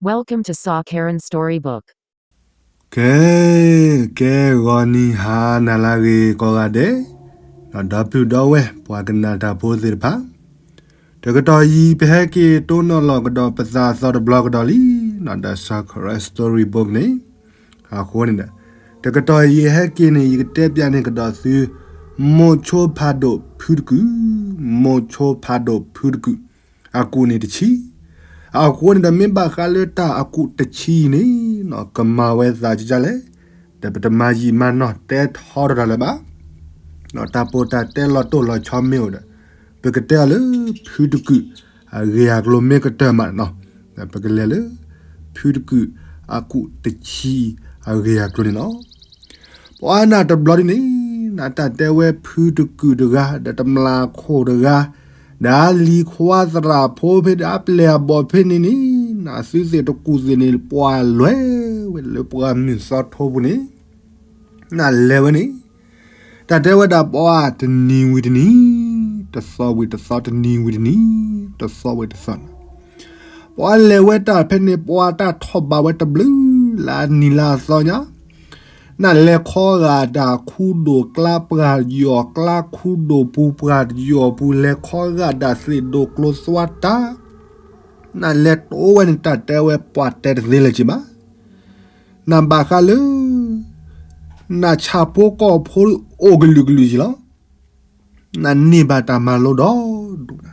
Welcome to Sa Karen Storybook. ကဲ, ကဲဂီၤနံၤဟါနၤလၢအဂ့ၤကိးဂၤဒဲး, ဒီးဒီပုၢ်ဒီဝဲၢ်ပှၤကနၣ်တၢ်ဖိသ့ၣ်တဖၣ်, တကတီၢ်အံၤ ပဟဲက့ၤတိၢ်နီၣ်လီၤကဒီးပသးသီတဘျီကဒီးလံ, ဒီး Sa Karen Storybook န့ၣ်, အဃိန့ၣ်ဒီး, တကတီၢ်အံၤယဟဲက့ၤန့ၣ် ယကတဲပျးန့ၢ်ကဒီးသု, မိၤဆိဖးဒိၣ်ဖုတကုာ်, မိၤဆိဖးဒိၣ်ဖုတကုာ် အကူၣ်န့ၣ်တဆံ, အဃိန့ၣ်ဒီး မ့ၢ်ဘၣ်ဃးလၢတၢ်အကူၣ်တဆံန့ၣ်, ကမၤဝဲသးကကလဲၣ်, ဒီးပတမၤယံာ်မၤနီၢ်တဲထီထီၣ်တၢ်လၢၤဘၣ်, တၢ်ပီးတၢ်တဲလီၤတိၢ်လီၤဆီမ့ၢ်အိၣ်ဒီး, ပကတဲအီၤလၢဖုတကုာ်အဂ့ၢ်အကျိၤမ့ၢ်ကတၢၢ်မးန့ၣ်လီၤ, ပကလဲၤလၢ ဖုတကုာ်အကူၣ်တဆံအဂ့ၢ်အကျိၤန့ၣ်လီၤ. ပှၤနၢ်တဘျီဒ်န့ၣ်, နတၢ်တဲဝဲဖုတကုာ်တဂၤ, ဒီးတမျၢ်ခိၣ်တဂၤ, ဒီးလံၤခွါသရၣ်ဖိဖဲဒီးအပျဲၢ်အဘီၣ်ဖဲန့ၣ်န့ၣ်, နသုသ့ၣ်တကူၣ်သ့ၣ်န့ၣ် ပှၤလဲၤဝဲလၢပှၢ်မုၢ်သီထိပူၤန့ၣ်, နလဲၤဝဲန့ၣ်, တၢ်တဲဝဲဒၣ်ပှၤတနံၤဝံၤတနံၤ, တသီဝံၤတသီတနံၤဝံၤတနံၤ, တသီဝံၤတသီန့ၣ်, ပှၤလဲၤဝဲတၢ်ဖဲန့ၣ် ပှၤတၢ်ထီၣ်ဘးဝဲတဘျုးလၢအနံၤလၢအသီညါ, နလဲၤခီဂာ်ဒၣ်ခူဒိၣ်ကျါပှၢ်ယီၤကျါ ခူဒိၣ်ပူၤပှၢ်ယီၤပူၤ လဲၤခီဂာ်ဒၣ်သ့ၣ်ဒိၣ်ကျိၤသွါတၢ်, နလဲၤတိဝဲန့ၣ်တၢ်တဲဝဲပှၤတဲတသ့လၢၤက့ၤဘၣ်, နဘၣ်ဃးလၢ နဆၣ်ဖိကီၢ်ဖိအိၣ်ကလုာ်ကလုာ်ယံၤလီၤ. နန့ၢ်ဘၣ်တၢ်မၤလိဒီးဒိၣ်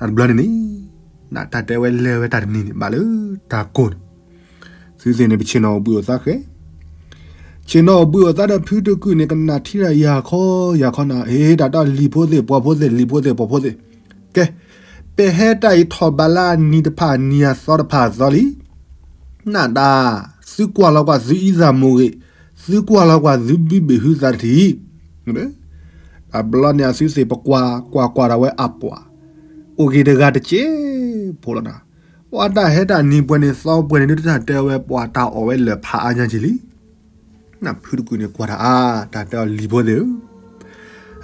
နၤ, တဘျီန့ၣ်န့ၣ်, နတၢ်တဲဝဲလဲၤဝဲတၢ်တနံၤန့ၣ် ဘၣ်လၢတၢ်ကိၢ်န့ၣ်, သုသ့ၣ်န့ၣ် ပဆ့ၣ်နီၤအိၣ်ဘှံးအိၣ်သါဃဲ, ဆ့ၣ်နီၤအိၣ်ဘှံးအိၣ်သါဒီးဖုတကုာ်န့ၣ် ကနၣ်ထံတၢ်ယၤခီယၤခီနၤ, ဟ့ တၢ်တဲအီၤလံၤဖိသ့ၣ်ပှၤဖိသ့ၣ် လံၤဖိသ့ၣ်ပှၤဖိသ့ၣ်, ကဲ, ပဟဲတၢ်အံၤထီၣ်ဘးလၢအနံၤတဖၣ်အနံၤအသီတဖၣ်အသီလံ, နဒၣ်, သုကွၢ်လီၤကွၢ်သုအံသၣ်မူဂ့ၤ, သုကွၢ်လီၤကွၢ်သုဘုဘ့ၣ်ဟုသးတထံၣ်, တဘျီန့ၣ်အသုသ့ၣ်ပကွၢ်, ကွၢ်ကွၢ်ဒၣ်ဝဲအပှၤ, အိၣ်က့ၤတဂၤတစဲးဖိလီၤနၤ, ပှၤတၢ်ဟဲတၢ်နံၤပှဲၤန့ၣ်သီပှဲၤန့ၣ် ဒုးတၢ်တဲဝဲပှၤတၢ်အီၣ်ဝဲလၢာ်ဖးအါညါက့ၤလံ နဖုတကုာ်န့ၣ်ကွၢ်တၢ်အါ, တၢ်တဲအီၤလံၤဖိသ့ၣ်ဧၢ,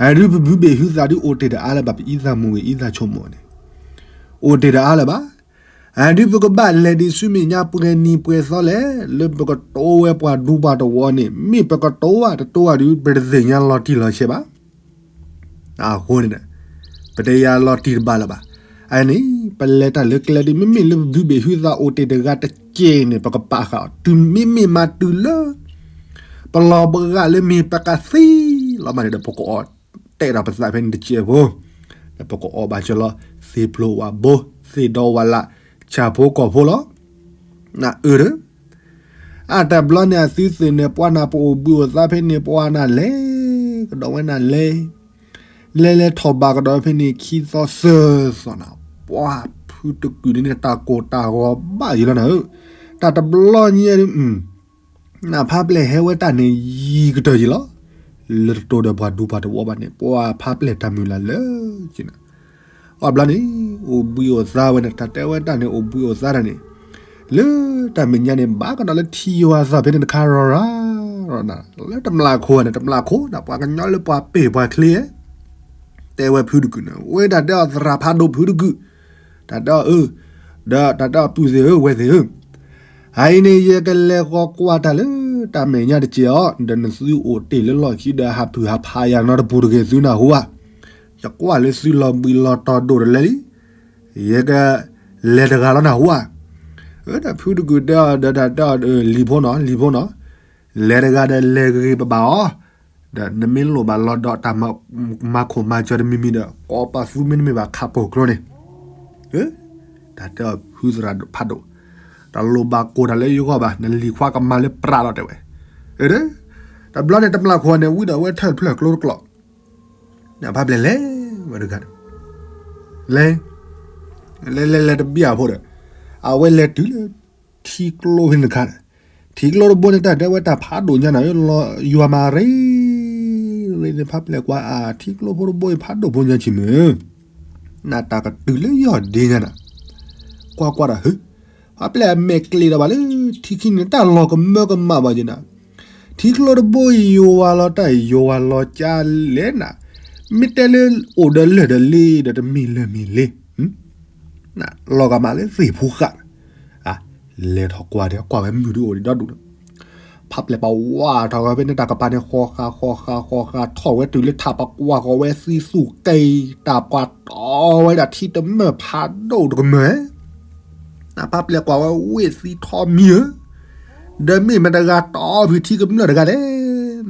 အဒုးပဘုဘ့ၣ်ဟုသးဒုးအိၣ်တ့ၢ်တအါလၢၤဘၣ်, ပအံသၣ်မူဂ့ၤအံသၣ်ဆိကမိၣ်န့ၣ်, အိၣ်တ့ၢ်တအါလၢၤဘၣ်, အဒုးပကဘၣ်လဲၤဒံးဆူမဲာ်ညါပှဲၤနံၤပှဲၤသီလဲၣ်, လၢပကတိဝဲပှၤဒူပှၤတဝီန့ၣ် မ့ၢ်ပကတိဘၣ်တတိဘၣ်ဒုး ပတသ့ၣ်ညါလီၤတံၢ်လီၤဆဲးဘၣ် အဃိန့ၣ်ဒီး, ပတယၤလီၤတံၢ်တဘၣ်လၢၤဘၣ်. အန့ၣ်, ပလဲၤတၢ်လၢကျဲဒ် မ့မ့ၢ်လၢပဘုဘ့ၣ်ဟုသးအိၣ်တ့ၢ်တဂၤတက့ၢ်န့ၣ် ပကပာ်ဃာ်အီၤ, တုၤမ့မ့ၢ်မၤတုၤလၢ ပလီၤပဂာ်လၢမ့ၢ်ပကသံလီၤမးန့ၣ်ဒီး ပကအီၣ်တဲာ်ဒီးပသးဖဲန့ၣ်တစဲးဖိ, ဒီးပကအီၣ်ဘၣ်စၢၤလီၤ သ့ၣ်ဖျိဝၣ်ဘိ သ့ၣ်ဒီဝၣ်လၢ် ဆၣ်ဖိကီၢ်ဖိလီၤ. နအၢၣ်ဒီး အတၢ်ဘျီန့ၣ်အသုသ့ၣ်န့ၣ် ပှၤနၢ်ပအိၣ်ဘှံးအိၣ်သါဖဲန့ၣ် ပှၤနၢ်လဲၤကဒီးဝဲနၢ်လဲၤ, လဲၤလဲၤထီၣ်ဘးကဒီးဖဲန့ၣ် ခံသီသၢသီနၤ, ပှၤဖုတကုာ်န့ၣ်န့ၣ် တၢ်ကိၢ်တၢ်ဂီၤဘၣ်ယံၤလီၤနၤဧၢ, တၢ်တဘျီညါဒုး နဖါပျဲၢ်ဟဲဝဲတၢ်န့ၣ် ယံၤကတၢၢ်ယံၤလီၤ. လၢတတိဒီးပှၤဒူပှၤတဝီဘၣ်န့ၣ် ပှၤဖါပျဲၢ်တၢ်မုၢ်လၢ်လၢက့ၤနၤ အီၣ်ဘျီန့ၣ် အိၣ်ဘှံးအိၣ်သါဝဲန့ၣ် တၢ်တဲဝဲတၢ်န့ၣ် အိၣ်ဘှံးအိၣ်သါတၢ်န့ၣ် လၢတၢ်မဲာ်ညါန့ၣ် ဘၣ်ကဒီးလၢထံယွၤသီၣ်ဖဲန့ၣ်တခါရၢ်ရၢ်, လၢတမျၢ်ခိၣ်န့ၣ် တမျၢ်ခိၣ်န့ၣ် ပှၤကညီလၢပှၤပ့ၢ်ပှၤချ့ တဲဝဲဖုတကုာ်န့ၣ် ဝဲတၢ်တဲအီၤသရၣ်ဖးဒိၣ်ဖုတကုာ်, တၢ်တဲအီၤအၢ, ဒီးတၢ်တဲအီၤပုၢ်သ့ၣ်ဧၢ ဝဲၢ်သ့ၣ်ဧၢ, အအံၤန့ၣ် ယကလဲၤဃီၤကွၢ်တၢ်လၢတၢ်မဲာ်ညါတက့ၢ်အီၤ, ဒီးနသုအိၣ်တ့ၢ်လၢလီၢ်ခံဒီးဟးပုၢ်ဟးဖးယၤနီတပူၤတဂ့ၤ သုနၢ်ဟူဧါ, ယကွၢ်လၢသုလီၤဘှံးလီၤတီၤဒိၣ်တလဲလံ, ယကလဲၤတဂၤလီၤနၢ်ဟူဧါ, ဒီးဖုတကုာ်တဲအီၤဒီးတၢ်တဲအီၤ လံၤဖိနီၤ လံၤဖိနီၤ, လဲၤတဂၤဒီးလဲၤဂ့ၤဂ့ၤဘၣ်ဘၣ်အီၤ, ဒီးနမ့ၢ်လိၣ်ဘၣ်လီၤဒီးတၢ်မၤခိၣ်မၤကၠီတမံၤမံၤဒီး ကိးပာ်သူမ့တမ့ၢ်ဘၣ်ခးပိာ်ကျိန့ၣ်, တၢ်တဲအီၤဖုသရၣ်ဖးဒိၣ်, တလိၣ်ဘၣ်ကိၢ်တၢ်လၢယဂီၢ်ဘၣ် နလံၤခွါကမၤလၢပြးလီၤတဲဝဲ, တဘျီန့ၣ်တမျၢ်ခိၣ်န့ၣ် ဝံဒီးဝဲထၢၣ်တဖျၢၣ်ကျိတကျိး နဖါပျဲၢ်လဲၤဝဲတဂၤဒီး လဲၤ လဲၤလဲၤလဲၤတဘံၣ်အဖိဒီး အဝဲလဲၤတုၤလၢ ထံကျိဖဲန့ၣ်တခါန့ၣ်, ထံကျိတဘိန့ၣ် တၢ်တဲဝဲတၢ်ဖးဒိၣ်ညါန့ၣ် ယွၤမၤရ့ ရ့န့ၣ် ဖါပျဲၢ်ကွၢ်အါ ထံကျိဖိတဘိအံၤဖးဒိၣ်ဖိညါဆံးမုၢ်, နတၢ်ကတုၤလၢယီၢ်ဒ့ညါန့ၣ်, ကွၢ်ကွၢ်ဒီး ဟၢ ဖါပျဲၢ်အမဲာ်ကျ့ၤဒီးဘၣ်လၢ ထံခံန့ၣ် တၢ်လီၤကမၢကမၣ်ဘၣ်ယဲန့ၣ်, ထံကျိတဘိအံၤ ယွၤလီၤတၢ်ယွၤလီၤကၠါလဲၣ်နၤ, မ့ၢ်တဲလၢအိၣ်ဒီးလၢၢ်ဒီးလ့ဒီးတမ့ၢ်လၢၢ်မ့ၢ်လ့, လီၤကမၣ်လၢသ့ၣ်ဖိဃာ်, အ လဲၤထီၣ်ကွၢ်ဒီး ကွၢ်ဝဲမုၢ်ဒုအိၣ်ဒံးဒီဒူၣ်လီၤ. ဖးပျဲၢ်ပှၤဝးထီၣ်ဝဲဖဲန့ၣ် တၢ်ကပၤန့ၣ် ဃီဃာ်ဃီဃာ်ဃီဃာ် ထီၣ်ဝဲတုၤလၢထး ပှၤကွၢ်ဃီၤဝဲသံသူၣ်ကဲ တၢ်ပှၤတီဝဲဒၣ်ထံတမၢၢ်ဖးဒိၣ်တကမၢၢ် နဖးပျဲၢ်ကွၢ်ဝဲဝ့ၢ်သံထီမံၤဧၢ, ဒီးမ့ၢ်မတၤတဂၤတီဖုးထံကမျၢၢ်တဂၤလဲၣ်.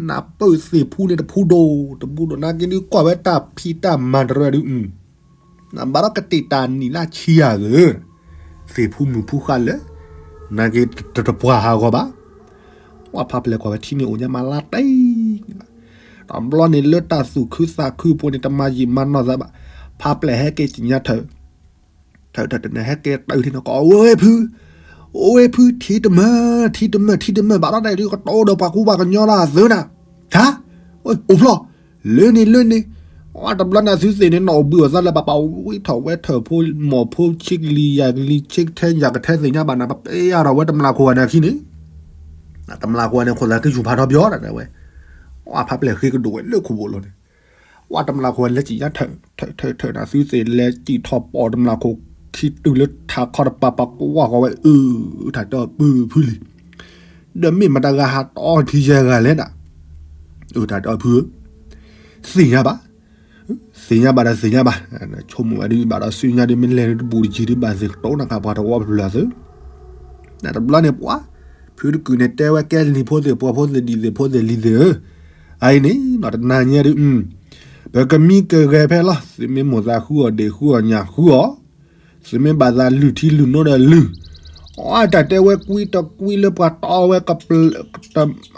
နပုၢ်သ့ၣ်ဖူန့ၣ်တဖူဒိၣ် တဖူဒိၣ်နာ်က့ဒုး ကွၢ်ဝဲတၢ်ဖံးတၢ်မၤတရၢဒုး နဘၣ်ဒီးကတ့ၢ်တၢ်နံၣ်လၢဆံယၤဧၢ, သ့ၣ်ဖူမုၢ်ဖူဃာ်လၢာ်, နာ်က့တပှၢ်ဟးဂီၤဘၣ်. ဝဲဖးပျဲၢ်ကွၢ်ဝဲထံန့ၣ်အိၣ်ညါမးလါတံၢ်န့ၣ်လီၤ. တဘျီန့ၣ်လၢတၢ်သူၣ်ခုသးခုအပူၤန့ၣ် တမၤယံာ်မၤနီၢ်သးဘၣ်, ဖးပျဲၢ်ဟဲက့ၤကံၣ်ညါထၢၣ် ထၢၣ်ထၢၣ်တနၢ်ဟဲက့ၤတၢ်ထံန့ၣ် ကိးဝဲဖု, အိၣ်ဝဲဖု ထံတမၢၢ် ထံတမၢၢ် ထံတမၢၢ် ဘၣ်ဒီးတၢ်ဒုးကတိၤဒီးပှၤကူပှၤကညီလၢအသုး နၤ, ဟါ, အိၣ်ဖျီၣ်, လၢန့ၣ်လၢန့ၣ်, ဝဲတဘျီန့ၣ်အသုသ့ၣ်န့ၣ် နီၢ်အိၣ်ဘှံးအိၣ်သါလၢပပာ်ဝံထီၣ်ဝဲထၢၣ်ဖိ မိၢ်ဖိဆံကလံၤယၤကလံၤ ဆံကထဲယၤကထဲ သ့ၣ်ညါဘၣ်နၤ ပပျဲယၤထီၣ်ဝဲတမျၢ်ခိၣ်ဂၤန့ၣ်အခံန့ၣ်, တမျၢ်ခိၣ်ဂၤန့ၣ် ခိၣ်သးကယူၢ်ဖးထီပယီၤဒၣ်ဝဲ, ဝဲဖးပျဲၢ်ဃ့ကဒိၣ်ဝဲလၢခိၣ်ဘိၣ်လီၤန့ၣ် ဝဲတမျၢ်ခိၣ်ဂၤလဲၤကံၣ်ညါထၢၣ် ထၢၣ်ထၢၣ်ထၢၣ်န့ၣ် သုသ့ၣ်လဲၤကံၣ်ထီၣ်ပိာ်တမျၢ်ခိၣ် ခံတုၤလၢထးခီတပၤ ပှၤကွၢ်ဃီၤဝဲအၢ, တၢ်တဲအီၤပုၢ်ဖုလံၤ, ဒီးမ့ၢ်မတၤတဂၤဟးတီထံယဲၢ်ဂၤလဲၣ်နၤ, အၢ တၢ်တဲအီၤဖုဧၢ, သ့ၣ်ညါဘၣ်, သ့ၣ်ညါဘၣ်ဒီးသ့ၣ်ညါဘၣ်, ဆိကမိၣ်ဝဲဒုးဘၣ်ဒီးစုညါဒုး မ့ၢ်လဲၤဒုးတဘူးတယံၤဒုး ဘၣ်သ့ၣ်ကတိၤနၢ်ခါပှၤတဝီပျၢၤသု တဘျီန့ၣ်ပှၤ, ဖုတကုာ်န့ၣ်တဲဝဲကဲလံၤဖိသ့ၣ်ပှၤဖိသ့ၣ်ဒံၣ်သ့ၣ်ဖိသ့ၣ်လံၤသ့ၣ်ဧၢ, အအံၤန့ၣ်နီၢ်တနၤညါဒုး, ပကမံကဂဲၤဖဲလီၤ သုမ့ၢ်မိၢ်သးဃုအီၤဒ့ၣ်ဃုအီၤညၣ်ဃုအီၤ, သုမ့ၢ်ဘၣ်သးလုၢ်ထံလုၢ်နိဒီးလုၢ်, အတၢ်တဲဝဲကွံတကွံလၢပှၤတီဝဲ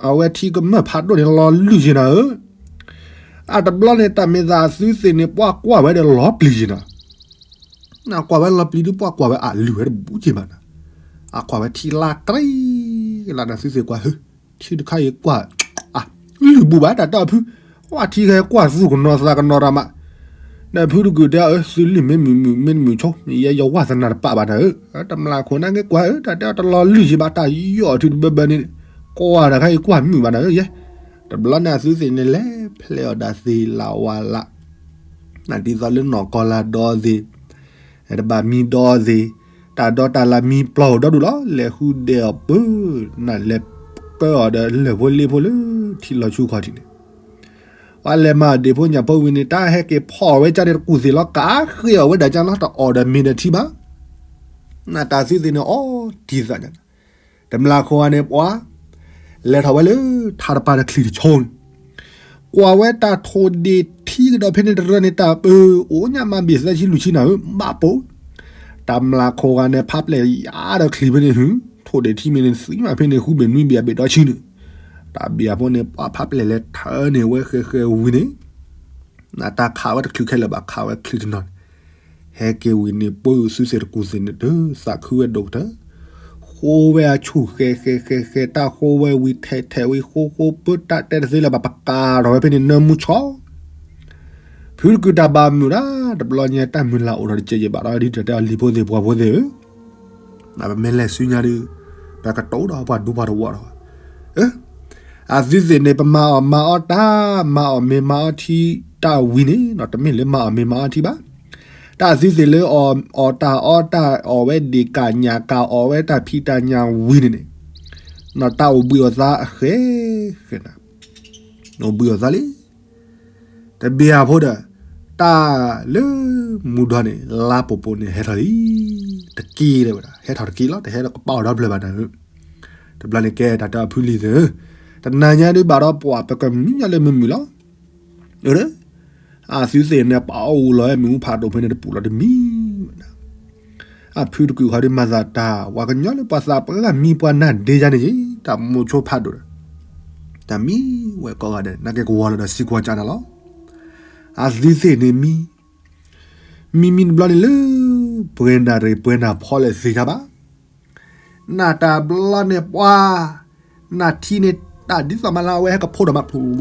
အဝဲထံကမျၢၢ်ဖးဒိၣ်န့ၣ်လီၤလုၢ်က့ၤနၤဧၢ, အတဘျီန့ၣ် တၢ်မ့ၢ်သးအသုသ့ၣ်န့ၣ် ပှၤကွၢ်ဝဲဒီးလီၤပျံၤက့ၤနၤ နကွၢ်ဝဲလီၤပျံၤဒုး ပှၤကွၢ်ဝဲအလုၢ်ဝဲတဘူးက့ၤဘၣ်နၤ, အကွၢ်ဝဲထံလါတရံးကလးနၤ သုသ့ၣ်ကွၢ်ဧၢ, ထံတခါအံၤကွၢ်, လုၢ်ဘူးဘၣ်တၢ်တဲအီၤဖု, ဝဲထံဂဲကွၢ်သူၣ်ကနီၤသးကနီၤတၢ်မး, ဒီးဖုတကုာ်တဲအီၤ သုလုၢ်မ့ၢ်မုာ်မုာ်မ့ၢ်တမုာ်ဆိ, ယဲယဝါသနာတပာ်ဘၣ်နၤဧၢ, တမျၢ်ခိၣ်နာ်က့ကွၢ်ဧၢ တၢ်တဲအီၤတလီၤလုၢ်ယံၤဘၣ် တၢ်ယီၢ်အီၤထုတဘၢဘၢန့ၣ်, ကွၢ်တၢ်ခါအံၤကွၢ်မုာ်ဘၣ်နၤဧၢယဲ, တဘျီန့ၣ်အသုသ့ၣ်န့ၣ် လဲၤဖျဲးအီၣ်ဒၣ်သ့ၣ်လၢဝါလၢ နဒ်သိးလၢနီၢ်ကီၢ်လၢဒီသ့ၣ်, တဘၣ်မံဒီသ့ၣ်, တၢ်ဒီတၢ်လၢမံပျီၢ်အိၣ်ဒီဒူၣ်လီၤ လဲၤဃုဒဲးအီၤပၢ, နလဲၤကၢအီၤဒီးလၢၢ်ဖိလ့ဖိလၢထံလီၤဆူခီၣ်ထံးန့ၣ်, ပှၤလဲၤမၤအီၣ်ဒ့ၣ်ဖိညၣ်ဖိဝံၤန့ၣ် တၢ်ဟဲက့ၤဖီၣ်ဝဲကၢန့ၣ်တကူၢ်သ့ၣ်လီၤ ကးဃ့အီၣ်ဝဲဒၣ်ကၢလီၤ တအီၣ်ဒီးမ့ၤဒီးထံဘၣ် နတၢ်သုသ့ၣ်န့ၣ်အီၣ်တံၢ်သးညါ, တမျၢ်ခိၣ်ဂၤန့ၣ်ပှၤ, လဲၤထီၣ်ဝဲလၢထးတပၤတချံၣ်တဆီန့ၣ်, ကွၢ်ဝဲတၢ်ထိၣ်ဒ့ၣ်ထံကဒီးဖဲန့ၣ်တရၢန့ၣ် တၢ်ပၢၢ်အိၣ်ညါမးဘ့ၣ်သၢဆံလွံၢ်ဆံနၤဧၢ ဘၣ်ပိာ်, တမျၢ်ခိၣ်ဂၤန့ၣ် ဖးပျဲၢ်ယါဒီးချံၣ်ဖဲန့ၣ်ဟု, ထိၣ်ဒ့ၣ်ထံမ့ၢ်န့ၣ်သံမးဖဲန့ၣ် ဃုဘ့ၣ်နွံဘ့ၣ်အဘ့ၣ်ဒီဆံန့ၣ်, တၢ်ဘ့ၣ်အဖိန့ၣ် ပှၤဖးပျဲၢ်လဲၤထၢန့ၢ်ဝဲဃဲဃဲဝံၤန့ၣ် နတၢ်ခးဝဲတချုးခဲလၢာ်ဘၣ် ခးဝဲချံတနီၤန့ၣ်, ဟဲက့ၤဝံၤန့ၣ် ပှၤသုသ့ၣ်တကူၢ်သ့ၣ်န့ၣ် တသးခုဝဲဒိၣ်ကတၢၢ်, ဃိဝဲအဆူၣ်ဃဲဃဲဃဲဃဲ တၢ်ဃိဝဲဝံၤထဲးထဲးဝံၤ ဃိဃိပၢတၢ်တဲတသ့လၢၤဘၣ် ပကးထီၣ်ဝဲဖဲန့ၣ်နၢမူဆီ ဖုတကုာ်တၢ်ဘၣ်မုာ်ဒၣ် တဘျီညါတၢ်မုၢ်လၢ်အိၣ်ထီၣ်တစဲးယံာ်ဘၣ်ဒီး ဒ်တၢ်တဲအီၤလံၤဖိသ့ၣ်ပှၤဖိသ့ၣ်ဧၢ, ပမ့ၢ်လဲၤဆူညါဒီး ပကတိၤဒီးပှၤဒူပှၤတဝီဒီး, အသုသ့ၣ်န့ၣ် ပမၤအီၣ်မၤအီၣ်တၢ် မၤအီၣ်မ့ၤမၤအီထံတၢ်ဝံၤန့ၣ် တမ့ၢ်လၢမၤအီၣ်မ့ၤမၤအီထံဘၣ်, တၢ်သုသ့ၣ်လၢအီၣ်တၢ်အီတၢ်အီၣ်ဝဲဒ့ၣ်ကၢ်ညၣ်ကၢ်အီၣ်ဝဲတၢ်ဖံးတၢ်ညၣ်ဝံၤန့ၣ်န့ၣ်, တၢ်အိၣ်ဘှံးအီၣ်သါအဃဲဃဲနၤ, အိၣ်ဘှံးအီၣ်သါလံ တဘ့ၣ်အဖိဒီး တၢ်လၢမူဒီန့ၣ် လါပူၤပူၤန့ၣ် ဟဲထီၣ်လံ, တက့ၢ်ဝဲဒၣ် ဟဲထီၣ်တက့ၢ်လီၤ တဟဲဒီးကပာ်အီၤဒီဖျၢၣ်ဘၣ်နၤဧၢ, တဘျီန့ၣ်ကဲတၢ်တဲအီၤဖုလံၤသ့ၣ်ဧၢ, တနၤညါဒုးဘၣ်ဒီးပှၤပကမံညီလၢမုာ်မုာ်လီၤ, အသုသ့ၣ်န့ၣ် ပာ်အီၣ်အူလီၤမ့ၣ်အူဖးဒိၣ်ဖဲန့ၣ်တပူၤလီၤတမံၤဝဲဒၣ် အဖုတကုာ်ဃီဒုးမၤသးတၢ် ပှၤကညီလၢပှၤသးပှၢ်ဂၤမံပှၤနၢ်ဒ့ယါန့ၣ်က့ၤ တၢ်မိၣ်ဆိဖးဒိၣ်ဒီး တၢ်မံဝဲကိးဂၤဒဲး နာ်က့ကဝီၤလၢဒီးစံကွၢ်ကၢနၤလီၤ. အသုသ့ၣ်န့ၣ်မံ မံမံတဘျီန့ၣ်လၢ ပှဲၤနၢ်ရ့ၣ်ပှဲၤနၢ်ဖီလဲၣ်သ့ၣ်ညါဘၣ်. နၢ်တၢ်ဘျီန့ၣ်ပှၤ နၢ်ထံန့ၣ် တၢ်ဒ်သိးမးလၢအဝဲဟဲကဖိဒီးမး ဒ်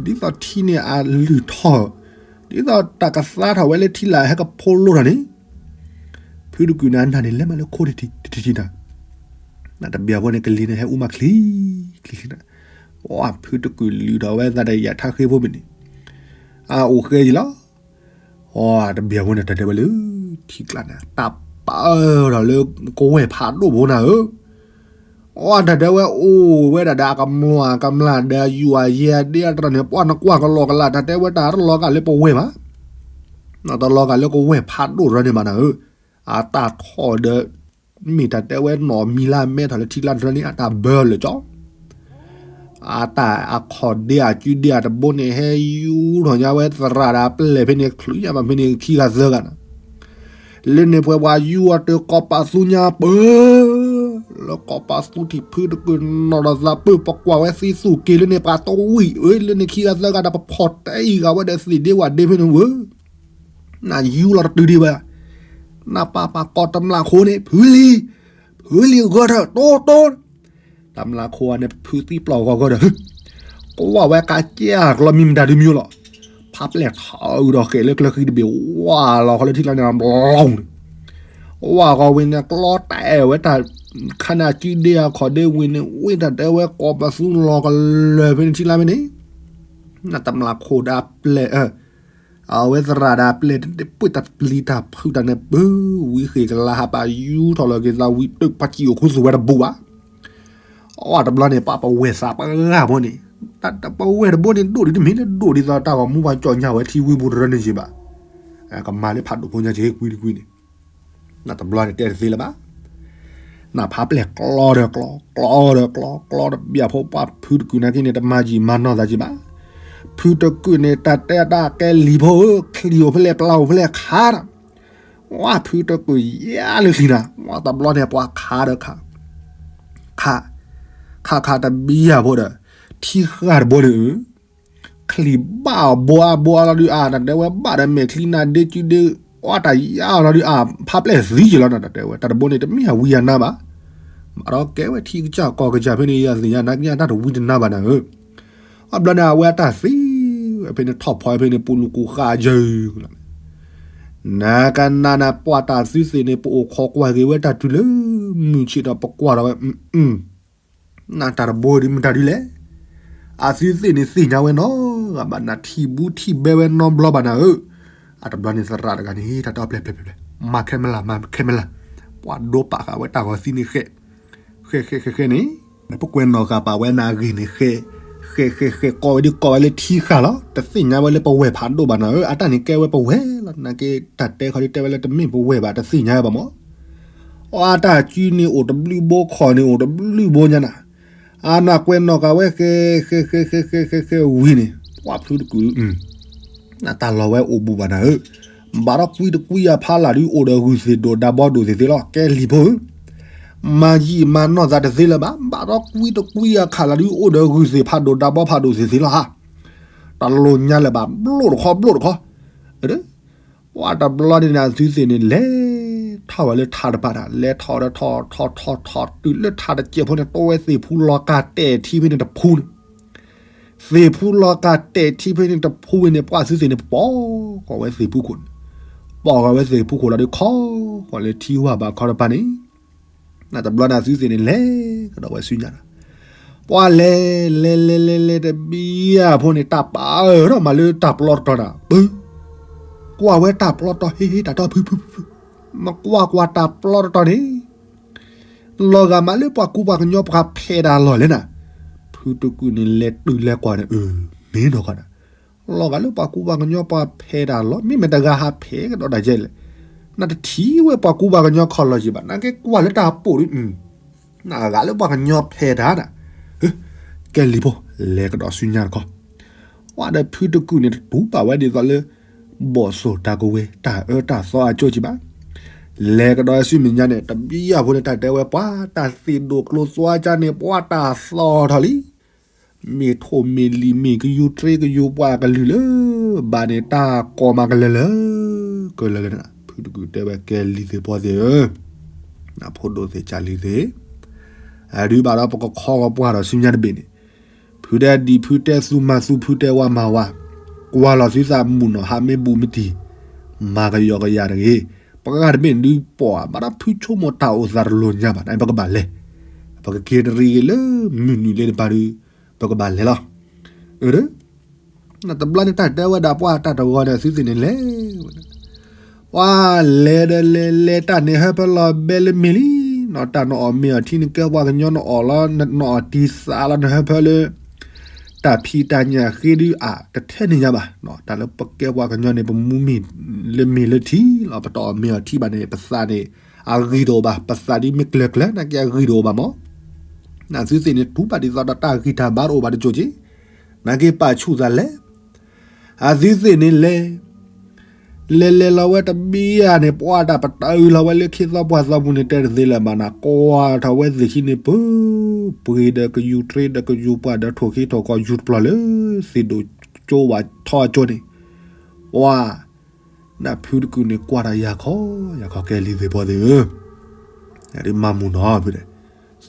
သိးထံန့ၣ်အလုၢ်ထီၣ် ဒ်သိးတၢ်ကသါထီၣ်ဝဲလၢထံလာ်ဟဲကဖိလိထီၣ်န့ၣ် ဖုတကုာ်န့ၣ် အနၢ်န့ၣ်လဲၤမးလၢခိတထံၣ်တထံၣ်နၤ, နၢ်တဘ့ၣ်အဝဲန့ၣ် ကလံၤန့ၣ်ဟဲအူမးချံချံချံနၤ, အဖုတကုာ်လုၢ်ထီၣ်ဝဲသးဒီးယၤထါဃ့ဖိမ့ၢ်န့ၣ် အအိၣ်ဃဲယံၤလီၤ. အတဘ့ၣ်အဝဲန့ၣ် တၢ်တဲဝဲလၢ ထံကျါန့ၣ် တၢ် ပာ်အၢထီၣ်လၢကဝဲၢ်ဖးဒိၣ်ဖိနၤဧၢ, အတၢ်တဲဝဲအိၣ်ဝဲဒၣ်ဒီးအကမျၢ်အကမျၢ်ဒီးအယူၢ်အယဲၢ်ဒ့အတရၢ်န့ၣ် ပှၢ်နကွၢ်ကလီကလး တၢ်တဲဝဲတၢ်တလီၤကၢ်လၢပဝဲၢ်ဘၣ်, တလီၤကၢ်လၢကဝဲၢ်ဖးဒိၣ်တရၢန့ၣ်ဘၣ်နၤဧၢ, အတၢ်ထီၣ်ဒီး မ့ၢ်တၢ်တဲဝဲနီၢ်မံၤလၢအမဲထီၣ်လၢထံကျါတရၢန့ၣ် အတၢ်ဘၢလၢာ်ကၠီ အတၢ်အခီၣ်ဒ့အကုဒ့အတဘိန့ၣ် ဟဲယူၢ်ထီၣ်ညါဝဲသရၣ်ဒီးအပျဲၢ်ဖဲန့ၣ် ချုးညါဘၣ်ဖဲန့ၣ်ခံဂၤသၢဂၤနၤ, လၢန့ၣ်ပှဲၤပှၤယူၢ်အီၤတၢ်ကီၢ်ပာ်သူညါပၢၢ်, လၢကီၢ်ပာ်သူထံၣ်ဖုတကုၢ်နီၣ်ဒီးသးပၢၢ် ပကွၢ်ဝဲသံသူၣ်က့ၤလၢန့ၣ် ပှၤတဝံၣ်အၢ လၢန့ၣ်ခံဂၤသၢဂၤဒီး ပဖီၣ်တဲအံၤဂၤဝဲဒီးသ့ၣ်ဒ့ဝၣ်ဒ့ဖဲန့ၣ်ဝဲ နယူၢ်လီၤတတုၤဒံးဘၣ်, နပၢ်ပၢ်ကီၢ်တမျၢ်ခိန့ၣ် ဖုလံၤ, ဖုလံၤဂီၤထၢၣ်တိတိ, တမျၢ်ခိအန့ၣ် ဖုသံပျီၢ်ဂီၤဂီၤဒီး ကွၢ်ဝဲကးကဲအကျီမံၤမတၤဒုမံၤလီၤ, ဖးပျဲၢ်ထီၣ်အုးဒီးဃဲးလၢကျၢၤဃံတဘ့ၣ် ဝါလီၤဃီလၢထံကျါန့ၣ် ဘျီန့ၣ်, ဝါဂီၤဝံၤန့ၣ် ကျီတၢ်အဲၣ်ဝဲတၢ် ခါန့ၣ်အကုဒ့အခီၣ်ဒ့ဝံၤန့ၣ် ဝံတၢ်တဲဝဲကီၢ်ပသူလီၤကလၢာ်ဖဲန့ၣ်ထံလါဖဲန့ၣ် နတမျၢ်ခိဒီးအပျဲၢ် အဝဲသရၣ်ဒီးအပျဲၢ် တပှ့ၤတၢ်ပျံၤတၢ်ဖုးတၢ်န့ၣ် ပၢဝံဃ့ၢ်ကလါဟးပာ်ယူၢ်ထီၣ်လီၤက့ၤသးဝံၤ တပှၤစံၣ်အိၣ်ခူသူၣ်ဝဲတဘူးဘၣ်. အတဘျီန့ၣ် ပှၤပဝဲၢ်သးပှၢ်ဂၤဖိန့ၣ် တၢ်ပဝဲၢ်တဘိန့ၣ် ဒိၣ်ဒံးတမ့ၢ်လၢဒိၣ်ဒ်သိးတၢ်ဂီၤမူပှၤကၠီၣ်ညါဝဲထံဝံပူၤတရၢန့ၣ်က့ဘၣ်. ကမၤလၢဖးဒိၣ်ဖိညါက့ကွံတကွံန့ၣ် နတဘျီန့ၣ်တဲတသ့လၢၤဘၣ်. နဖးပျဲၢ်ကျီဒီးကျီ ကျီဒီးကျီ ကျီတဘျီဖိ ပှၤဖုတကုၢ်နာ်က့န့ၣ် တမၤယံာ်မၤနီၢ်သးက့ဘၣ်. ဖုတကုၢ်န့ၣ် တၢ်တဲတၢ်ကဲလံၤဖိဧၢ ချံၣ်အိၣ်ဖဲလဲၣ် ပျၢ်အိၣ်ဖဲလဲၣ်ခါဒီး ဝဲဖုတကုၢ်ယါလၢချံၣ်နၤ ဝဲတဘျီန့ၣ် ပှၤခးဒီးခး ခး ခးခးတဘျီဖိဒီး ထံဃာ်တဘိန့ၣ် ချံၣ်ဘၣ်အီၤဘိအါဘိအါလီၤဒုးအါ တၢ်တဲဝဲဘၣ်ဒီးမဲာ်ချံနၤဒ့ကုဒ့ အီတၢ်ယါလီၤဒုးအါ ဖးပျဲၢ်သံယံာ်လီၤနၤ တၢ်တဲဝဲ တၢ်တဘိန့ၣ် တမ့ၢ်အဝံအနါဘၣ်. ဘၣ်ဒီးကဲဝဲထံကစၢ်ကီၢ်ကစၢ်ဖဲန့ၣ် ယသ့ၣ်ညါနၤကညါတၢ်တဝံတနါဘၣ်နၤဧၢ. အဘျီန့ၣ် အဝဲအတၢ်သံဝဲဖဲန့ၣ် ထီၣ်ဖီဖဲန့ၣ် ပူၤလူၤကူၣ်ဃာ်ယၢၢ် နကနၣ်နၤ ပှၤတၢ်သုသ့ၣ်န့ၣ် ပအိၣ်ခိးကွၢ်က့ၤဝဲတၢ်တုၤလၢ မုၢ်ဆ့ၣ်ဒီးပကွၢ်ထီၣ်ဝဲ နတၢ်တဘိဒ်မတၤဒ်လဲၣ်. အသုသ့ၣ်န့ၣ်သ့ၣ်ညါဝဲနီၢ်ဂၤဘၣ်နၤ ထံၣ်ဘူးထံၣ်ဘဲဝဲနီတဘျီဘၣ်နၤဧၢ. အတဘျီန့ၣ်သရၣ်တဂၤန့ၣ် တၢ်တအီၣ်ပျဲၢ်ပျဲၢ်ပျဲၢ်ပျဲၢ် မၤခဲမလၢ် မၤခဲမလၢ်, ပှၤဒိပာ်ဃာ်ဝဲတၢ်ဂီၤသံန့ၣ်ဃဲ ဃဲဃဲဃဲဃဲန့ၣ် ပကွဲးနီၢ်ဃာ်ပာ်ဝဲနၤအဂ့ၢ်န့ၣ်ဃဲ ဃဲဃဲဃဲ ကိးဝဲဒ်ကိးဝဲလၢထံဃာ်လီၤ. တသ့ၣ်ညါဝဲလၢပဝဲၢ်ဖးဒိၣ်ဘၣ်နၤဧၢ. အတၢ်န့ၣ်ကဲဝဲပဝဲၢ်လီၤ. နာ်က့တၢ်တဲခီဒ်တဲဝဲလၢတမ့ၢ်ပဝဲၢ်ဘၣ် တသ့ၣ်ညါဝဲဘၣ်မး. အတၢ်စုန့ၣ်အိၣ်တဘျုးဘိ ခီၣ်န့ၣ်အိၣ်တဘျုးဘိညါနၤ. အနၢ်ကွဲးနီၢ်ဃာ်ဝဲဃဲ ဃဲဃဲဃဲဃဲဃဲဃဲဝံၤန့ၣ် ပှၤဖုတကုၢ် နတၢ်လီၢ်ဝဲအိၣ်ဘူးဘၣ်နၤဧၢ. ဘၣ်ဒီးကွံတကွံအဖီလာ်ဒုး အိၣ်ဒီးဂုၢ်သ့ၣ်ဒိၣ်ဒါဘီဒိၣ်သ့ၣ်သ့လီၤ. ကဲလံၤဖိဧၢ, မၤယံာ်မၤနီၢ်သးတသ့လၢၤဘၣ်. ဘၣ်ဒီးကွံတကွံအခါလာ်ဒုး အိၣ်ဒီးဂုၢ်သ့ၣ်ဖးဒိၣ်ဒါဘီဖးဒိၣ်သ့ၣ်သ့လီၤဟါ. တလိၣ်ညါလၢၤဘၣ် ဘျိၣ်တခီဘျိၣ်တခီ ပှၤတဘျီန့ၣ်န့ၣ် အသုသ့ၣ်န့ၣ် လဲၤထီၣ်ဝဲလၢထးတပၤတၢ် လဲၤထီၣ်ဒီးထီၣ်ထီၣ်ထီၣ်ထီၣ်တုၤလၢထးတစဲးဖိန့ၣ် တိဝဲသ့ၣ်ဖူလီၤကၢ်တဲာ်ထံဖဲန့ၣ်တဖူန့ၣ်, သ့ၣ်ဖူလီၤကၢ်တဲာ်ထံဖဲန့ၣ်တဖူဝံၤန့ၣ် ပှၤသုသ့ၣ်န့ၣ် ပိာ်ဃီၤဝဲသ့ၣ်ဖူခိၣ်န့ၣ်, ပိာ်ဃီၤဝဲသ့ၣ်ဖူခိၣ်လီၤဒီး ခီဃီၤလၢထံဝၢ်ဘၣ်ခီတပၤန့ၣ် နတဘျီန့ၣ် အသုသ့ၣ်န့ၣ် လဲၤကဒီးဝဲဆူညါဒီး ပှၤလဲၤ လဲၤလဲၤလဲၤလဲၤတဘျီဖိန့ၣ် တၢ်ပာ်အၢထီၣ်မးလၢတၢ်ပျီတတီၤနၤ ပၢ ကွၢ်ဝဲတၢ်ပျီတီၤ ဟ့ဟ့ တၢ်တီဖုဖုဖုဖု, မ့ၢ်ကွၢ်ကွၢ်တၢ်ပျီတတီၤန့ၣ် လီၤဂာ်မးလၢပှၤကူပှၤကညီပှၤဖဲးတၢ်လီၢ်လဲၣ်နၤ, ဖုတကုၢ်န့ၣ်လဲၤတုၤလဲၤကွၢ်န့ၣ် အၢ မ့ၢ်နီၢ်ကီၢ်နၤ, လီၤဂာ်လၢပှၤကူပှၤကညီပှၤဖဲးတၢ်လီၢ် မ့မ့ၢ်တဂၤဟးဖဲးကဒီးတၢ်ယဲလဲၣ်, နတထံၣ်ဝဲပှၤကူပှၤကညီခီၣ်လီၢ်ယံၤဘၣ် နာ်က့ကွၢ်လၢတၢ်ပိာ်ဒုး နဂၤလၢပှၤကညီဖဲးတၢ်နၤ, ကဲလံၤဖိ လဲၤကဒီးဆူညါတခီ, ပှၤဒီးဖုတကုၢ်န့ၣ် တတူၢ်ဘၣ်ဝဲဒ်သိးလၢ ဘီၣ်စိၣ်တၢ်ကဝဲၤ တၢ်အၢတၢ်သီအကၠိကံဘၣ်, လဲၤကဒီးဆူမဲာ်ညါန့ၣ် တဘျီဖိန့ၣ် တၢ်တဲဝဲပှၤတၢ်သ့ၣ်ဒိၣ်ကျိၤသွါကါန့ၣ် ပှၤတၢ်သီၣ်ထီၣ်လံ, မ့ၢ်ထိၣ်မ့ၢ်လံၤမ့ၢ်ကယူၤတြ့ကယူၤပှၤကလုာ်လၢ ဘၣ်န့ၣ်တၢ်ကိးမးကလၢာ်လၢာ် ကလၢာ်လၢာ်န့ၣ် ဖုတကုၢ်တဲဝဲ ကဲလံၤသ့ၣ်ဖိသ့ၣ်ဧၢ, နဖိဒိၣ်သ့ၣ်ကၢ်လံၤသ့ၣ်, အဒုးဘၣ်ဒီးပကခီဂီၤပှၢ်ဒီးဆူညါတဘ့ၣ်န့ၣ်, ဖုတဲဒံးဖုတဲသူမၤသူဖုတဲဝါမၤဝါ, ကွၢ်လီၤသုသးမုၢ်နီၢ်ဟးမ့ၢ်ဘူးမတံၤ, မၤကယီကယၤတဂ့ၤ, ပှၤဂၤတဘ့ၣ်ဒုးပိာ်ဘၣ်ဒီးဖုဆိကမိၣ်တၢ်အိၣ်သးတလိၤညါဘၣ် နပကဘၣ်လဲၤ, ပကက့ၤတရံးဂ့ၤလၢမုၢ်နုာ်လ့တပၤဒုး ပကဘၣ်လဲၤလီၤ, အၢ နတဘျီန့ၣ်တၢ်တဲဝဲဒၣ်ပှၤတၢ်တဂီၤန့ၣ် အသုသ့ၣ်န့ၣ်လဲၤဝဲန့ၣ်, ဝါ လဲၤဒီးလဲၤလဲၤတၢ်န့ၣ် ဟၢဖၢလီၤဘဲလၢမ့ၤလံနီၤ. တၢ်နအီၣ်မ့ၤအီထံ နကဲပှၤကညီ နအီၣ်လီၤ နအီၣ်တံၢ်သးလီၤ နဟၢဖၢလၢ တၢ်ဖံးတၢ်ညၣ်ဃ့ဒုးအါ တထဲန့ၣ်ညါဘၣ်. တၢ်လၢပကဲပှၤကညီန့ၣ် ပမူမ့ၤလၢမ့ၤလၢထံလီၤ. ပတအီၣ်မ့ၤအီထံဘၣ်န့ၣ် ပသးန့ၣ် အဂံၢ်တအိၣ်ဘၣ်. ပသးဒ်မ့ၢ်ကျၢၤကျၢၤ နာ်က့အဂံၢ်တအိၣ်ဘၣ်မး. နသုသ့ၣ်န့ၣ် တူၢ်ဘၣ်ဒ်သိးဒီးတၢ်ဂံၢ်တၢ်ဘါတအိၣ်ဘၣ်တကၠိၤက့ၤ နာ်က့ပာ်ဆူၣ်သးလဲၣ်. အသုသ့ၣ်န့ၣ်လဲၤ လဲၤလဲၤလီၤဝဲတဘျီဧါန့ၣ် ပှၤတၢ်ပတၢ်အုးလီၤဝဲလၢခ့သီပှၢ်သီပူၤန့ၣ် တဲတသ့လၢၤဘၣ်နၤ ကွၢ်ထီၣ်ဝဲသ့ၣ်ခံန့ၣ် ပှ့ၤဒီးကယူၤ တြ့ဒီးကယူၤ ပှၢ်ဒီးထိၣ်ဃ့ထိၣ်ကီၢ် ယူၤတပျီၢ်လၢသ့ၣ်ဒိၣ်ကၠိဝဲထီအကၠိန့ၣ် ပှၤ နဖုတကုာ်န့ၣ် ကွၢ်တၢ်ယၤခီ ယၤခီ ကဲလံၤသ့ၣ်ဘီသ့ၣ်ဧၢ, ဒ်မၤမုာ်နီၤဖုဒီး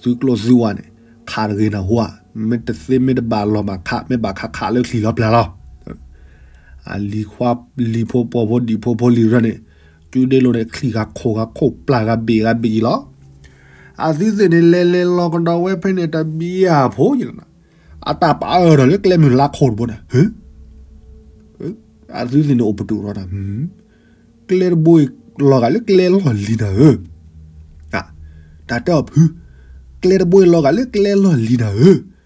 သုကျိၣ်သုဝါန့ၣ် ခးတဂ့ၤနၢ်ဟူဧါ, မ့ၢ်တသ့မ့ၢ်တဘၣ်လီၤမးခး, မ့ၢ်ဘၣ်ခးခးလၢချံလီၤပျၢ်လီၤ. အလံၤခွါလံၤဖိ ပှၤဖိဒံၣ်ဖိဖိလံၤရၢန့ၣ် ကုဒ့လိၤန့ၣ် ချံဂၤခိၣ်ဂၤခိၣ် ပျၢ်ဂၤဘ့ၣ်ဂၤဘ့ၣ်အံၤလီၤ. အသုသ့ၣ်န့ၣ် လဲၤလဲၤလီၤကဒီးဝဲဖဲန့ၣ်တဘျီဧါဖိ အတၢ်ပာ်အၢၣ်ဒီးလၢကျဲမုၢ်လါခိၣ်တဘိန့ၣ် အသုသ့ၣ်န့ၣ်အိၣ်ပတုာ်ထီၣ်တၢ် ကျဲတဘိအံၤလီၤဂာ်လၢကျဲလီၢ်လံၤနၤဧၢ, တၢ်တဲအီၤဖု, ကျဲတဘိအံၤလီၤဂာ်လၢကျဲလီၢ်လံၤနၤဧၢ,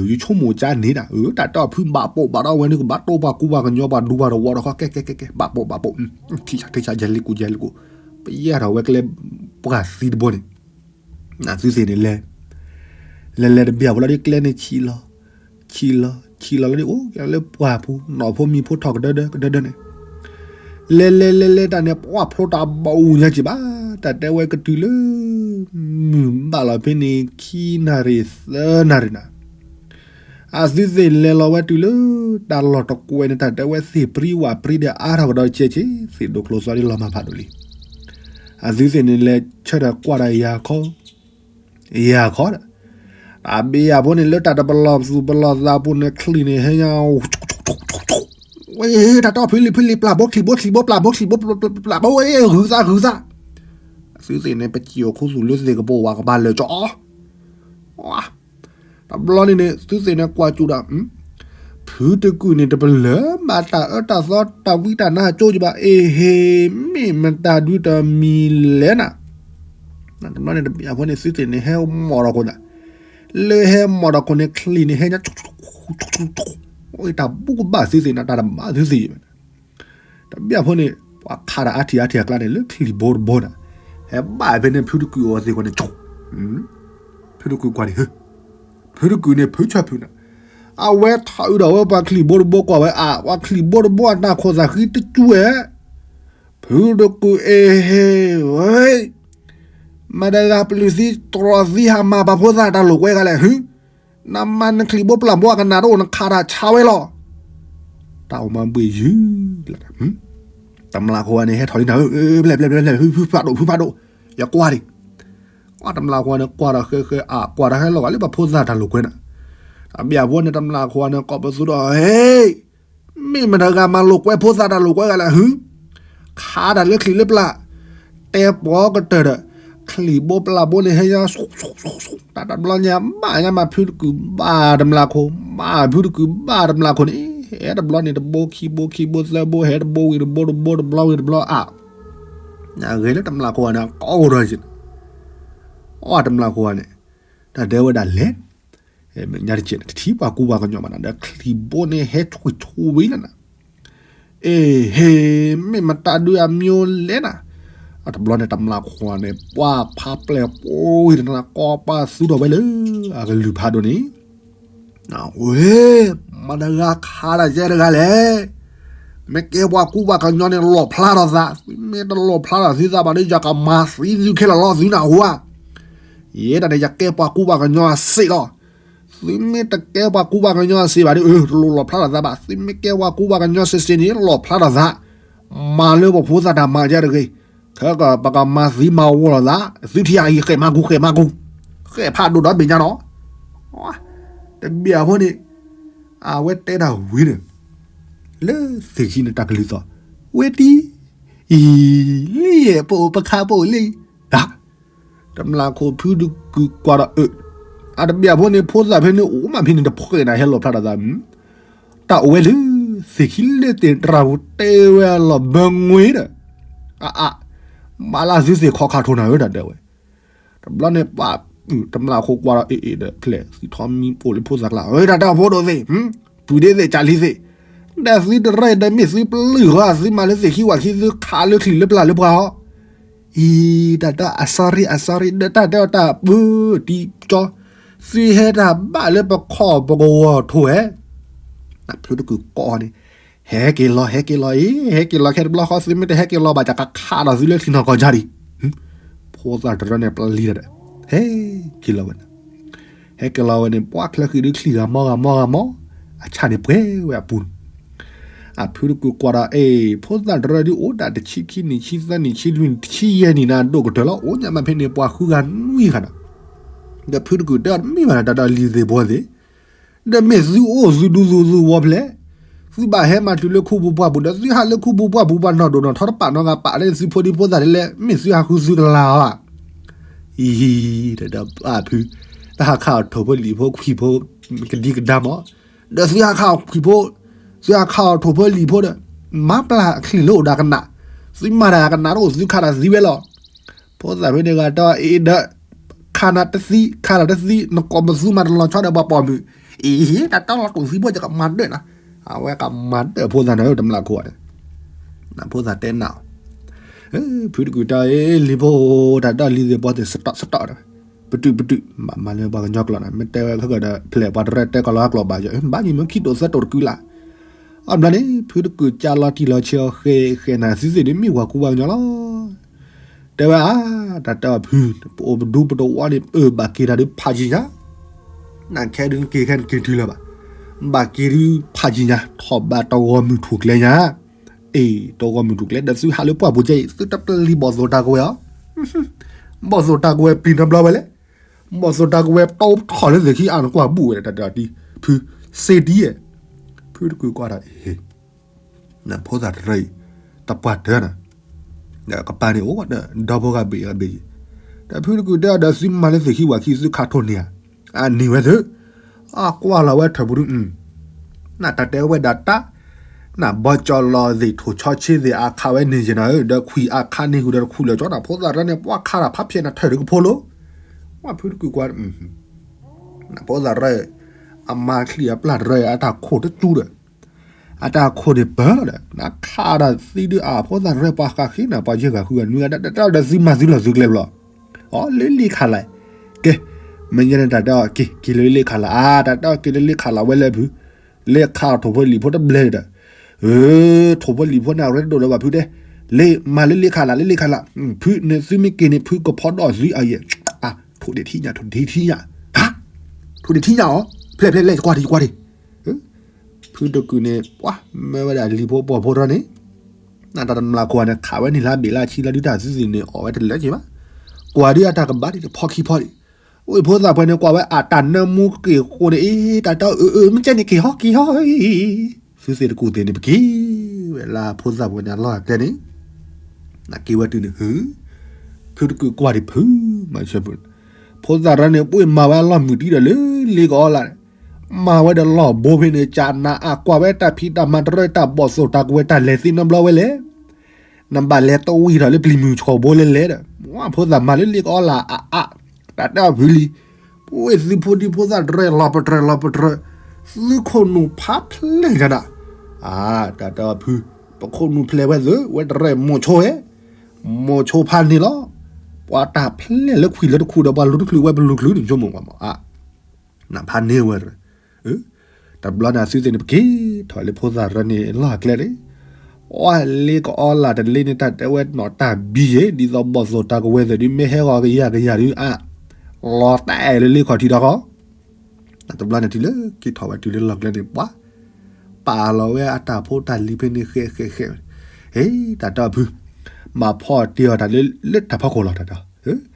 ယဆိကမိၣ်ကါန့ၣ်ဒၣ်ဧၢ, တၢ်တဲအီၤဖုဘၣ်ပိာ်ဘၣ်ဒီးဝဲန့ၣ် ကဘၣ်တိၢ်ပှၤကူပှၤကညီပှၤဒူပှၤတဝီဒီးဃီ ကဲကဲကဲကဲ ဘၣ်ပိာ်ဘၣ်ပိာ်, ထံဆးထံဆး ယဲလံကူ ယဲလံကူ, ပယဲၢ်ထီၣ်ဝဲကျဲပှၢ်သံတဘိန့ၣ် နသုသ့ၣ်န့ၣ်လဲၤ, လဲၤလဲၤတဘျီဖိလီၤဒ်ကျဲန့ၣ်ဆံးလီၤ, ဆံးလီၤ, ဆံးလီၤလီၤဒ်အိၣ်ကလၢပှၢ်ပူၤ နီၢ်ဖိမံၤဖိထီၣ်ကဒၢဒၢကဒၢဒၢန့ၣ်, လဲၤလဲၤလဲၤလဲၤတၢ်န့ၣ် ပှၢ်ဖျိတၢ်ဘၣ်အူညါက့ၤဘၣ်, တၢ်တဲဝဲကတုၤလၢ မုၢ်ဘၣ်လီၤဖဲန့ၣ် ခံနၣ်ရံၣ်သၢနၣ်ရံၣ်နၤ အသုသ့ၣ်လဲၤလီၤဝဲတုၤလၢ တၢ်လီၢ်တကွဲးန့ၣ် တၢ်တဲဝဲသ့ၣ်ပြံဝၣ်ပြံဒီးအါထီၣ်ကဒီးတကဲးက့ၤ သ့ၣ်ဒိၣ်ကျိၤသွဲဒ်လီၤမၢ်ဖးဒိၣ်လံ. အသုသ့ၣ်န့ၣ်လဲၤဆၢထၢၣ်ကွၢ်ဒီးယၤခီ, ယၤခီဒီး, တၢ်ဘျီဖိန့ၣ် လၢတၢ်တပလီၢ်သူၣ်ပလီၢ်သးပူၤန့ၣ် ချံၣ်န့ၣ်ဟဲညါ ဝဲ တၢ်တီၢ်ဖုလံၤဖုလံၤ ပျၢ်ဘိချံၣ်ဘိချံၣ်ဘိ ပျၢ်ဘိချံၣ်ဘိ ပျၢ်ဘိဝဲ ဂုၤသးဂုၤသး, အသုသ့ၣ်န့ၣ် ပစံၣ်အီၤခူသူၣ်လၢသ့ၣ်ကပိာ်ဝဲ ကဘၣ်လၢာ်ကၠီအီၤ တဘျီန့ၣ်န့ၣ် သုသ့ၣ်န့ၣ်ကွၢ်ကၠူၣ်ဒီး ဖုတကုာ်န့ၣ် တပလၢၢ်ဘၣ်တၢ်အၢတၢ်သီတၢ်ဝံတၢ်နါကၠိကဘၣ် အ့ဟ့ မ့ၢ်မတၤဒုတမံၤလဲၣ်နၤ, တဘျီန့ၣ်တဘျီဖိန့ၣ် သုသ့ၣ်န့ၣ်ဟဲမီၢ်ထီၣ်ခိၣ်နၤ, လၢဟဲမီၢ်ထီၣ်ခိၣ်န့ၣ် ချံၣ်န့ၣ်ဟဲညါ တၢ်ဘူကဘၣ်သုသ့ၣ်နၤ တၢ်တဘၣ်သုသ့ၣ် တဘျီဖိန့ၣ် ပှၤခးတၢ်အါထံၣ်အါထံၣ်အကျါန့ၣ် လၢချံၣ်ဘိတဘိန့ၣ် ဟဲဘၣ်ဖဲန့ၣ် ဖုတကုာ်အီၤသ့ၣ်ဃီန့ၣ် ဖုတကုာ်ကွၢ်န့ၣ် ဖုတကုာ်န့ၣ် ဖုဆၢဖုနၤ, အဝဲထီၣ်အုးဒီးဝဲပှၤချံၣ်ဘိတဘိကွၢ်ဝဲအါ ပှၤချံၣ်ဘိတဘိအတၢ်ခိၣ်သးဃံတကၠူဝဲ, ဖုတကုာ်အ့ဟ့ဝဲ မတၤတဂၤပျုၢ်သံတြီၤသံဟးမၤပှၤဖိသၣ်တၢ်လိာ်ကွဲဂၤလဲၣ် ဟု, နမၤနချံၣ်ဘိပျၢ်ဘိအကနၣ်တအိၣ် နခးတၢ်ဆါဝဲလီၤ, တၢ်အိၣ်မၤဘှံးယုၢ်လီၤ, တမျၢ်ခိၣ်န့ၣ် ဟဲထီၣ်လံနၤဧၢ, ဖျဲၣ်ဖျဲၣ်ဖျဲၣ် ဖုဖးဒိၣ် ဖုဖးဒိၣ်, ယကွၢ်ဒံး, ကွၢ်တမျၢ်ခိၣ်န့ၣ် ကွၢ်ဒီးဃဲဃဲအါ ကွၢ်ဒီးဟဲလီၤဂာ်လၢပှၤဖိသၣ်တၢ်လိာ်ကွဲနၤ, တဘျီဖိန့ၣ် တမျၢ်ခိၣ်န့ၣ် ကိးပသူဒီး ဟ့ မ့ၢ်မတၤတဂၤမၤလိာ်ကွဲဖိသၣ်တၢ်လိာ်ကွဲဂၤလဲၣ် ဟု, ခးတၢ်လၢချံၣ်လၢပျၢ်, တဲပီၤကတၢၢ်ဒီး ချံၣ်ဘိပျၢ်ဘိန့ၣ် ဟဲညါ တၢ်တဘျီညါ ဘၣ်ညါမး ဖုတကုာ်ဘၣ်တမျၢ်ခိၣ် ဘၣ်ဖုတကုာ်ဘၣ်တမျၢ်ခိၣ်န့ၣ် ဟဲတဘျီန့ၣ် တဘိခံဘိခံဘိသၢဘိ ဟဲတဘိဝံၤတဘိ တဘိတဘျီဝံၤတဘျီအါ, ညါဂ့ၤလၢတမျၢ်ခိၣ်န့ၣ် ကိးဒီးက့ၤ, အတမျၢ်ခိၣ်န့ၣ် တၢ်တဲဝဲဒၣ်လဲၣ် ညါတကဲး တထံၣ်ပှၤကူပှၤကညီဘၣ်နၤ ဒီးချံၣ်ဘိန့ၣ် ဟဲထွံၣ်ထူဝံၤလီၤနၤ, အ့ဟ့ မ့ၢ်မတၤဒုအမံၤလဲၣ်နၤ, အတဘျီန့ၣ် တမျၢ်ခိၣ်န့ၣ် ပှၤဖးပျဲၢ်ပိၤဝံၤတနၤ ကိးပသူထီၣ်ဝဲလၢ အကလုၢ်ဖးဒိၣ်န့ၣ် ဝ့ မတၤတဂၤခးတၢ်ယဲတဂၤလဲၣ်, မ့ၢ်ကဲပှၤကူပှၤကညီန့ၣ် လီၣ်ဖျါထီၣ်သး, သုမ့ၢ်တလီၣ်ဖျါထီၣ်သုသးဘၣ်ဒီး ယကမၤသံသုခဲလၢာ်လီၤ သုနၢ်ဟူဧါ, ယဲဒၣ်န့ၣ် ယကဲပှၤကူပှၤကညီအစ့ၣ်လီၤ, သုမ့ၢ်တကဲပှၤကူပှၤကညီအစ့ၣ်ဘၣ်ဒီး အၢ တလိၣ်လီၣ်ဖျါထီၣ်သးဘၣ်, သုမ့ၢ်ကဲပှၤကူပှၤကညီစ့ၣ်စ့ၣ်န့ၣ် လီၣ်ဖျါထီၣ်သး, မၤလၢပဖိသၣ်တၢ်မၤယဲတဂ့ၤ, ခဲကပကမၤသံမၤဝီလိာ်သး, သုထံၣ်အံၤ ဃဲးမၤကူ ဃဲးမၤကူ, ဃဲးဖးဒိၣ်ဒီးမဲာ်ညါနီၤ, တဘျီဖိန့ၣ် အဝဲတဲတၢ်ဝံၤန့ၣ် လၢသ့ၣ်ခံန့ၣ်တၢ်ကလုၢ်သီၣ်, ဝဲတံၢ်, အံၤ, လံယဲၢ် ပအိၣ်ပခးပအိၣ်လံ, တမျၢ်ခိၣ် ဖုတကုာ်ကွၢ်ဒီးအၢ, အတဘျီဖိန့ၣ် ဖိသၣ်ဖဲန့ၣ်အိၣ်မးဖဲန့ၣ်တဖှဲးနၤ ဟဲလီၣ်ဖျါထီၣ်သး, တၢ်အိၣ်ဝဲလၢ သ့ၣ်ခံလၢသ့ၣ်တရၢ်ပူၤတဲဝဲအလီၢ်ဘၢငွေဒီး အါအါ, မၤလၢသုသ့ၣ်ခီခါထိၣ်နၤဧၢ တၢ်တဲဝဲ. တဘျီန့ၣ်ပှၤ, တမျၢ်ခိၣ်ကွၢ်ဒီး အ့ၣ်အ့ၣ်ဒီး ဖျဲးသံထီၣ်မံပိာ်လၢဖိသၣ်ကျါ, အၢ တၢ်တဲအဖိဒိၣ်သ့ၣ်, ပုၢ်ဒ့သ့ၣ် ကၢ်လံသ့ၣ်, ဒီးသုတရၢၣ်ဒီးမ့ၢ်သုပျုၢ်ဃီ သုမၤလၢသ့ၣ်ခံဝၣ်ခံ သုခးလၢချံလၢပျၢ်လၢပှၤဟီ, အံၤ တၢ်တဲအ sorry အ sorry ဒီးတၢ်တဲအီၤတၢ်ပၢတံကၠီ, သုဟဲတၢ်ဘၣ်လၢပခီၣ်ပကဝီၤထိၣ်ဧဲ, ဖုတကုာ်ကိးန့ၣ်, ဟဲက့ၤလီၤ ဟဲက့ၤလီၤအံၤ ဟဲက့ၤလီၤခဲတဘျီဃီ သုမ့ၢ်တဟဲက့ၤလီၤဘၣ် ယကခးဒီးသုလၢချံနီၢ်ကီၢ်ကၢ်ဒံး, ဖိသၣ်တရၢၣ်န့ၣ်ပျံၤတၢ်ဒီး, ဟဲက့ၤလီၤဝဲန့ၣ်, ဟဲက့ၤလီၤဝဲန့ၣ် ပှၤချၢဃံဒုချံဂၤမီဂၤမီဂၤမီ, အဆၣ်န့ၣ်ပှဲၤဝဲအပူၤန့ၣ်, အဖုတကုာ်ကွၢ်ဒီး အ့ၣ် ဖိသၣ်တရၢၣ်ဒုးအိၣ်ဒၣ်တဆံခံနံၣ် ဆံသၢနံၣ် ဆံလွံၢ်နံၣ် တဆံယဲၢ်နံၣ်န့ၣ် ဒိၣ်ကတၢၢ်လီၤ အိၣ်ညါမးဖဲန့ၣ် ပှၤဃုဂၤနွံဂၤဒီး, ဒီးဖုတကုာ်တဲအီၤတမ့ၢ်ဘၣ် တၢ်ဒီးလံၤသ့ၣ်ဘီသ့ၣ် ဒီးမ့ၢ်သုအိၣ်သုဒူသုသုဝီဖျဲး, သုဘၣ်ဟဲမၤတုၤလၢခူပူၤပှၢ်ပူၤဒီး သုဟးလၢခူပူၤပှၢ်ပူၤ ပှၤနီၢ်ဒိၣ်နီၢ်ထီတပာ်နီၢ်ဂၤပာ်လၢသုဖိဒံဖိသၣ်ဒ်လဲၣ် မ့ၢ်သုဟးဃုသုကလၤအီၤဧါ, အံၤ တၢ်ဒီးအဖု, တၢ်ဟးခးအီၤထိၣ်ဖိလံာ်ဖိခွံၣ်ဖိ, ကဒံကဒါမး, ဒီးသုဟးခးအီၤခွံၣ်ဖိ, သုဟးခးအီၤထိၣ်ဖိလံာ်ဖိဒီး, မၤပျၢ်အချံၣ်လၢအိၣ်ဒီးကနၣ်, သုမၤတၢ်ကနၣ်တအိၣ်သုခးတၢ်သံဝဲလီၤ ဖိသၣ်ဖဲန့ၣ်ဂၤတဲအီၤ အ့ၣ်ဒီး, ခးနၤတသံ ခးနၤတသံ နကိးပသူမၤတလီၤဆီဒီးပှၤပိာ်မုၣ်, အ့ၣ် တၢ်တီလီၤတူာ်သံဖိယကမၤဒၢၣ်နၤ, အဝဲကမၤဒၢၣ်ဖိသၣ်န့ၣ် တမျၢ်ခိၣ်န့ၣ်, ဖိသၣ်တဲနၤအီၤ, ဖုတကုာ်တဲအီၤ လံၤဖိ တၢ်ဒီးလံၤသ့ၣ်ဘီသ့ၣ် စတီၣ်စတီၣ်ဒီး, ပတုာ်ပတုာ် ဘၣ်မၤလၢပှၤကညီကျိာ်န့ၣ် မ့ၢ်တဲဝဲခဲကဒီး ဖျဲးပှၤတရၢၣ်တဲကီၢ်လီၤအကျိာ်ဘၣ်ယီၤ ဘၣ်ယံၤမ့ၢ်ခံတိာ်သၢတိာ်တကုာ်လၢ် အဘျီန့ၣ် ဖုတကုာ်ကၢ်လီၤတံၢ်လီၤဆဲးအီၤဃဲးဃဲးနၤ သုသ့ၣ်ဒ်မ့ၢ်ပှၤကူပှၤကညီလီၤ, တဲဝဲအါ, တၢ်တဲအီၤဖု, ပအိၣ်ပဒူပတဝီန့ၣ် အၢ ဘၣ်က့ၤတၢ်ဒုးဖးယံၤညါ, နခဲဒုးနက့ၤခဲနက့ၤတုၤလၢၤဘၣ်, ဘၣ်က့ၤဒုးဖးယံၤညါ ထီၣ်ဘၣ်တဂီၤမုၢ်ထူၣ်ကျဲညါ, အ့ၣ် တဂီၤမုၢ်ထူၣ်ကျဲ ဒီးသုဟးလၢပှၢ်ပူၤကဲအံၤ သုတပျံၤဘီၣ်သိၣ်တၢ်ကဝဲၤအီၤ, ဘီၣ်သိၣ်တၢ်ကဝဲၤပျံၤနီတဘျီဝဲလဲၣ် ဘီၣ်သိၣ်တၢ်ကဝဲၤတီထီၣ်လၢသ့ၣ်ခံအါနကွၢ်ဘူၣ်ဝဲဒၣ်တၢ်တံၢ်ဖု, စ့တံၢ်ဧဲ, ဖုတကုာ်ကွၢ်ဒီး ဖိသၣ်တရၢၣ်အံၤ, တပှၢ်တၢၢ်နၤ, ဒီးကပၤန့ၣ်အိၣ်ဒီး ဒီဖိဂၤဘ့ၣ်ဂၤဘ့ၣ်, ဒီးဖုတကုာ်တဲအီၤဒီးသုမၤလၢသ့ၣ်ခံဝၣ်ခံသုခးထိၣ်န့ၢ်ဧါ, အန့ၢ်ဝဲသု, အကွၢ်လီၤဝဲထၢၣ်ပူၤဒု နတၢ်တဲဝဲဒၣ်တၢ်, နဘီကၠီလီၤသ့ၣ်ထိၣ်ဆီဆ့သ့ၣ်အခးဝဲန့ၢ်ယဲနၤဧၢ ဒီးခွံၣ်အခးန့ၢ်ဃုာ်ဒီးတခူၣ်လၢာ်ကၠီနၤ ဖိသၣ်တရၢၣ်န့ၣ် ပှၤခးတၢ်ဖးဖျဲးနၤထၢၣ်တကဖိလီၤ, ဝဲဖုတကုာ်ကွၢ် ဖိသၣ်တရၢၣ်, အမါချံၣ်အပျၢ်တရၢၣ် အတၢ်ခိၣ်တကၠူဒီး, အတၢ်ခိၣ်န့ၣ်ပၢၢ်လီၤဒီး နခးတၢ်သံဒုးအါ ဖိသၣ်တရၢၣ်ပှၤဃးဃ့နၤ ပှၤယဲၢ်ဂၤဃုဂၤနွံဂၤ တၢ်ဒီးသုမၤသုလီၢ်သုကျဲဘျီ, အီၤလၢလ့ခးလး, ကဲ, မ့ၢ်ညါန့ၣ်တၢ်တဲအီၤက့ၤ က့ၤလၢလ့ခးလး အါ တၢ်တဲအီၤက့ၤလၢလ့ခးလးဝဲလၢဖု, လ့ခးအီၤထိၣ်ဖိလံၣ်ဖိတဘျဲၣ်ဒီး, ထိၣ်ဖိလံၣ်ဖိန့ၣ် အရ့ဒိၣ်လၢၤဘၣ်ဖုတဲ, လ့မၤလၢလ့ခးလး လၢလ့ခးလး, ဖုန့ၣ်သုမ့ၢ်က့ၤန့ၣ် ဖုကဖီဒီးသုအယဲၢ်, ထိၣ်ဒ့ၣ်ထံညါ ထိၣ်ဒ့ၣ်ထံညါ, ထိၣ်ဒ့ၣ်ထံညါအီၤ, ဖျဲၣ်ဖျဲၣ်ဖျဲၣ် ယကွၢ်ဒံး ယကွၢ်ဒံး, ဖုတကုာ်န့ၣ် ပှၤမၢဝဲဒၣ်လံၤဖိပိာ်ဖိထီၣ်န့ၣ်, နတၢ်တမျၢ်ခိၣ်န့ၣ် ခးဝဲန့ၣ်လၢဘ့ၣ်လၢဆံလၢဒုတၢ်သံသ့ၣ်န့ၣ် အီၣ်ဝဲတလၢက့ၤဘၣ်, ကွၢ်ဒံးအတၢ်ကဘၣ်ဒံးတဖီခံဖီဒံး, အိၣ်ဖိသၣ်ပှဲၤန့ၣ် ကွၢ်ဝဲအတၢ်နၢမူက့ၤဃိန့ၣ် အ့ တၢ်တဲအီၤအၢ အၢ မ့ၢ်ကဲန့ၣ်က့ၤဟီ က့ၤဟီ, သုသ့ၣ်တကူၣ်သ့ၣ်န့ၣ် ပက့ၤဝဲလၢဖိသၣ်ပှဲၤန့ၣ်အလီၢ်အကျဲန့ၣ်, နက့ၤဝဲတုၤန့ၣ် ဖုတကုာ်ကွၢ်ဒံးဖု, မၤဆၢဖု, ဖိသၣ်ရၢန့ၣ် ပှ့ၤမၤဝဲအလီၢ်မုၢ်တံၢ်ဒီးလၢလ့ကအီလးန့ၣ်, မၤဝဲဒီးလီၢ်ဘိဖဲန့ၣ် ကနၤအကွၢ်ဝဲတၢ်ဖံးတၢ်မၤတရၢတၢ်ဘီၣ်သိၣ်တၢ်ကဝဲၤတၢ်လဲၤသ့နီတဘျီဝဲလဲၣ် နဘၣ်လဲၤတဝံၤထီၣ်လၢပျံၤမုၢ်ဆှီၣ်ဘိလဲၣ်လဲၣ်ဒီး, ဖိသၣ်မၤလၢလ့ကအီလးအါအါ, တၢ်တဲအီၤဖုလံ, ပဝဲသုဖိဒံဖိသၣ်တရၢလီၤပတြၢၤလီၤပတြၢၤ, သုခိၣ်နူာ်ဖးဖျဲၣ်ညါဒၣ်, အါ တၢ်တဲအီၤဖု, ပခိၣ်နူာ်ဖျဲၣ်ဝဲသု, ဝဲတရၢမိၤဆိဟဲ, မိၤဆိဖးန့ၢ်လီၤ, ပှၤတၢ်ဖျဲၣ်လၢခွံၣ်လၢတခူၣ်ဒီးပှၤလူၤတချုးဝဲပလူၤချုးန့ၣ် ဆိကမိၣ်ပှၤမးအါ နဖးန့ၢ်ဝဲ, တဘျီန့ၣ်သုသ့ၣ်န့ၣ် ပက့ၤထီၣ်လၢဖိသၣ်ရၢန့ၣ်လီၢ်အကျဲန့ၣ်, အီၣ်လ့ကအီလးတလ့န့ၣ် တၢ်တဲဝဲနီၣ်တၢ်ဘံယဲၢ် ဒ်သိးဘီၣ်သိၣ်တၢ်ကဝဲၤသ့ၣ်ဒုး မ့ၢ်ဟဲဂီၤကယၤကယၤဒုးအါ, လီၤတဲာ်လၢလ့ခီၣ်ထံးဒီးဃီ တဘျီန့ၣ်တုၤလၢက့ၤထီၣ်ဝဲတုၤလၢလီၢ်ကျဲန့ၣ် ပှၤပာ်လီၤဝဲအတၢ်ဖိတၢ်လံၤဖဲန့ၣ်ဃဲးဃဲးဃဲး, ဟ့ တၢ်တဲအီၤဖု, မၤဖီၣ်တ့ၢ်အီၤတၢ်လၢတၢ်ဖီခိၣ်လီၤတၢ်တဲအီၤ,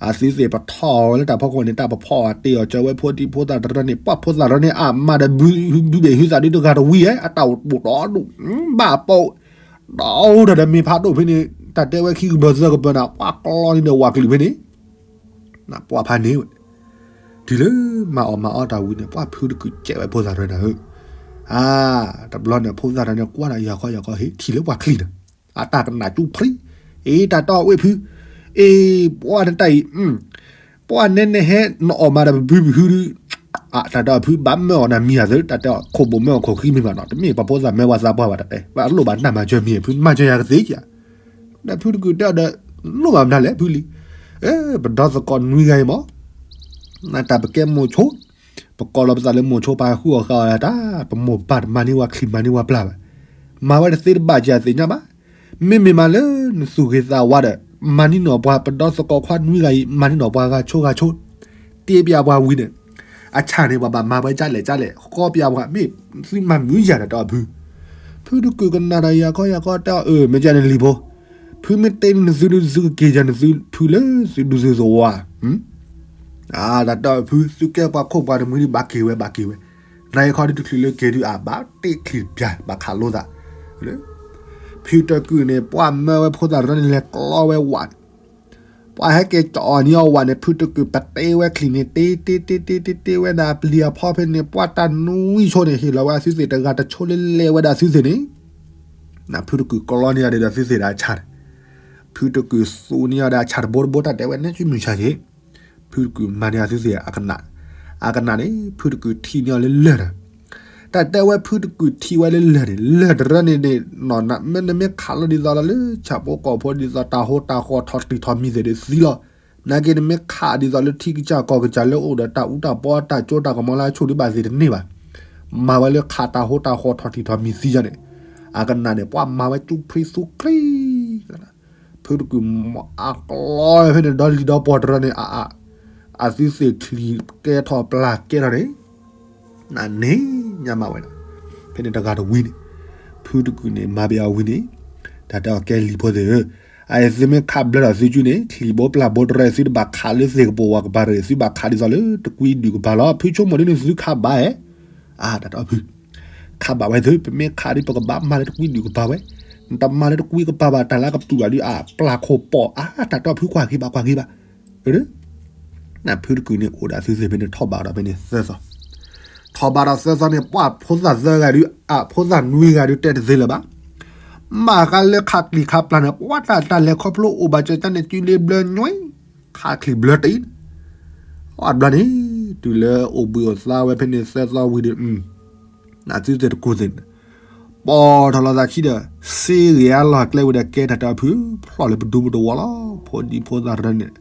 အသုသ့ၣ်ပထီၣ်ဝဲလၢတၢ်ဖီခိၣ်န့ၣ် တၢ်ပဖီၣ်အီၤတ့ၢ်အီၤကၢဝဲဖိဒံဖိသၣ်တရၢန့ၣ် ပှၤဖိသၣ်တရၢန့ၣ် အမၤဒီးဘုဘ့ၣ်ဟုသးဒုတဂၤတဝံၤဧဲ အတၢ်အိၣ်ပိာ်တီဒိၣ်, ဘၣ်ပိာ်, ဒီးအိၣ်ဒီးမ့ၢ်ဖးဒိၣ်ဖဲန့ၣ် တၢ်တဲဝဲခံကပၢၤသၢကပၢၤန့ၣ် ပှၤကျီန့ၣ်ဒီးဝၤကလုာ်ဖဲန့ၣ် ပှၤဖးန့ၢ်ဝဲ, တုၤလၢမၤအီၣ်မၤအီတၢ်ဝံၤန့ၣ် ပှၤဖုတကုာ်ကဲးဝဲဖိသၣ်တရၢန့ၣ်ဧၢ, အါ, တဘျီန့ၣ် ဖိသၣ်တရၢန့ၣ် ကွၢ်ဒီးယၤခီယၤခီဟ့ၣ်ထံၣ်လၢပှၤချံန့ၣ်, အတၢ်ကနၣ်ကၠူဖရံး, အ့ တၢ်တဲအီၤဝ့ၢ်ဖု, အ့ ပှၢ်နတၢ်အံၤ, ပှၢ်နဲနဲဟဲနအီၣ်မးဒီးပဘုပဟုဒုး, တၢ်တဲအီၤဖု ဘၣ်မၢအီၣ်နၤမံၤဧါသၢ, တၢ်တဲအီၤ ခိၣ်ဘိၣ်မၢအီၣ်ခိၣ်ဃံမ့ၢ်ဘၣ်နီၤ, တမ့ၢ်ပှၤဖိသၣ်မၢပှၤသးပှၢ်ဘၣ်တတဲ, ဘၣ်လိၣ်ဘၣ်နၢ်မၤစၢၤမံၤဧါဖု, မၤစၢၤယၤကသ့ဧါ. ဒီးဖုတကုာ်တဲအီၤဒီး လိၣ်ဘၣ်မနုၤလဲၣ်ဖုလံ, ပဒီသကိးနွံဂၤအံၤမး နတၢ်ပကဲမိၢ်ဆိ, ပကိးလီၤပသးလၢမိၢ်ဆိ ပာ်ဃုာ်အီၤဃာ်အီၤတၢ်, ပမိၢ်ပၢ်တမၤန့ၢ်ဝဲချံမၤန့ၢ်ဝဲပျၢ်ဘၣ်, မၤဝဲတသ့တဘၣ်ကသ့ၣ်ညါဘၣ်. မ့မ့ၢ်မးလၢနသူၣ်ဂ့ၤသးဝါဒီး မၤန့ၢ်နီၢ်ပှၤပဒီသကိးခွါနွံဂၤအံၤ မၤန့ၢ်နီၢ်ပှၤဂၤဆိဂၤဆိ, တ့ပျၢ်ပှၤဝံၤန့ၣ်, အဆၣ်န့ၣ် ပှၤဘၣ်မၤဝဲကလဲၣ်ကလဲၣ် ဃီပျၢ်ပှၤ မ့ၢ်သုမၤမုာ်ယၤဒီးတဲအီၤဖု, ဖုတကုာ်ကနၣ်ဒီးယၤခီယၤခီတဲအီၤ အၢ မ့ၢ်ကန့ၣ်လံၤဖိ, ဖုမ့ၢ်တဲန့ၣ်နသုဒုးသုကက့ၤယၤနသုဖုလၢသုဒူသုသဝီဧါ တၢ်တဲအီၤဖု သုကဲပှၤခိၣ်ပှၤတမှံဒုး ဘၣ်က့ၤဝဲ ဘၣ်က့ၤဝဲ, နၤယခီဒုးတချုးလၢက့ၤဒုး အဘၣ်တ့ၢ်ချံတပျၢ် ဘၣ်ခးလိာ်သး, ဖုတကုာ်န့ၣ် ပှၢ်မၢဝဲဖိသၣ်တရၢန့ၣ် လဲၤကျီဝဲဝး, ပှၢ်ဟဲက့ၤကၠီအီၤန့ၢ်အီၤဝးန့ၣ် ဖုတကုာ်ပတ့ဝဲချံန့ၣ် တ့တ့တ့တ့တ့တ့ဝဲဒၣ်ပျံၤအဖီဖဲန့ၣ် ပှၢ်တၢ်နွံဆိန့ၣ် ဟ့ၣ်လီၤဝဲအသုသ့ၣ်တဂၤတဆိလၢလဲၤဝဲဒၣ်အသုသ့ၣ်န့ၣ်, နဖုတကုာ်ကျီန့ၢ်အီၤဒီးသုသ့ၣ်ဒီးအဆၣ်န့ၣ်, ဖုတကုာ်သူန့ၢ်အီၤဒီးအဆၣ်တဘိတဘိ တၢ်တဲဝဲန့ၣ် ကမုၢ်ဆါက့ၤ ဖုတကုာ်မၤန့ၢ်အသုသ့ၣ်အကနၣ်, အကနၣ်န့ၣ် ဖုတကုာ်ထံၣ်န့ၢ်အီၤလၢလၢၢ်ဒီး, တၢ်တဲဝဲဖုတကုာ်ထံၣ်ဝဲလၢလၢၢ်န့ၣ် လၢၢ်တရၢန့ၣ်န့ၣ် နမ့ၢ်ခးလီၤဒ်သိးလၢဆၣ်ဖိကီၢ်ဖိဒ်သိးတၢ်ဟိတၢ်ဃီထီၣ်တံၢ်ထီၣ်မံၤသ့ၣ်ဒီးသံလီၤ, နာ်က့နမ့ၢ်ခးဒ်သိးလၢထံကစၢ်ကီၢ်ကစၢ်လၢအိၣ်ဒီးတၢ်အူတၢ်ပီတၢ်ကၠိတၢ်ကမီၤလၢအဆိၣ်ဒုးဘၣ်သ့ၣ်တန့ၢ်ဘၣ်, မၤဝဲလၢခးတၢ်ဟိတၢ်ဃီထီၣ်တံၢ်ထီၣ်မံၤသံယါန့ၣ်, အကနၣ်န့ၣ် ပှၢ်မၤဝဲကၠူဖံးသူချံ ဖုတကုာ်မၤအကျီဖဲန့ၣ် ဒီလံၤဒီပှီၢ်တရၢန့ၣ် အ အသုသ့ၣ်ချံကဲထီၣ်ပျၢ်ကဲထီၣ်န့ၣ်, နန့ၣ်ညါမးဝဲဒၣ်, ဖဲန့ၣ်တဂၤတဝံၤန့ၣ်, ဖုတကုာ်န့ၣ် မၤဘၣ်အဝံၤန့ၣ်, တၢ်တဲအီၤကဲလံၤဖိသ့ၣ်ဧၢ, အသုမ့ၢ်ခးဘျၢထီၣ်သုကၠူန့ၣ် ချံဘိပျၢ်ဘိတရၢ သုတဘၣ်ခးလၢသ့ၣ်ကပိာ်ဝးကပၤတဂ့ၤ, သုဘၣ်ခးဒ်သိးလၢတကွံဒုးကပၤလီၤ. ဖုဆိကမိၣ်ဒ်န့ၣ်သုခးဘၣ်ဧါ, တၢ်တဲအီၤဖု ခးဘၣ်ဝဲသု, ပမ့ၢ်ခးဒ်ပကဘၣ်မၤလၢတကွံဒုးကပၤဝဲ, နတမၤလၢတကွံကပၤဘၣ် တၢ်လၢကပျုာ်ဘၣ်ဒုးအပျၢ်ခိၣ်ပီၣ်အါ, တၢ်တဲအီၤဖုကွၢ်က့ၤဘၣ် ကွၢ်က့ၤဘၣ်, ဖုတကုာ်န့ၣ်အိၣ်ဒီးသုသ့ၣ်ဖဲန့ၣ် ထီၣ်ဘးဒီးဖဲန့ၣ်သၢသီ, ထီၣ်ဘးဒီးသၢသီန့ၣ် ပှၢ်ဖိသၣ်သၢဂၤဒုး အဖိသၣ်နွံဂၤဒုးတဲတသ့လၢၤဘၣ်, မ့ၢ်ဃါလၢခးကျံၤခးပျၢ်န့ၣ် ပှၢ်တၢ်တၢ်လဲၤခီဖျိအိၣ်ဘၣ်စၢၤကၠၢန့ၣ် စုလ့ဘျၢညွံ, ခးကျံၤဘျၢတအံၤ, အဘျီန့ၣ် တုၤလၢအိၣ်ဘှံးအိၣ်သါဝဲဖဲန့ၣ်သၢသီဝံၤဒီး နသုသ့ၣ်တကိၢ်သ့ၣ်န့ၣ်, ပိာ်ထီၣ်လီၤသးခံဒီး စ့ဂ့ၤအါလီၤကျဲဝံၤဒီးကဲတၢ်တဲအီၤဖု ဖျီၣ်လၢပဒူပတဝီလီၤ. ဖိဒံဖိသၣ်တရၢန့ၣ်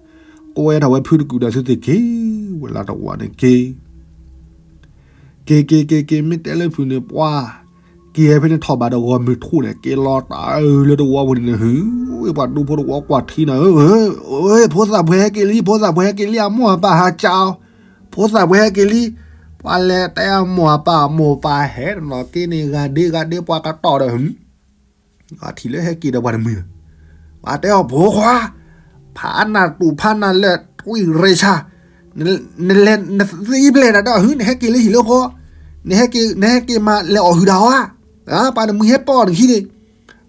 ကွဲထီၣ်ဝဲဖုတကုာ်ဒီးသုသ့ၣ်က့ၤဝဲလၢတဝီန့ၣ်က့ၤ က့ၤက့ၤက့ၤက့ၤ မ့ၢ်တဲလၢဖုန့ၣ် ပှၢ်က့ၤဖဲန့ၣ်ထီၣ်ဘးဒီးဂီၤမုၢ်ထူၣ်န့ၣ် က့ၤလီၤတၢ်အုးလၢတဝီပူၤန့ၣ် ဟုဝဲပှၤဒူဖိတဝီကွၢ်ထံနၤဧၢ, ဖိသၣ်ပှဲၤဟဲက့ၤလံ ဖိသၣ်ပှဲၤဟဲက့ၤလံ အမိၢ်အပၢ်ဟးကၠီ ဖိသၣ်ပှဲၤဟဲက့ၤလံ, ပှၤလဲၤတဲအမိၢ်အပၢ် အမိၢ်အပၢ်ဟဲတနီၤက့ၤန့ၣ် ဂၤဒ့ဂၤဒ့ပှၤကတီၢ်ဒီး အထံၣ်လၢဟဲက့ၤဒီးပှၤတမှံၤ, ပှၤတဲအီၤဖိခွါ, ဖးနၢ်တူာ်ဖးနၢ်လၢာ် တွံၢ်ရ့ဆါ, နလဲၤနသံဘျဲၣ်တၢ်ဒီးဟု နဟဲက့ၤလၢဟံၣ်လၢဃီ, နဟဲက့ၤ နဟဲက့ၤမးလဲၤအီၣ်ဟုၣ်တၢ်ဝါ, ပှၤတမှံၤဟဲပိာ်နခံန့ၣ်,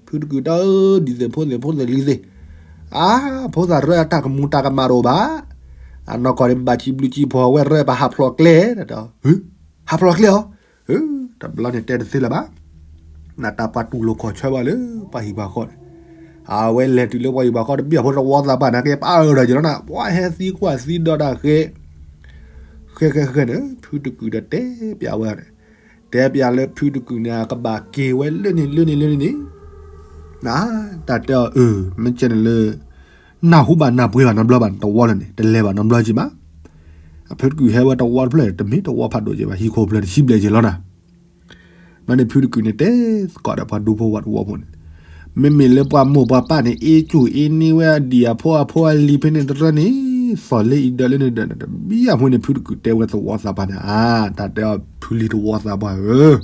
ဖုတကုာ်ဒီး ဒ်သိးဖိသ့ၣ်ဖိသ့ၣ်လံသ့ၣ်, အဖိသၣ်ရၢတၢ်ကမူၤတၢ်ကမၣ်တအိၣ်ဘၣ်, အနီၢ်ကီၢ်န့ၣ် ဘၣ်စံးဘျုးစံးဖှိၣ်ဝဲရၢ ပဟးဖျိးကျဲ, ဟးဖျိးကျဲအီၤ တဘျီန့ၣ်တဲတသ့လၢၤဘၣ်, နတၢ်ပှၤတူၢ်လိာ်ခီၣ်ဆၢဘၣ်လၢပှၤဟံၣ်ပှၤဃီန့ၣ်, အဝဲလဲၤတုၤလၢပှၤဟံၣ်ပှၤဃီတဘ့ၣ်အဖိတဝီသးပှၢ်န့ၣ် ကဲပာ်အၢၣ်ဒီးက့ၤလီၤနၤ ပှၤဟဲသံကွၢ်သံဒီးတၢ်ဃဲ, ဃဲဃဲဃဲန့ၣ် ဖုတကုာ်ဒီးတဲပျးဝဲန့ၣ်, တဲပျးလၢဖုတကုာ်န့ၣ် အကဘၣ်က့ၤဝဲလၢန့ၣ်လၢန့ၣ်လၢန့ၣ်န့ၣ်, နတၢ်တဲအီၤအၢ မ့ၢ်ကဲန့ၣ်လၢ နၢ်ဟူဘၣ်နၢ်ပှ့ၤဘၣ်နီတဘျီဘၣ် တဝီလၢန့ၣ် တလဲၤဘၣ်နီတဘျီက့ၤဘၣ်, အဖုတကုာ်ဟဲဝဲတဝီတဖျၢၣ် တမ့ၢ်တဝီဖးဒိၣ်က့ၤဘၣ် ဟံၣ်ခိၣ်ဖျၢၣ်တဆံဘျဲၣ်က့ၤလီၤနၤ, ဘျီန့ၣ်ဖုတကုာ်န့ၣ်တဲသကိးဒီးပှၤဒူဖိဝဲတဝီဖိန့ၣ်, မ့မ့ၢ်လၢပှၤမိၢ်ပှၤပၢ်န့ၣ် အ့ၣ်ကူၣ်အ့ၣ်န့ၢ်ဝဲအဒံၣ်အဖိအဖိအလံၤဖဲန့ၣ်တရၢန့ၣ်, သီၣ်လၢအံၤဒၢးလၢန့ၣ်ဒီး တဘံၣ်အမူန့ၣ် ဖုတကုာ်တဲဝဲသဝီသးပှၢ်န့ၣ် အါ တၢ်တဲအီၤဖုလံၤတဝီသးပှၢ်ဧၢ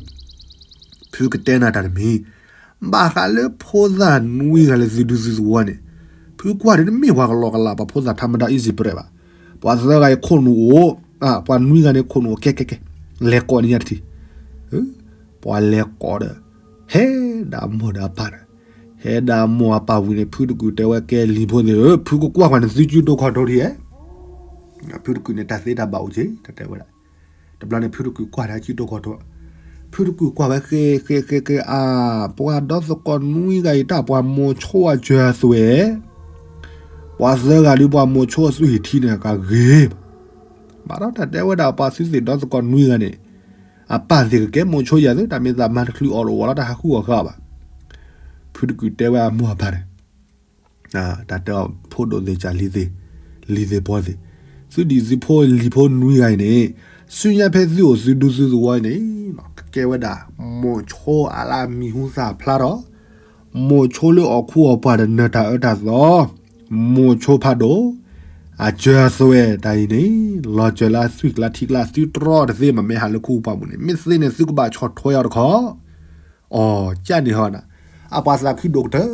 ဖုကတဲနၤတၢ်တမံၤ, ဘၣ်ဃးလၢဖိသၣ်နွံဂၤလၢသုဒူသုသဝီန့ၣ်, ဖုကွၢ်ဒ်တမ့ၢ်ပှၤကလီကလး ပှၤဖိသၣ်ထါမဒါ easy ပြဲး ဘၣ်, ပှၤသၢဂၤအံၤခိၣ်နူာ်အိၣ်, ပှၤနွံဂၤန့ၣ်ခိၣ်နူာ်အိၣ် ကဲကဲကဲ, လဲၤကိးန့ၢ်ယၤတထံၣ်, ပှၤလဲၤကိးဒီး, ဟဲဒၣ်မိၢ်ဒီးအပၢ်ဒီး, ဟဲဒၣ်မိၢ်အပၢ်ဝံၤန့ၣ် ဖုတကုာ်တဲဝဲကဲလံၤဖိသ့ၣ်ဧၢ ဖုကကွၢ်ပှၤန့ၣ်သုကၠူတိၢ်ခီၣ်ထိထံၣ်ဧဲ ဖုတကုာ်န့ၣ် တၢ်သ့တၢ်ဘၣ်အိၣ်က့ၤ တၢ်တဲဝဲဒၣ်, တဘျီန့ၣ် ဖုတကုာ်ကွၢ်တၢ်ကၠူတိၢ်ခီၣ်ထိ, ဖုတကုၢ်ကွၢ်ဝဲဃဲဃဲဃဲဃဲ အါ, ပှၤဒီသကိးနွံဂၤအံၤ တၢ်ပှၤမိၤဆိအစၢၤအသွဲၣ်, ပှၤသၢဂၤဒုး ပှၤမိၤဆိအသွံၣ်ထံန့ၣ် ကဂ့ၤဘၣ်. ဘၣ်ဒီးတၢ်တဲဝဲဒၣ် ပှၤသုးသ့ၣ်ဒီသကိးနွံဂၤန့ၣ် အပၢ်သ့ၣ်ကကဲမိၤဆိယၤသု, တၢ်မ့ၢ်သးမၤတချုးအီၣ်တအိၣ်လီၤ တၢ်ဟးဃုအီၣ်ဃာ်ဘၣ်. ဖုတကုၢ်တဲဝဲအမိၢ်အပၢ်န့ၣ် တၢ်တဲအီၤ ဖိဒိၣ်သ့ၣ် ကၢ်လံၤသ့ၣ် လံၤသ့ၣ်ပှီၤသ့ၣ်, သုဒံၣ်သုဖိလံၤဖိနွံဂၤအံၤန့ၣ် ဆူညါဖဲသုအိၣ်သုဒူသုသဝီအံၤန့ၣ် ကကဲဝဲဒၣ် မိၤဆိအလၢအမံၤဟူသၣ်ဖျါထီၣ်, မိၤဆိလၢအီၣ်ခူအီၣ်ပှၢ်ဒီးနၢၤတၢ်အၢတၢ်သီ, မိၤဆိဖးဒိၣ်, အစၢၤအသွဲၣ်တၢ်အံၤန့ၣ် လီၤစၢၤလၢသွံၣ်ကျါထံကျါ သုတြီတသ့ဘၣ် မ့ၢ်ဟးလၢခူပှၢ်ပူၤန့ၣ် မ့ၢ်သ့န့ၣ် သုကဘၣ်ဆီၣ်ထွဲအီၤတခီ အီၤ ကၢ်န့ၣ်ဟီနၤ, အပှၤသးခုဒိၣ်ကတၢၢ်,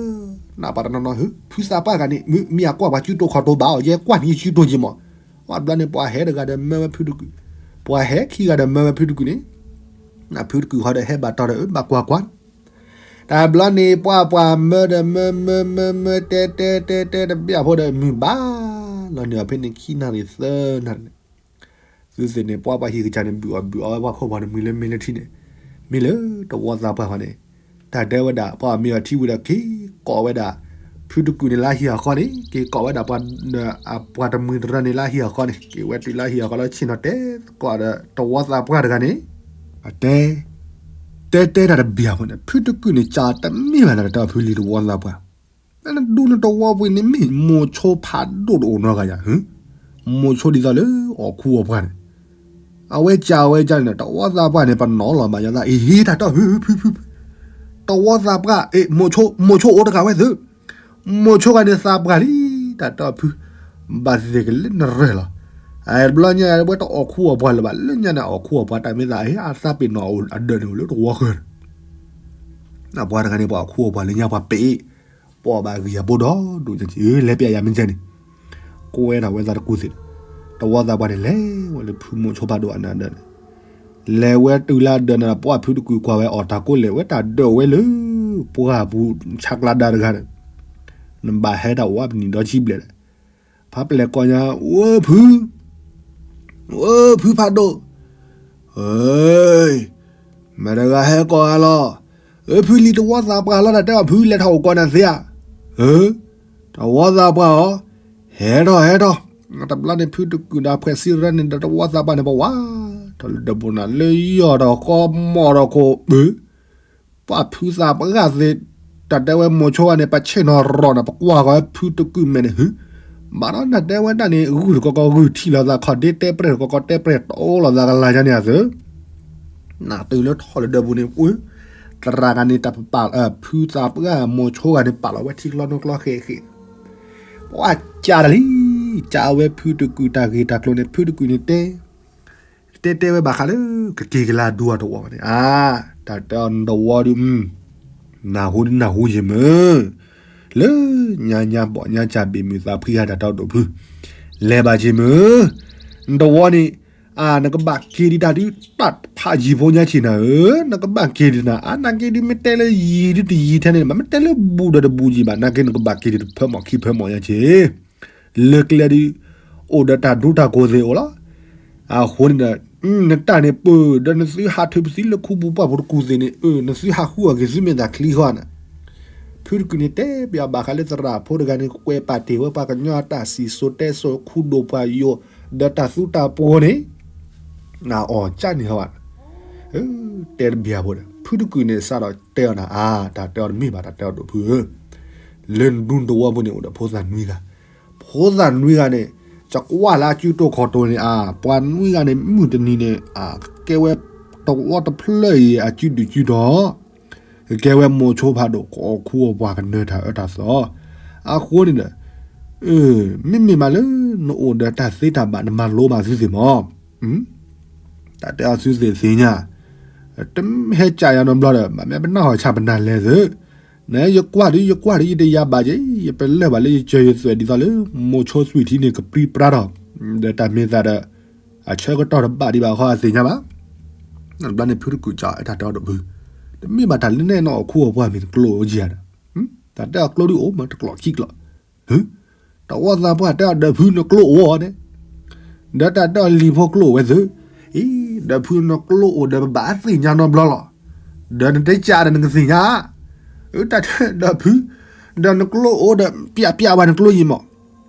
နပှၤတနီၤနီၤ ဟၢ ဖုသးပှၢ်ဂၤန့ၣ် မ့ၢ်အကွၢ်ပှၤစုတိာ်ခီၣ်တိာ်ဘၣ်အီၤ ယဲကွၢ်န့ၣ်ယစုတိာ်ယံၤမး, ဝဲဘျီန့ၣ် ပှၤဟဲတဂၤဒီးမၢဝဲဖုတကုၢ်, ပှၤဟဲခံဂၤဒီးမၢဝဲဖုတကုၢ်န့ၣ်, နဖုတကုၢ်ဃီဒီးဟဲဘၣ်တီၢ်ဒီး အၢ ဘၣ်ကွၢ်ကွၢ်, တၢ်ဘျီန့ၣ် ပှၤပှၤမၢဒီးမၢမၢမၢမၢ တဲတဲတဲတဲတဘျီဖိဒီး မုၢ်ဘၣ်လီၤန့ၣ် အဖဲန့ၣ်ခံနၣ်ရံၣ်သၢနၣ်ရံၣ်န့ၣ် သုသ့ၣ်န့ၣ် ပှၤပှၤဟံၣ်ကစၢ်န့ၣ် ဘုၣ်အီၣ်ဘုၣ်အီဝဲပှၤခိၣ်ပှၤတမှံၤလၢမ့ၢ်လၢထံန့ၣ်, မ့ၢ်လၢတဝီသးပှၢ်ဃီန့ၣ်, တၢ်တဲဝဲဒၣ် ပှၤမ့ၢ်အီၤထံဝံၤဒီး က့ၤကိးဝဲဒၣ် ဖုတကုၢ်န့ၣ်လၢဟံၣ်အဃီန့ၣ်, က့ၤကိးဝဲဒၣ် ပှၤတမှံၤတရၢန့ၣ်လၢဟံၣ်အဃီန့ၣ်, က့ၤဝဲတုၤလၢဟံၣ်အဃီလီၤ ဆ့ၣ်နီၤတဲသကိးဒီး တဝီသးပှၢ်တဂၤန့ၣ်, အတဲ တဲတဲတၢ်တဘၣ်ဖိန့ၣ် ဖုတကုၢ်န့ၣ် ကၢ်တမ့ၢ်ဘၣ်နတၢ်တဲအီၤ ဖုလံၤတဝီသးပှၢ် နဒူနတဝီပူၤန့ၣ်မ့ၢ်မိၤဆိဖးဒိၣ်တအိၣ်နီတဂၤယၤ, မိၤဆိဒ်သိးလၢအီၣ်ခူအီၣ်ပှၢ်န့ၣ်, အဝဲကၢ်ဝဲကၢ်န့ၣ် တဝီသးပှၢ်န့ၣ် ပနီၣ်လီၤမးယသး အ့ ဟ့ တၢ်တဲအီၤ ဖု ဖု ဖု ဖု တဝီသးပှၢ် အ့ မိၤဆိ မိၤဆိအိၣ်တဂၤဝဲသု, မိၤဆိဂၤန့ၣ်သးပှၢ်လံ, တၢ်တဲအီၤ ဖု ဘၣ်သ့ၣ်ကလၢနရဲၣ်လီၤ, အဘျီညါဝဲတအီၣ်ခူအီၣ်ပှၢ်လၢၤဘၣ် လၢညါန့ၣ် အီၣ်ခူအီၣ်ပှၢ် တၢ်မ့ၢ်သး အ့ အသးပ့ၤနီၣ်အဒၢးန့ၣ်အိၣ်လၢတဝီဃၢၤန့ၣ် ပှၤတဂၤန့ၣ် ပှၤအီၣ်ခူအီၣ်ပှၢ်လၢညါပှၤပ့ၤ, ပှၤဘၣ်ဂံၢ်အဘိဒီးဒိၣ်က့ လဲၤပျဲယၤမ့ၢ်ကဲန့ၣ်, ကွဲဒၣ်ဝဲသးတကူၣ်သ့ၣ်, တဝီသးပှၢ်န့ၣ် လဲၤဝဲလၢဖုမိၤဆိဖးဒိၣ်အနၢ်ဒၢးန့ၣ်, လဲၤဝဲတုၤလၢအဒၢးန့ၣ် ပှၢ်ဖုတကုၢ်ကွၢ်ဝဲအီၣ်တၢ်ကိးလဲၣ်ဝဲတၢ်ဒၢးဝဲလၢ ပှၢ်ပူၤဆါကျါဒါတဂၤန့ၣ်, နဘၣ်ဟဲတၢ်အိၣ်အပနံၣ်ဒီဆံဘျဲၣ်ဒီး, ဖးပျဲၢ်ကိးညါ ဝဲဖု ဝဲဖုဖးဒိၣ်, အၢ မတၤတဂၤဟဲကိးဂၤလီၤ, အၢ ဖုလံၤတဝီသးပှၢ်လီၤ တၢ်တဲအီၤ ဖုလဲၤထီၣ်အိၣ်ကိးနၤသ့ဧါ, အၢ တဝီသးပှၢ်အီၤ, ဟဲထီၣ်ဟဲထီၣ်, တဘျီန့ၣ် ဖုတကုၢ်ဒီးဖှဲးစံရၢန့ၣ်ဒီးတဝီသးပှၢ်န့ၣ် ပဝးထီၣ်လၢဒၢးပူၤနၤ လၢယီၢ်ဒီးဃီမီၢ်ဒီးခိၣ်ပၢၤ ပှၢ်ဖုသးပှၢ်သ့ၣ်, တၢ်တဲဝဲမိၤဆိဂၤန့ၣ် ပဆ့ၣ်နီၤရီၣ်န့ၣ် ပကွၢ်ဃီၤဖုတကုၢ်မဲာ်န့ၣ် ဟု, ဘၣ်ဒီးနတဲဝဲဒၣ်န့ၣ် ဂုၢ်တကီကီဂုၢ်ထံၣ်လိာ်သး ခီၣ်ဒ့တဲပြဲၢ်တကီကီတဲပြဲၢ်တအိၣ်လိာ်သးကလါယါန့ၣ်အသု, နတုၤလၢထီၣ်လၢဒၢးပူၤန့ၣ် အၢ သရၣ်ဂၤန့ၣ် တၢ်ပပာ် ဖုသးပှၢ်မိၤဆိဂၤန့ၣ် ပာ်လီၤဝဲထံကျီနိကျီဃဲးဃဲး ပှၤကၢ်တၢ်လံ, ကၢ်ဝဲဖုတကုၢ်တၢ်ဂ့ၢ်တၢ်ကျိၤန့ၣ် ဖုတကုၢ်န့ၣ်တဲ တဲတဲဝဲဘၣ်ဃးလၢ ကက့ၤကလါဒူအတဝီန့ၣ် အါ, တၢ်တဲအီၤနတဝီဒုး, နၢ်ဟူနၢ်ဟူယံာ်မုၢ်, လၢညါညါဘီၣ်ညါကၢ်ဘ့ၣ်မုၢ်သးဖှံဟးတၢ်တဲအီၤဒိၣ်ဖု, လဲၤဘၣ်ယံာ်မုၢ်, နတဝီန့ၣ်, အါ နကဘၣ်က့ၤဒံးတၢ်ဒုး တၢ်ဖးယံာ်ဖိညါဆံးနၤဧၢ, နကဘၣ်က့ၤဒံးနၤ အါ နာ်က့ဒုး မ့ၢ်တဲလၢယံာ်ဒုးတယံာ်ထဲန့ၣ် မ့ၢ်တဲလၢဘူးဒီးတဘူးယံာ်ဘၣ် နာ်က့နကဘၣ်က့ၤဒံးတဖၢမီၢ်ခံဖၢမီၢ်ညါဆံး လၢကျဲဒုး အိၣ်ဒီးတၢ်ဒူတၢ်ကိၤသ့ၣ်အိၣ်လီၤ. အဃိန့ၣ်ဒီး နတၢ်န့ၣ်ပၢၢ် ဒီးနသုဟးထုးပသံလၢခူပူၤပှၢ်ပူၤတကူၣ်သ့ၣ်န့ၣ် အၢ နသုဟးဃုအီၣ်က့ၤသုမ့ၢ်သးချံဃီနၤ. ဖုတကုၢ်န့ၣ်တဲဘၣ်ဘၣ်ဃးလၢသရၣ်ဖိတဂၤန့ၣ် ကွဲးပာ်တ့ၢ်ဝဲပှၤကညီအတၢ်စံၣ်စိၤတဲစိၤ ခူဒိၣ်ပှၢ်ယိာ် ဒီးတၢ်သူတၢ်ပှီၤန့ၣ် အီၣ်ကၢ်န့ၣ်ဟီဘၣ် တဲတဘၣ်ဖိဒီး ဖုတကုၢ်န့ၣ်စးထီၣ်တဲအီၤနၤ အါ တၢ်တဲအီၤတမ့ၢ်ဘၣ် တၢ်တဲအီၤဒိၣ်ဖုဧၢ, လၢနဒူနတဝီပူၤန့ၣ် အိၣ်ဒီးဖိသၣ်နွံဂၤ, ဖိသၣ်နွံဂၤန့ၣ် ကကွၢ်လၢအစုတိာ်ခီၣ်တိာ်န့ၣ် အါ ပှၤနွံဂၤန့ၣ် မုၢ်တနံၤန့ၣ် အါ ကကဲဝဲတဝီတဖျၢၣ်အံၤ အစုဒုၣ်စုတီၤ ကကဲဝဲမိၤဆိဖးဒိၣ် ကီၢ်ခူအပှၤကနၢၤတၢ်အၢတၢ်သီ, အဃိန့ၣ်ဒီး မ့မ့ၢ်မးလၢ နအိၣ်ဒီးတၢ်သ့တၢ်ဘၣ် နမၤလိဘၣ်သုသ့ၣ်မး, တၢ်တဲအီၤသုသ့ၣ်သ့ၣ်ညါ, တဟဲကၢ်ယၤနီတဘျီဒီး ဘၣ်မ့ၢ်ပနၢ်ဟီၣ်ဆၣ်ပနၢ်လဲၤသု, နယကွၢ်ဒုး ယကွၢ်ဒုး ယတယၤဘၣ်က့ၤ ယပလၢၢ်ဘၣ်လၢယစၢၤယသွဲၣ်ဒ်သိးလၢ မိၤဆိသွံၣ်ထံန့ၣ် ကပြံပြါထီၣ်, ဒီးတၢ်မ့ၢ်သးဒီး အဆၢကတီၢ်တဘၣ်ဒံးဘၣ်ဃီအသ့ၣ်ညါဘၣ်. တဘျီန့ၣ် ဖုတကုၢ်ကၠီအဲၣ်တၢ်တဲအီၤဒိၣ်ဖု, တမ့ၢ်ဘၣ်တၢ်လၢနဲနအီၣ်ခူအပှၤမ့ၢ်တကျိအိၣ်ကယၤဒီး, တၢ်တဲအီၤကျိဒုးအိၣ်မးတကျိာ်ခံကျိာ်, တဝီသးပှၢ်တဲအီၤဒီးဖုနကျိအိၣ်အီၤန့ၣ်, ဒီးတၢ်တဲအီၤလံၤဖိကျိအိၣ်ဝဲသု, အံၤ ဒီးဖုနကျိအိၣ်ဒီးပဘၣ်သ့ၣ်ညါနီတဘျီလီၤ. ဒီးနတဲကးဒီးနကသ့ၣ်ညါ, တၢ်တဲဒီးဖု, ဒီးနကျိအိၣ်ဒီး ပျးပျးဝဲနကျိယံၤမး,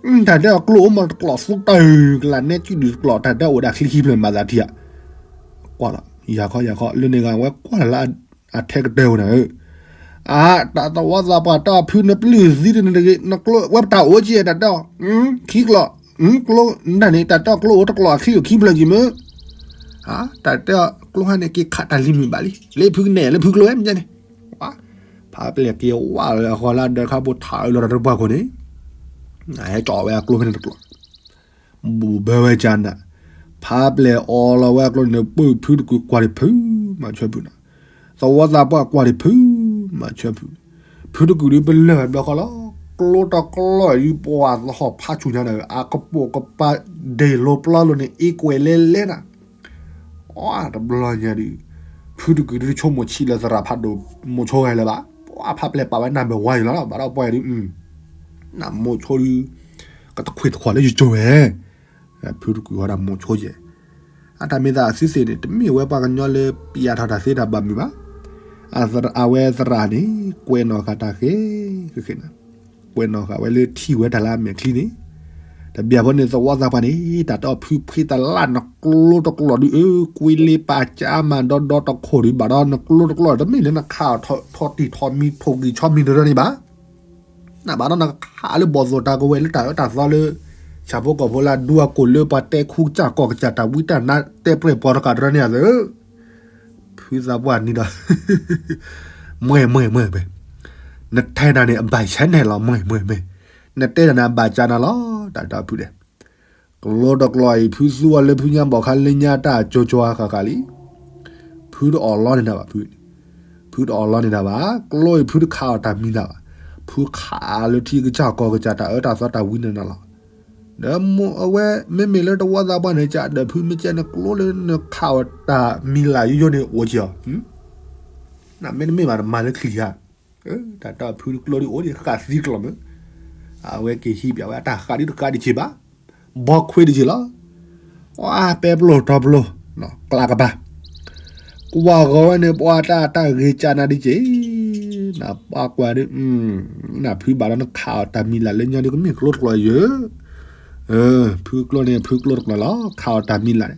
တၢ်တဲအကျိအိၣ်မးတကျိးသူတၢ်ကလးနဲကံၣ်ဒုးတကျိး တၢ်တဲအိၣ်ဒၣ်ချံခံဖျၢၣ်မၤသးထံဧါ, ကွၢ်လီၤ ယၤခီယၤခီ လၢန့ၣ်ဂၤဝဲကွၢ်လၢအထဲကတၢၢ်ဝဲနၤဧၢ, အတၢ်သဝီသးပှၢ်တၢ်ဖုနပျုၢ်သံတနတဂ့ၤ နကျိဝဲပတၢ်အိၣ်က့တၢ်တဲအီၤ, ခံကျိး, ကျိနတၢ်န့ၣ် တၢ်တဲအီၤကျိအိၣ်တကျိးအချံအိၣ်ခံဖျၢၣ်က့မ့ၢ်, တၢ်တဲအီၤကျိဟါန့ၣ်က့ၤခးတၢ်လံၤမုၢ်ဘၣ်လံ လၢဖုကနဲၣ်လၢဖုကျိဝဲမ့ၢ်န့ၣ်, ဖးပျဲၢ်က့ၤဝဲလၢအဃီလၢဒၢးခါဘိထးအၢလီၤတၢ်တပှၢ်ခိၣ်န့ၣ်, ဟဲကၠီဝဲအကျိဖဲန့ၣ်တကျိး ဘူးဘၢဝဲကနၤ, ဖးပျဲၢ်အီလီၤဝဲအကျိန့ၣ် ပုၢ်ဖုတကုၢ်ကွၢ်ဒံးဖု, မၤဆၢဖုနၤ, သဝီသးပှၢ်ကွၢ်ဒံးဖု, မၤဆၢဖု, ဖုတကုၢ်ဒုးပလၢၢ်ဘၢဃီလီၤ, ကျိတကျိးအံၤဒုးပှၤသဟီၣ်ဖးဆူၣ်ညါနၤ အကပိာ်ကပၤဒဲးလိၤပျီလိၤန့ၣ် အ့ကွဲးလဲလဲနၤ အတဘျီညါဒုး, ဖုတကုၢ်ဒုးတဆိကမိၣ်ဆံးလၢသရၣ်ဖးဒိၣ်မိၤဆိဂၤလၢၤဘၣ်, ပှၤဖးပျဲၢ်ပာ်ဝဲနၢ်ဘၢၣ်ဝါယံၤလီၤ ဘၣ်ဒီးပှၤဒုး, နၢ်မိၤဆိဒုး, ကတခွ့ၣ်တခွါလၢယကၠိဝဲ, ဖုတကုၢ်ဃီဒၣ်မိၤဆိယဲၢ်, အတၢ်မ့ၢ်သးအသုသ့ၣ်န့ၣ် တမ့ၢ်ဝဲပှၤကညီလၢပျးထီၣ်တၢ်သ့တၢ်ဘၣ်မုာ်ဘၣ်, အဝဲသရၣ်န့ၣ် ကွဲးနီၣ်ဃာ်တၢ်ဃဲ, ဃဲ, ကွဲးနီၣ်ဃာ်ဝဲလၢထံၣ်ဝဲတၢ်လၢအမဲာ်ချံန့ၣ်, တဘျီဖိန့ၣ်သဝီသးပှၢ်န့ၣ် တၢ်တဲအီၤဖုဖှံသလၣ်နကျိတကျိးဒုးအၢ ကွံလ့ပာ်ကၠါမၤဒီဒီတခိၣ်ဒုး ဘၣ်ဒီးနကျိတကျိး တမ့ၢ်လၢနခးအီၤထီၣ်တံၢ်ထီၣ်မံထိၣ်ဂံၢ်ဆီမံတရၢန့ၣ်ဘၣ်, နဘၣ်ဒီးနကခးလၢဘီၣ်သိၣ်တၢ်ကဝဲၤလၢတၢ်အၢတၢ်သီလၢ ဆၣ်ဖိကီၢ်ဖိလၢအဒူအကိၢ်လၢပှၤတဲခူကစၢ်ကီၢ်ကစၢ်တၢ်ဝံတၢ်နါတဲပြဲၢ်ပှၤတကးတရၢန့ၣ်ဧါသၢ ဖုသးပှၢ်နံၤဒီး မ့ၢ်မ့ၢ်မ့ၢ်မ့ၢ်, နထဲတၢ်န့ၣ်အဘၣ်ဆဲနဲၣ်လီၤ မ့ၢ်မ့ၢ်မ့ၢ်, နတဲတၢ်န့ၣ်အဘၣ်ကၢ်နၤလီၤ တၢ်တဲဖုဒဲး, ကျိတကျိးအံၤ ဖုသူအီၤလၢဖုညါဘီၣ်ခါလၢညါတၢ်ကၠိကၠိဃၣ်ဃၣ်လံ, ဖုတအီၣ်လီန့ၢ်တၢ်ဘၣ်ဖု, ဖုတအီၣ်လီန့ၢ်တၢ်ဘၣ်, ကျိအံၤဖုတခးအီၤတၢ်မံၤလၢ်ဘၣ်, ဖုခးလၢထံကစၢ်ကီၢ်ကစၢ်တၢ်အၢတၢ်သီတၢ်ဝံနၤနၤလီၤ ဒီးအဝဲမ့မ့ၢ်လၢတဝီသးပှၢ်န့ၣ် ကဒီးဖုမ့ၢ်ကဲနကျိလၢနခးအီၤတၢ်မံၤလၢ်ယိယိန့ၣ်အိၣ်က့ၤအီၤ, နမ့ၢ်တမ့ၢ်ဘၣ်နမၤလၢချံဧါ, တၢ်တဲဖုကျိဒ်အိၣ်ဒံးဃၣ်သံကျိာ်မ့ၢ်, အဝဲက့ၤဟံးပၠးဝဲအတၢ်ဃၣ်ဒ်တဃၣ်ဒံးက့ၤဘၣ်, ဘီခွ့ဒံးက့ၤလီၤ, အပဲပျိၢ်တီပျိၢ်, ကျးကပၤ ကွၢ်ဂီၤဝဲန့ၣ် ပှၤတၢ်တၢ်ဂ့ၤကၢ်နၤဒံးက့ၤ, နပှၤကွၢ်ဒ်, နဖုဘၣ်ဒီးနခးအီၤတၢ်မံၤလၢ်လၢညါဒ်ကမ့ၢ်ကျိတကျိးယဲၢ်, ဖုကျိန့ၣ် ဖုကျိတကျိးလီၤ ခးအီၤတၢ်မံၤလၢ်န့ၣ်,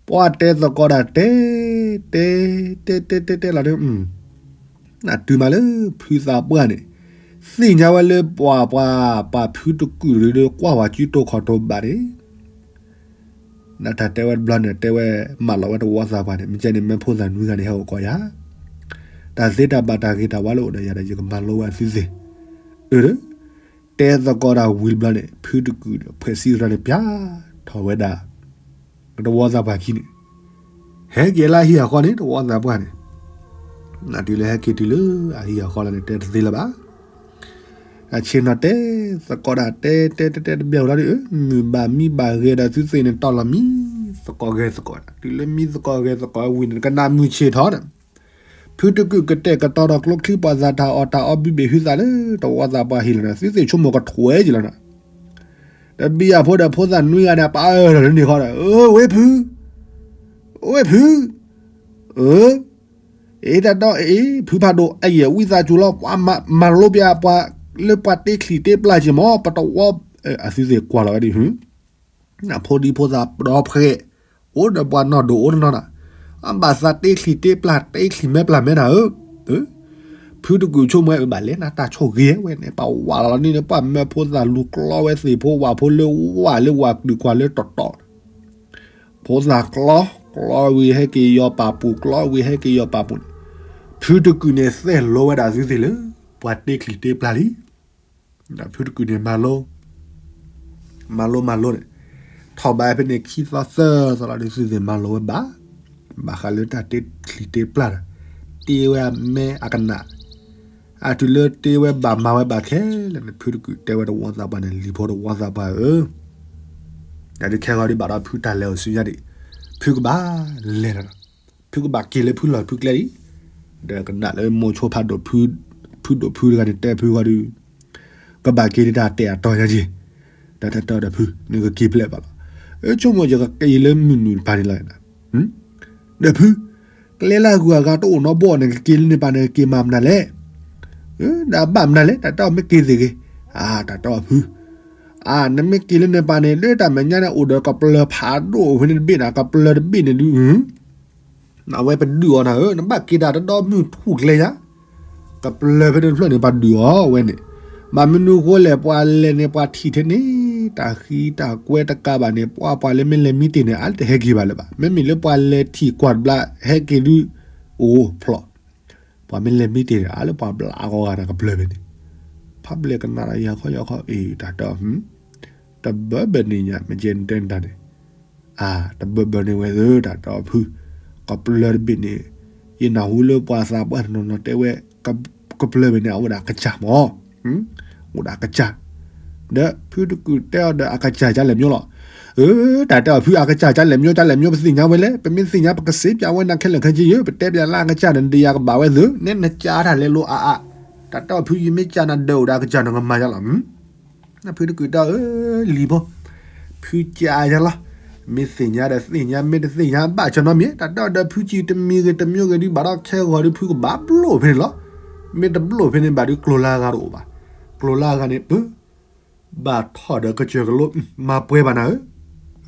ပှၤတဲသကိးဒၣ်တဲ, တဲ, တဲတဲတဲတဲလီၤဒ်, နတုၤမးလၢဖုသးပှၢ်န့ၣ်, သ့ၣ်ညါဝဲလၢပှၤပှၤပာ်ဖုတကုၢ်ဒုးကွၢ်ဝဲစုတိၢ်ခီၣ်တိၢ်ဘၣ်န့ၣ် နတၢ်တဲဝဲတဘျီန့ၣ် တဲဝဲမၢလီၤဝဲတဝီသးပှၢ်န့ၣ် မ့ၢ်ကဲန့ၣ် မ့ၢ်ဖိသၣ်နွံဂၤန့ၣ် ဟဲအိၣ်ကီးယၤ, တၢ်သ့တၢ်ဘၣ်တၢ်ဂ့ၤတၢ်ဝါလၢအိၣ်ဒီးယၤဒီး ယကမၤလိဝဲအသုသ့ၣ်, အၢ, တဲသကိးတၢ်ဝံၤတဘျီန့ၣ် ဖုတကုၢ်ဒီးဖှဲးစံရၣ်န့ၣ် ပျၢ်ထီၣ်ဝဲဒၣ် တဝီသးပှၢ်ခံန့ၣ်, ဟဲက့ၤလၢအဟံၣ်အဃီန့ၣ် တဝီသးပှၢ်န့ၣ်, နတုၤလၢဟဲက့ၤတုၤလၢအဟံၣ်အဃီလီၤန့ၣ် တဲတသ့လၢၤဘၣ် အဆ့ၣ်နီၤတဲသကိးတၢ် တဲတဲတဲတဲတဘျီဝဲလီၤဒီး မုၢ်ဘၣ်မံဘၣ်ဂဲၤဒီးသုသ့ၣ်န့ၣ် တီၢ်လီၤမံသကိးဂဲၤသကိး, တုၤလၢမံသကိးဂဲၤသကိးဝံၤန့ၣ် ကနၣ်မုၢ်ဆ့ၣ်ထီၣ်န့ၣ်, ဖုတကုၢ်ကတဲာ်ကတီၤဒီးကျိချံပှၤသးတၢ်အီၣ်တၢ်အီဘုဘ့ၣ်ဟုသးလၢ တဝီသးပှၢ်ဟံၣ်လီၤန့ၣ် သုသ့ၣ်ဆိကမိၣ်ကထွဲက့ၤလီၤန့ၣ်, တဘံယၤဖိဒီးဖိသၣ်နွံဂၤန့ၣ် ပာ်အၢၣ်လီၤလၢန့ၣ်ဃီဒီး အၢ ဝ့ၢ်ဖု, ဝ့ၢ်ဖု, အၢ အ့ တၢ်တီအ့ ဖုဖးဒိၣ် အယဲၢ်ဝံသးစူၤလီၤ ပှၤမၤလိပျးပှၤလၢပှၤတ့ချံတ့ပျၢ်က့ၤမး ပတဝီ, အသုသ့ၣ်ကွၢ်လီၤဝဲဒ်, ဖိဒံဖိသၣ်ပဒီဖှဲး, အိၣ်ဒီးပှၤနီၢ်ဒိၣ်အိၣ်တနီၤနၤ, အဘၣ်သးတ့ချံတ့ပျၢ် တ့ချံမဲပျၢ်မဲနၤဧၢ, ဖုတကုၢ်ဆိကမိၣ်ဝဲ ဘၣ်လဲၣ်နၤ တၢ်ဆိၣ်ဂ့ၤဝဲန့ၣ် ပှၤဝးလီၤလီၤန့ၣ် ပှၤမၢဖိသၣ်လူၤကျီဝဲ သ့ၣ်ဖိဝၣ်ဖိလၢဝၣ်လၢဝၣ်ကဒုးကွၢ်လၢတီတီ ဖိသၣ်ကျီ, ကျီဝံၤဟဲက့ၤယီၤပာ်ပူၤ ကျီဝံၤဟဲက့ၤယီၤပာ်ပူၤန့ၣ်, ဖုတကုၢ်န့ၣ် သဲၣ်လိဝဲဒၣ်သုသ့ၣ်လၢ ပှၤတ့ချံတ့ပျၢ်လံ, ဖုတကုၢ်န့ၣ် မၤလိ, မၤလိမၤလိန့ၣ်, ထီၣ်ဘးဖဲန့ၣ် ခံသီသၢသီလီၤဒီး သုသ့ၣ်မၤလိဝဲဘၣ်, ဘၣ်ဃးလၢတၢ်တ့ချံတ့ပျၢ်ဒီး, တ့ဝဲအမဲအကနၣ် အတုၤလၢတ့ဝဲဘၣ်မၤဝဲဘၣ်ခဲလၢာ်န့ၣ် ဖုတကုၢ်တဲဝဲတဝီသးပှၢ်န့ၣ် လံၤဖိတဝီသးပှၢ်ဧၢ, ယဒုးခဲဂီၤဒံးဘၣ်ဒီးဖုတၢ်လဲၤအိၣ်ဆူညါဒံး, ဖုကဘၣ်လဲၤလီၤ, ဖုကဘၣ်က့ၤလၢဖုလီၢ်ဖုကျဲဒံး, ဒီးကနၣ်လၢမိၤဆိဖးဒိၣ် ဖုဒိၣ်ဖုတဂၤန့ၣ် တဲဖုဂီၤဒုး, ကဘၣ်က့ၤဒံးတၢ်တဲာ်အတီၤညါက့ၤ, ဒီးတၢ်တဲဒီးဖု နကက့ၤဖဲလဲၣ်ဘၣ်လီၤ, အဆိကမိၣ်ယကက့ၤလၢမုၢ်နုာ်တဖၣ်န့ၣ်လီၤ, ဒီးဖု, ကျဲလၢအဂုၤအဂၤတအိၣ်နီတဘိန့ၣ် ကက့ၤလၢန့ၣ်ပၤန့ၣ် ကက့ၤမၤမနုၤလဲၣ်. ဒီးအဘၣ်မနုၤလဲၣ် တၢ်တဲအီၤ မ့ၢ်က့ၤသ့ၣ်ဂ့ၤ. အါ တၢ်တဲအီၤဖု, အါ နမ့ၢ်က့ၤလၢန့ၣ်ပၤန့ၣ် လၢတၢ်မဲာ်ညါန့ၣ် အိၣ်ဒီးကပျၢၤဖးဒိၣ်ဖဲန့ၣ်တဘ့ၣ်န့ၣ် ကပျၢၤတဘ့ၣ်န့ၣ်ဒုး အဝဲပဒုးအီၤနၤဧၢ, နဘၣ်က့ၤတၢ်တဒီမုၢ်ထူၣ်ကျဲယါ, ကပျၢၤဖဲန့ၣ်တဖျၢၣ်န့ၣ် ပှၤဒုးအီၤဝဲန့ၣ်, ဘၣ်မနုၤဃိလဲၣ် ပှၤလဲၤန့ၣ် ပှၤထံၣ်ထဲန့ၣ် တၢ်ဃံတၢ်ကွဲတကးဘၣ်န့ၣ် ပှၤ ပှၤလၢမ့ၢ်လဲၤမံတ့ၢ်န့ၣ် အါတဟဲက့ၤဘၣ်လၢၤဘၣ်, မ့မ့ၢ်လၢပှၤလဲၤထံၣ်ကွၢ်တဘျီ ဟဲက့ၤဒုး အိၣ်ဖျိး, ပှၤမ့ၢ်လဲၤမံတ့ၢ်န့ၣ် အါလၢပှၤဘျးအဂီၢ်ဂၤန့ၣ် ကပျၢၤဖဲန့ၣ်, ဖးဘျဲၣ်ကနၣ်ဒီးယၤခီယၤခီ အ့ တၢ်တဲအီၤ တဘၢဘၢန့ၣ်ညါ မ့ၢ်ကဲတဲနတၢ်န့ၣ်, အါ တဘၢဘၢန့ၣ်ဝဲသ့ၣ် တၢ်တဲအီၤဖု, ကပျၢၤတဘ့ၣ်န့ၣ်, ယနၢ်ဟူလၢပှၤသးပှၢ်တနီၤနီၤတဲဝဲ, ကပျၢၤဘ့ၣ်န့ၣ် အအိၣ်ဒၣ်ကစၢ်မး, အိၣ်ဒၣ်ကစၢ်, ဒီးဖုတကုာ်တဲအီၤဒီးအကစၢ်ကလဲၣ်မျိလီၤ. အၢ တၢ်တဲအီၤဖုအကစၢ်ကလဲၣ်မျိ ကလဲၣ်မျိ ပသ့ၣ်ညါဝဲလဲၣ်, ပမ့ၢ်သ့ၣ်ညါပကစ့ပျးဝဲနၤခဲလၢာ်ခဲဆ့ယဲ, ပတဲပျးလၢအကစၢ်န့ၣ် နတယာ်ကဘၣ်ဝဲသ့ၣ်, နဲနကၢ်တၢ်လဲၤလိာ်အါအါ, တၢ်တဲအီၤဖုယမ့ၢ်ကၢ်နၤဒၢးအိၣ်ဒီးအကစၢ်န့ၣ် ကမၤယါလီၤ. ဖုတကုာ်တဲအီၤ အၢ လံၤဖိ, ဖုကၢ်ယါလီၤ, မ့ၢ်သ့ၣ်ညါဒီးသ့ၣ်ညါ မ့ၢ်တသ့ၣ်ညါဘၣ်ဆၢနီတမံၤ, တၢ်တဲအီၤဒီးဖုကံတမံၤဂ့ၤတမံၤဂ့ၤဒုး ဘၣ်ဒီးခဲဂီၤဒုး ဖုကဘၣ်ဘျိၣ်ဖဲန့ၣ်လီၤ. မ့ၢ်တဘျိၣ်ဖဲန့ၣ်ဘၣ်ဒုး ကျိၤလၢအဂၤတအိၣ်ဘၣ်, ကျိၤလၢအဂၤန့ၣ် ပၢ ဘၣ်ထီၣ်ဒီးကစၢၢ်ကလိ မၤပှဲၤဘၣ်နၤဧၢ,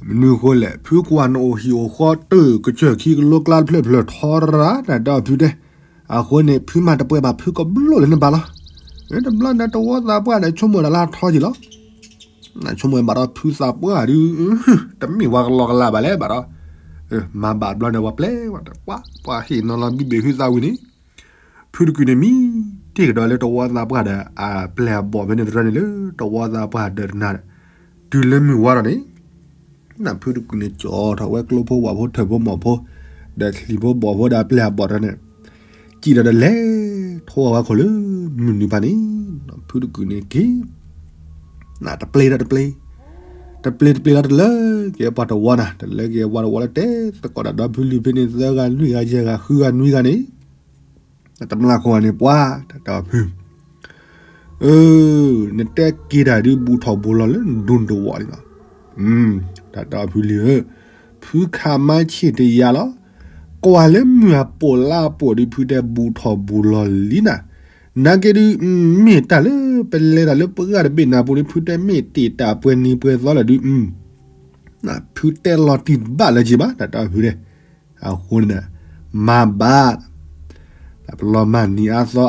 မနုၤဃိလဲၣ် ဖုကွၢ်နအိၣ်ဟံၣ်အိၣ်ဃီ တၢၢ်ကစၢၢ်ခံကလိကျါတဖျၢၣ်ဖျၢၣ်ထီရၤ တၢ်တဲအီၤဖုတဲ, အဃိန့ၣ် ဖုမၤတပှဲၤဘၣ် ဖုကဘျိၣ်လၢနဘၣ်လီၤ. တဘျီန့ၣ် တဝီသးပှၢ်ဒီးဆိကမိၣ်တၢ်လၢထီက့ၤလီၤ. ဆိကမိၣ်ဘၣ်ဒီးဖုသးပှၢ်ဒုး တမ့ၢ်ပှၤကလီကလးဘၣ်လဲၣ်ဘၣ်ဒီး, မၤဘၣ်တဘျီန့ၣ် ပှၤပျဲဝဲ ပှၤဟ့ၣ်နီၤလီၤဘံၣ်ဘ့ၣ်ဟုသးဝံၤန့ၣ်, ဖုတကုာ်န့ၣ် မံတ့ၢ်ကဒီးလၢတဝီသးပှၢ်ဒီး အပျဲၢ်အဘီၣ်ဖဲန့ၣ်သရၢန့ၣ်လၢ တဝီသးပှၢ်ဒၢးတနၤဒီး, တုၤလၢမုၢ်ဝါထီၣ်န့ၣ်, နဖုတကုာ်န့ၣ် ကၠီထီၣ်ဝဲကျိဖိဝၣ်ဖိထၢၣ်ဖိမီၢ်ဖိ, ဒီးချံၣ်ဖိဘီၣ်ဖိဒီးအပျဲၢ်အဘီၣ်တဖၣ်န့ၣ်, စံၣ်ဒီးဒီးလဲၤထီၣ်ဝဲခိၣ်လၢမုၢ်နုာ်ဖးန့ၣ်, ဖုတကုာ်န့ၣ်က့ၤ နတပျ့ၤဒီးတပျ့ၤ, တပျ့ၤတပျ့ၤလီၤတလၢက့ၤပှၤတဝီနၤ, တလၢက့ၤပှၤတဝီလၢတဲသကိးတၢ်ဒီဖုလံၤဖဲန့ၣ် သၢဂၤလွံၢ်ဂၤယဲၢ်ဂၤဃုဂၤနွံဂၤန့ၣ်, တမျၢ်ခိၣ်ဂၤန့ၣ် ပှၤ တၢ်တဲအီၤဖု အၢ နတဲက့ၤတၢ်ဒုးဘူးထီၣ်ဘူးလီၤလၢနဒူနတဝီလံလီၤ. တၢ်တဲအီၤဖုလံၤဧၢ, ဖုခးမါဆ့ၣ်တယၤလီၤ. ကွၢ်လၢမုၢ်အပိာ်လါအပိာ်ဒုး ဖုတဲဘူးထီၣ်ဘူးလီၤလံနၤ. နာ်က့ဒုး မ့ၢ်တၢ်လၢပလဲၤတၢ်လၢပဂၢ်တဘ့ၣ်နၤပူၤဒုး ဖုတဲမ့ၢ်တ့ၢ်တၢ်ပှဲၤနံၤပှဲၤသီလၢဒုး ဖုတဲလီၤတံၢ်တဘၣ်လၢၤက့ၤဘၣ် တၢ်တဲအီၤဖုတဲ. အဃိန့ၣ် မၤဘၣ် ပလီၤမၢ်နံၤအါသီအါ နံၤစှၤ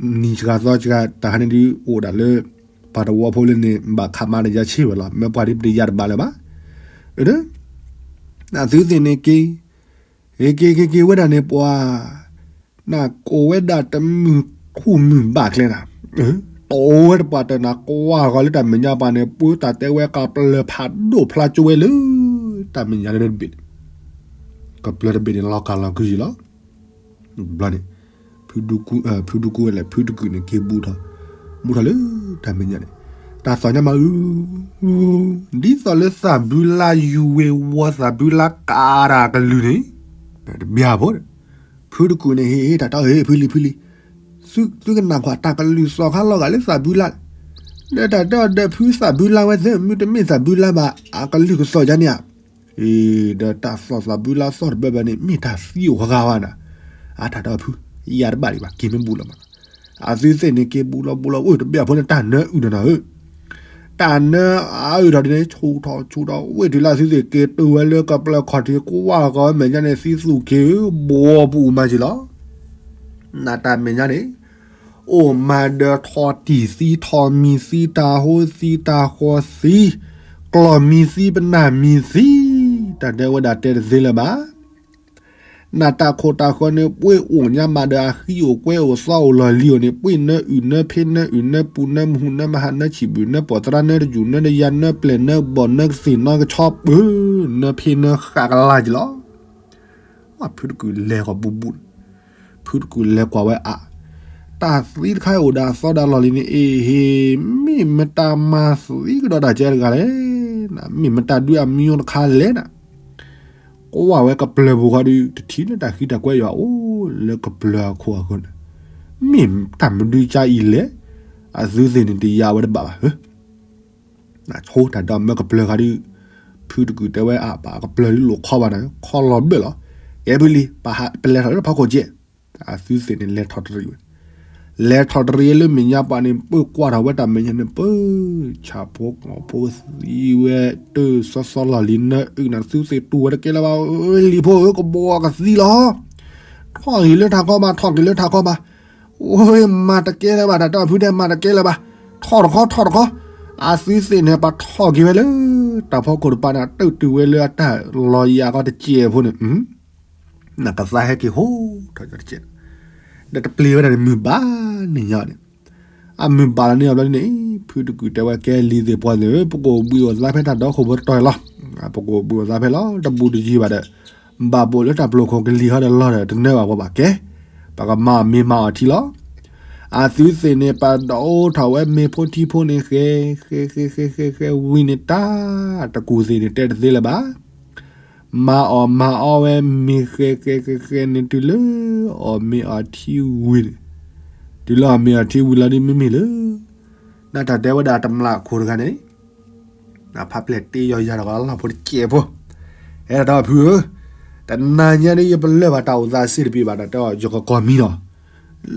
သီစှၤ တၢ်ဟါန့ၣ်ဒုးအိၣ်ဒၣ်လၢ ပှၤတဝီဖိလၢန့ၣ် ဘၣ်ခးမါတယါဆ့ၣ်ဝဲလီၤ. မ့ၢ်ပှၤဒ်ပတယါတဘၣ်လၢၤဘၣ်. အသုသ့ၣ်န့ၣ်က့ၤ က့ၤက့ၤက့ၤက့ၤဝဲဒၣ်န့ၣ် ပှၤ နကိးဝဲဒၣ်တမုၢ်ထူၣ်မုၢ်ဘၣ်ကျဲနၤ, တိဝဲတပှၢ်တနၤ ကွၢ်ဂီၤလၢတၢ်မဲာ်ညါပှၤန့ၣ် ပှၤတၢ်တဲဝဲကပျၢၤဖးဒိၣ်ဖျါကၠိဝဲလၢ တၢ်မဲာ်ညါလၢတဘ့ၣ်န့ၣ်, ကပျၢၤတဘ့ၣ်န့ၣ် လီၤကၢ်လီၤကုယံၤလီၤ. ဘျီန့ၣ် ဖုဒူကူဝဲလဲၣ် ဖုဒူကူန့ၣ် က့ၤဘူးထီၣ် ဘူးထီၣ်လၢတၢ်မဲာ်ညါန့ၣ် တၢ်သီၣ်ညါမးအု ဒ်သိးလၢသးဘုလါယူၤဝ့ၤဝီၤ သးဘုလါကးတၢ်ကလုၢ်န့ၣ် တဘျီဖိ ဖုတကုာ်န့ၣ် ဟ့ၣ်ဟ့ၣ်တၢ်တဲအီၤ ဟ့ၣ်ဖုလံၤဖုလံၤ သုကနၣ်ကွၢ် တၢ်ကလုၢ်သီၣ်ခါလီၤဂာ်လၢသးဘုလါ, ဒီးတၢ်တဲအီၤဒီးဖုသးဘုလါဝဲသ့ၣ် မ့တမ့ၢ်သးဘုလါဘၣ် အကလုၢ်ကသီၣ်ယါန့ၣ်ဧါ. အ့ ဒီးတၢ်သီၣ်သးဘုလါသီၣ်တဘၢဘၢန့ၣ် မ့ၢ်တၢ်သံအိၣ်ဃါဃါဝဲနၤ, အါတၢ်တဲအီၤဖု ယၤတဘၣ်ဒံးဘၣ် က့ၤမ့ၢ်ဘူးလီၤမးလီၤ. အသုသ့ၣ်န့ၣ်က့ၤဘူးလီၤဘူးလီၤ အိၣ်တဘျီဖိန့ၣ် တၢ်နၢအုၣ်ဒီးနၤဧၢ တၢ်နၢအုၣ်ထီၣ်ဒ်န့ၣ် ဆူၣ်ထီၣ်ဆူၣ်ထီၣ် ဝ့ၢ်တုၤလၢအသုသ့ၣ်က့ၤတုၤဝဲလၢကပျၢၤခီၣ်ထံး ကွၢ်ဂီၤမဲာ်ညါန့ၣ် သံသူၣ်က့ၤဧၢ ဘိပူၤမၤက့ၤလီၤ. နတၢ်မဲာ်ညါန့ၣ် အိၣ်မးဒီးထီၣ်တံၢ်သံ ထီၣ်မံၤသံ တၢ်ဟိသံ တၢ်ဃီသံ ကျီၢ်မံၤသံ ပနၢ်မံၤသံ တၢ်တဲဝဲဒၣ်တဲတသ့လၢၤဘၣ်. နတၢ်ခိၣ်တၢ်ဃၢၤန့ၣ် ပှ့ၤအိၣ်ညါမးဒီး အဃံအိၣ်ကွဲအိၣ်သီအိၣ်လီၢ်လံၤအိၣ်န့ၣ် ပှ့ၤနၢအုၣ်နၢဖ့နၢအုၣ်နၢပူၤနၢမဟူနၢမဟးနၢဆံၣ်ဘူၣ်နၢပီၣ်သရၣ်နၢတယူၣ်နၢတယၤနၢပျဲၢ်နၢဘီၣ်နၢကသ့ၣ်နီကဆီပၢၤ နၢဖ့နၢဃာ်ကလါက့ၤလီၤ. ဖုတကုာ်လဲၤဃီၤဘူးဘူး ဖုတကုာ်လဲၤကွၢ်ဝဲအါ တၢ်သံတခါအိၣ်ဒီးအသီဒီးလီၢ်လံၤန့ၣ် အ့ဟ့ မ့ၢ်မတၤမၤသံကဒီးတၢ်ကဲတဂၤလဲၣ်. မ့ၢ်မတၤဒုးအမံၤတခါလဲၣ်နၤ. ကွၢ်ဝဲကပျၢၤပူၤဃီဒုး တထံၣ်လၢတၢ်ဃံတၢ်ကွဲယွၤအိၣ်လၢကပျၢၤအခိၣ်အဃၢၤန့ၣ် မ့ၢ်တၢ်မနုၤကါအံၤလဲၣ်. အသုသ့ၣ်န့ၣ်တယါဝဲတဘၣ်ဘၣ်ဧၢ နဆိတၢ်ဒီးမၢကပျၢၤဃီဒုး ဖုတကုာ်တဲဝဲအါ ပှၤကပျၢၤဒုးလိာ်ခီဘၣ်နၤ ခီလီၤဘၢၣ်လီၤ. က တဲဘုလံ, ပလဲၤထီၣ်လၢဖီခိၣ်ကဲ, အသုသ့ၣ်န့ၣ် လဲၤထီၣ်တရံးဝဲ, လဲၤထီၣ်တရံးလၢမဲာ်ညါပှၤန့ၣ် ပၢကွၢ်ထီၣ်ဝဲတၢ်မဲာ်ညါန့ၣ် ပၢ ဆၣ်ဖိကီၢ်ဖိသံဝဲ တၢ်စီစီလီၢ်လံၤနၢအုၣ်န့ၣ် သုသ့ၣ်တူၢ်ဝဲတကဲလၢၤဘၣ်, လံၤဖိဧၢ ကဘီကသံလီၤ, ထီၣ်က့ၤလၢထးခီဘၣ်, ထီၣ်က့ၤလၢထးခီဘၣ်, အိၣ်မၤတကဲလၢၤဘၣ်, တၢ်တဲအီၤဖုတဲမၤတကဲလၢၤဘၣ်, ထီၣ်တခီ ထီၣ်တခီ, အသုသ့ၣ်န့ၣ် ပှၤထီၣ်က့ၤဝဲလၢ တၢ်ဖီခိၣ်တပၤန့ၣ် တၢ်တုၤဝဲလၢအတၢ်လီၤယၤကီတစဲးဖိန့ၣ် နကသါဟဲက့ၤဟိထီၣ်ကီတစဲး, ဒီးတပျံၤဝဲဒၣ်န့ၣ် မုၢ်ဘၣ်န့ၣ်ညါန့ၣ်, အမုၢ်ဘၣ်လီၤန့ၣ်အဘျီန့ၣ် ဖုတကုာ်တဲဝဲ ကဲလံၤသ့ၣ်ပှၢ်သ့ၣ်ဧၢ, ပကအိၣ်ဘှံးအိၣ်သါဖဲတၢ်ဒီခိၣ်ဖိတတီၤလီၤ, ပကအိၣ်ဘှံးအိၣ်သါဖဲလီၤ, တဘူးတယံၤဘၣ်ဒီး ဘၣ်ဘိၣ်လၢတၢ်ပျိာ်ခိၣ်ကလံၤဟီဒီးလီၤဒီး တနၢဘၣ်ပှၤဘၣ်ကဲ, ပကမၤအီၤမ့ၤမၤအီၤထံလီၤ. အသုသ့ၣ်န့ၣ် ပဒိးအိၣ်ထီၣ်ဝဲမ့ၤဖိထံဖိန့ၣ် ဃဲ ဃဲ ဃဲ ဃဲ ဃဲ ဃဲ ဝံၤန့ၣ်တၢ်, တကုာ်သ့ၣ်န့ၣ် တဲတသ့လၢၤဘၣ် မၤအီၣ်မၤအီဝဲမ့ၤဃဲဃဲဃဲဃဲန့ၣ် တုၤလၢအီၣ်မ့ၤအီထံဝံၤန့ၣ်, တုၤလၢအီၣ်မ့ၤအီထံဝံၤလီၤဒ်မ့မ့ၢ်လၢ နတၢ်တဲဝဲဒၣ်တမျၢ်ခိၣ်တဂၤန့ၣ်, ဖးပျဲၢ်တ့ယီၤယၤတဂၤလီၤဖိတစဲးဖိ, အဲၣ်ဒိးဖုဧၢ, တနၤညါဒ်ယပလၢၢ်ဘၣ်တၢ်အိၣ်သးစ့ၢ်တပ့ၤဘၣ်ဒီး တဲအီၤယကကီၢ်မံနီၤ,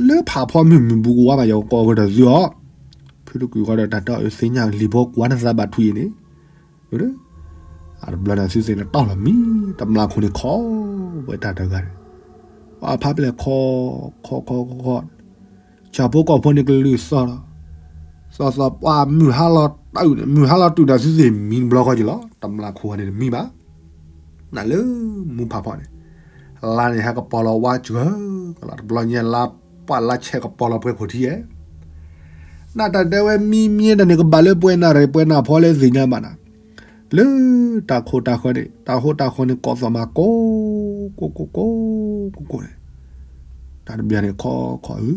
လၢဖးဖီမုၢ်မုၢ်ဘူးကဝါဘၣ် ယကကီၢ်ကဒီးသုအီၤ, ဖုတကုာ်ဃီဒီးတၢ်တဲအီၤသ့ၣ်ညါလံၤဖိကွၢ်နသးဘၣ်ထွံၣ်အံၤန့ၣ် အတဘျီန့ၣ် သုသ့ၣ်န့ၣ်တီၢ်လီၤမံ, တမျၢ်ခိၣ်န့ၣ်ခီဝဲတၢ်တဂၤန့ၣ်, ပှၤဖးပျဲၢ်ခီ, ခီခီခီခီ, ဆၣ်ဖိကီၢ်ဖိန့ၣ်ကလုၢ်သီၣ်လီၤ, သီၣ်သီၣ်ပှၤမုၢ်ဟါလီၤတုၤန့ၣ် မုၢ်ဟါလီၤတုၤန့ၣ်သုသ့ၣ်မံတဘျီဃီက့ၤလီၤ, တမျၢ်ခိၣ်န့ၣ်တမံဘၣ် နလၢမူဖးဖီန့ၣ်, လါန့ၣ်ဟဲကပီၤလီၤဝါစှၤကလီၤ တဘျီညါလါပှၢ်လါဆဲးကပီၤလီၤပှဲၤ ခိၣ်ထံယဲၢ်, နတၢ်တဲဝဲမံမံတၢ်န့ၣ် ကဘၣ်လၢပှဲၤနၢ်ရံၣ်ပှဲၤနၢ်ဖီလၢသ့ၣ်ညါဘၣ်နၤ, လၢတၢ်ခိၣ်တၢ်ဃၢၤန့ၣ် တၢ်ဟိတၢ်ဃီန့ၣ် ကိးသီၣ်မးကိး, ကိးကိးကိး, ကိးကိးန့ၣ်, တၢ်တဘ့ၣ်န့ၣ်ခီခီဧၢ,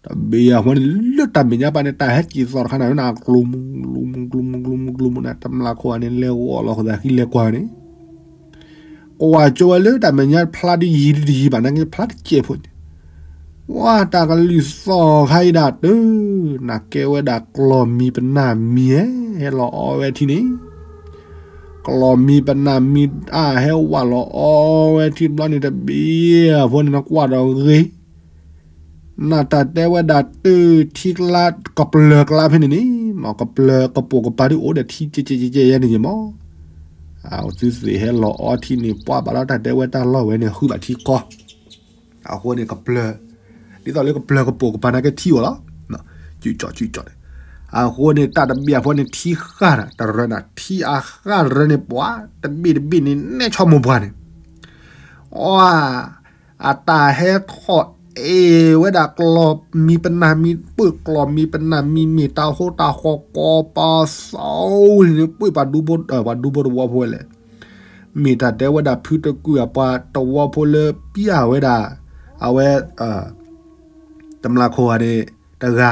တဘ့ၣ်အဃိန့ၣ် လၢတၢ်မဲာ်ညါပာ်န့ၣ် တၢ်ဟဲက့ၤသီၣ်တခါန့ၣ် နကျိမူကျိမူကျိမူကျိမူကျိမူကျိမူ နတမျၢ်ခိၣ်န့ၣ် လဲၤဂီၤလီၤဃိသးဃံလဲၤကွၢ်န့ၣ်, ကွၢ်ကၠိဝဲလၢတၢ်မဲာ်ညါဖျါဒ်ယံၤဒ်တယံၤဘၣ် နက့ဖျါတစဲးဖိန့ၣ်, ဝါတၢ်ကလုၢ်သီၣ်ခါအံၤဒၣ်တၢ်, နကဲဝဲဒၣ်ကျီၢ်မံပနၢ်မံဧဲ, ဟဲလီၤအီဝဲထံန့ၣ် ကျီၢ်မံပနၢ်မံအါ ဟဲဝးလီၤအီဝဲထံတဘျီန့ၣ်တဘ့ၣ်အဃိန့ၣ် နကွၢ်ဒီးဂ့ၤ, နတၢ်တဲဝဲဒၣ်တၢ်ထံကျါ ကပျၢၤကျါဖဲန့ၣ်န့ၣ် ကပျၢၤကပိာ်ကပၤဒ်အိၣ်ဒီးထံကဲကဲကဲကဲယဲန့ၣ်ယမီၢ်, သုသ့ၣ်ဟဲလီၤအီထံန့ၣ် ပှၤဘၣ်လီၤတၢ်တဲဝဲတၢ်လီၢ်ဝဲန့ၣ် ဃုဘၣ်ထံကီၢ် အဃိန့ၣ် ကပျၢၤ, ဒ်သိးလၢကပျၢၤကပိာ်ကပၤနာ်က့ထံအိၣ်လီၤ, စုကၠီစုကၠီန့ၣ်, အဃိန့ၣ် တၢ်တဘ့ၣ်အဖီန့ၣ် ထံဃၢ်တရၢန့ၣ် ထံအဃၢ်တရၢန့ၣ် ပှၤတဘ့ၣ်တဘ့ၣ်န့ၣ် နဲဆိကမိၣ်ပှၤန့ၣ်, အ, အတၢ်ဟဲထီၣ်အဲၣ်ဝဲဒၣ်ကျီၢ်မံပနၢ်မံ ပၢၢ်ကျီၢ်မံပနၢ်မံ မ့ၢ်တၢ်ဟိတၢ်ဃီကိးပာ်သီ န့ၣ် ပၢၢ်ပှၤဒူဖိ, ပှၤဒူဖိတဝီဖိဝဲလဲၣ် မ့ၢ်တၢ်တဲဝဲဒၣ်ဖုတကုၢ်အပှၤတဝီဖိလၢပျၢ်ဝဲဒၣ်, အဝဲ, တမျၢ်ခိၣ်ဂၤန့ၣ်တဂၤ,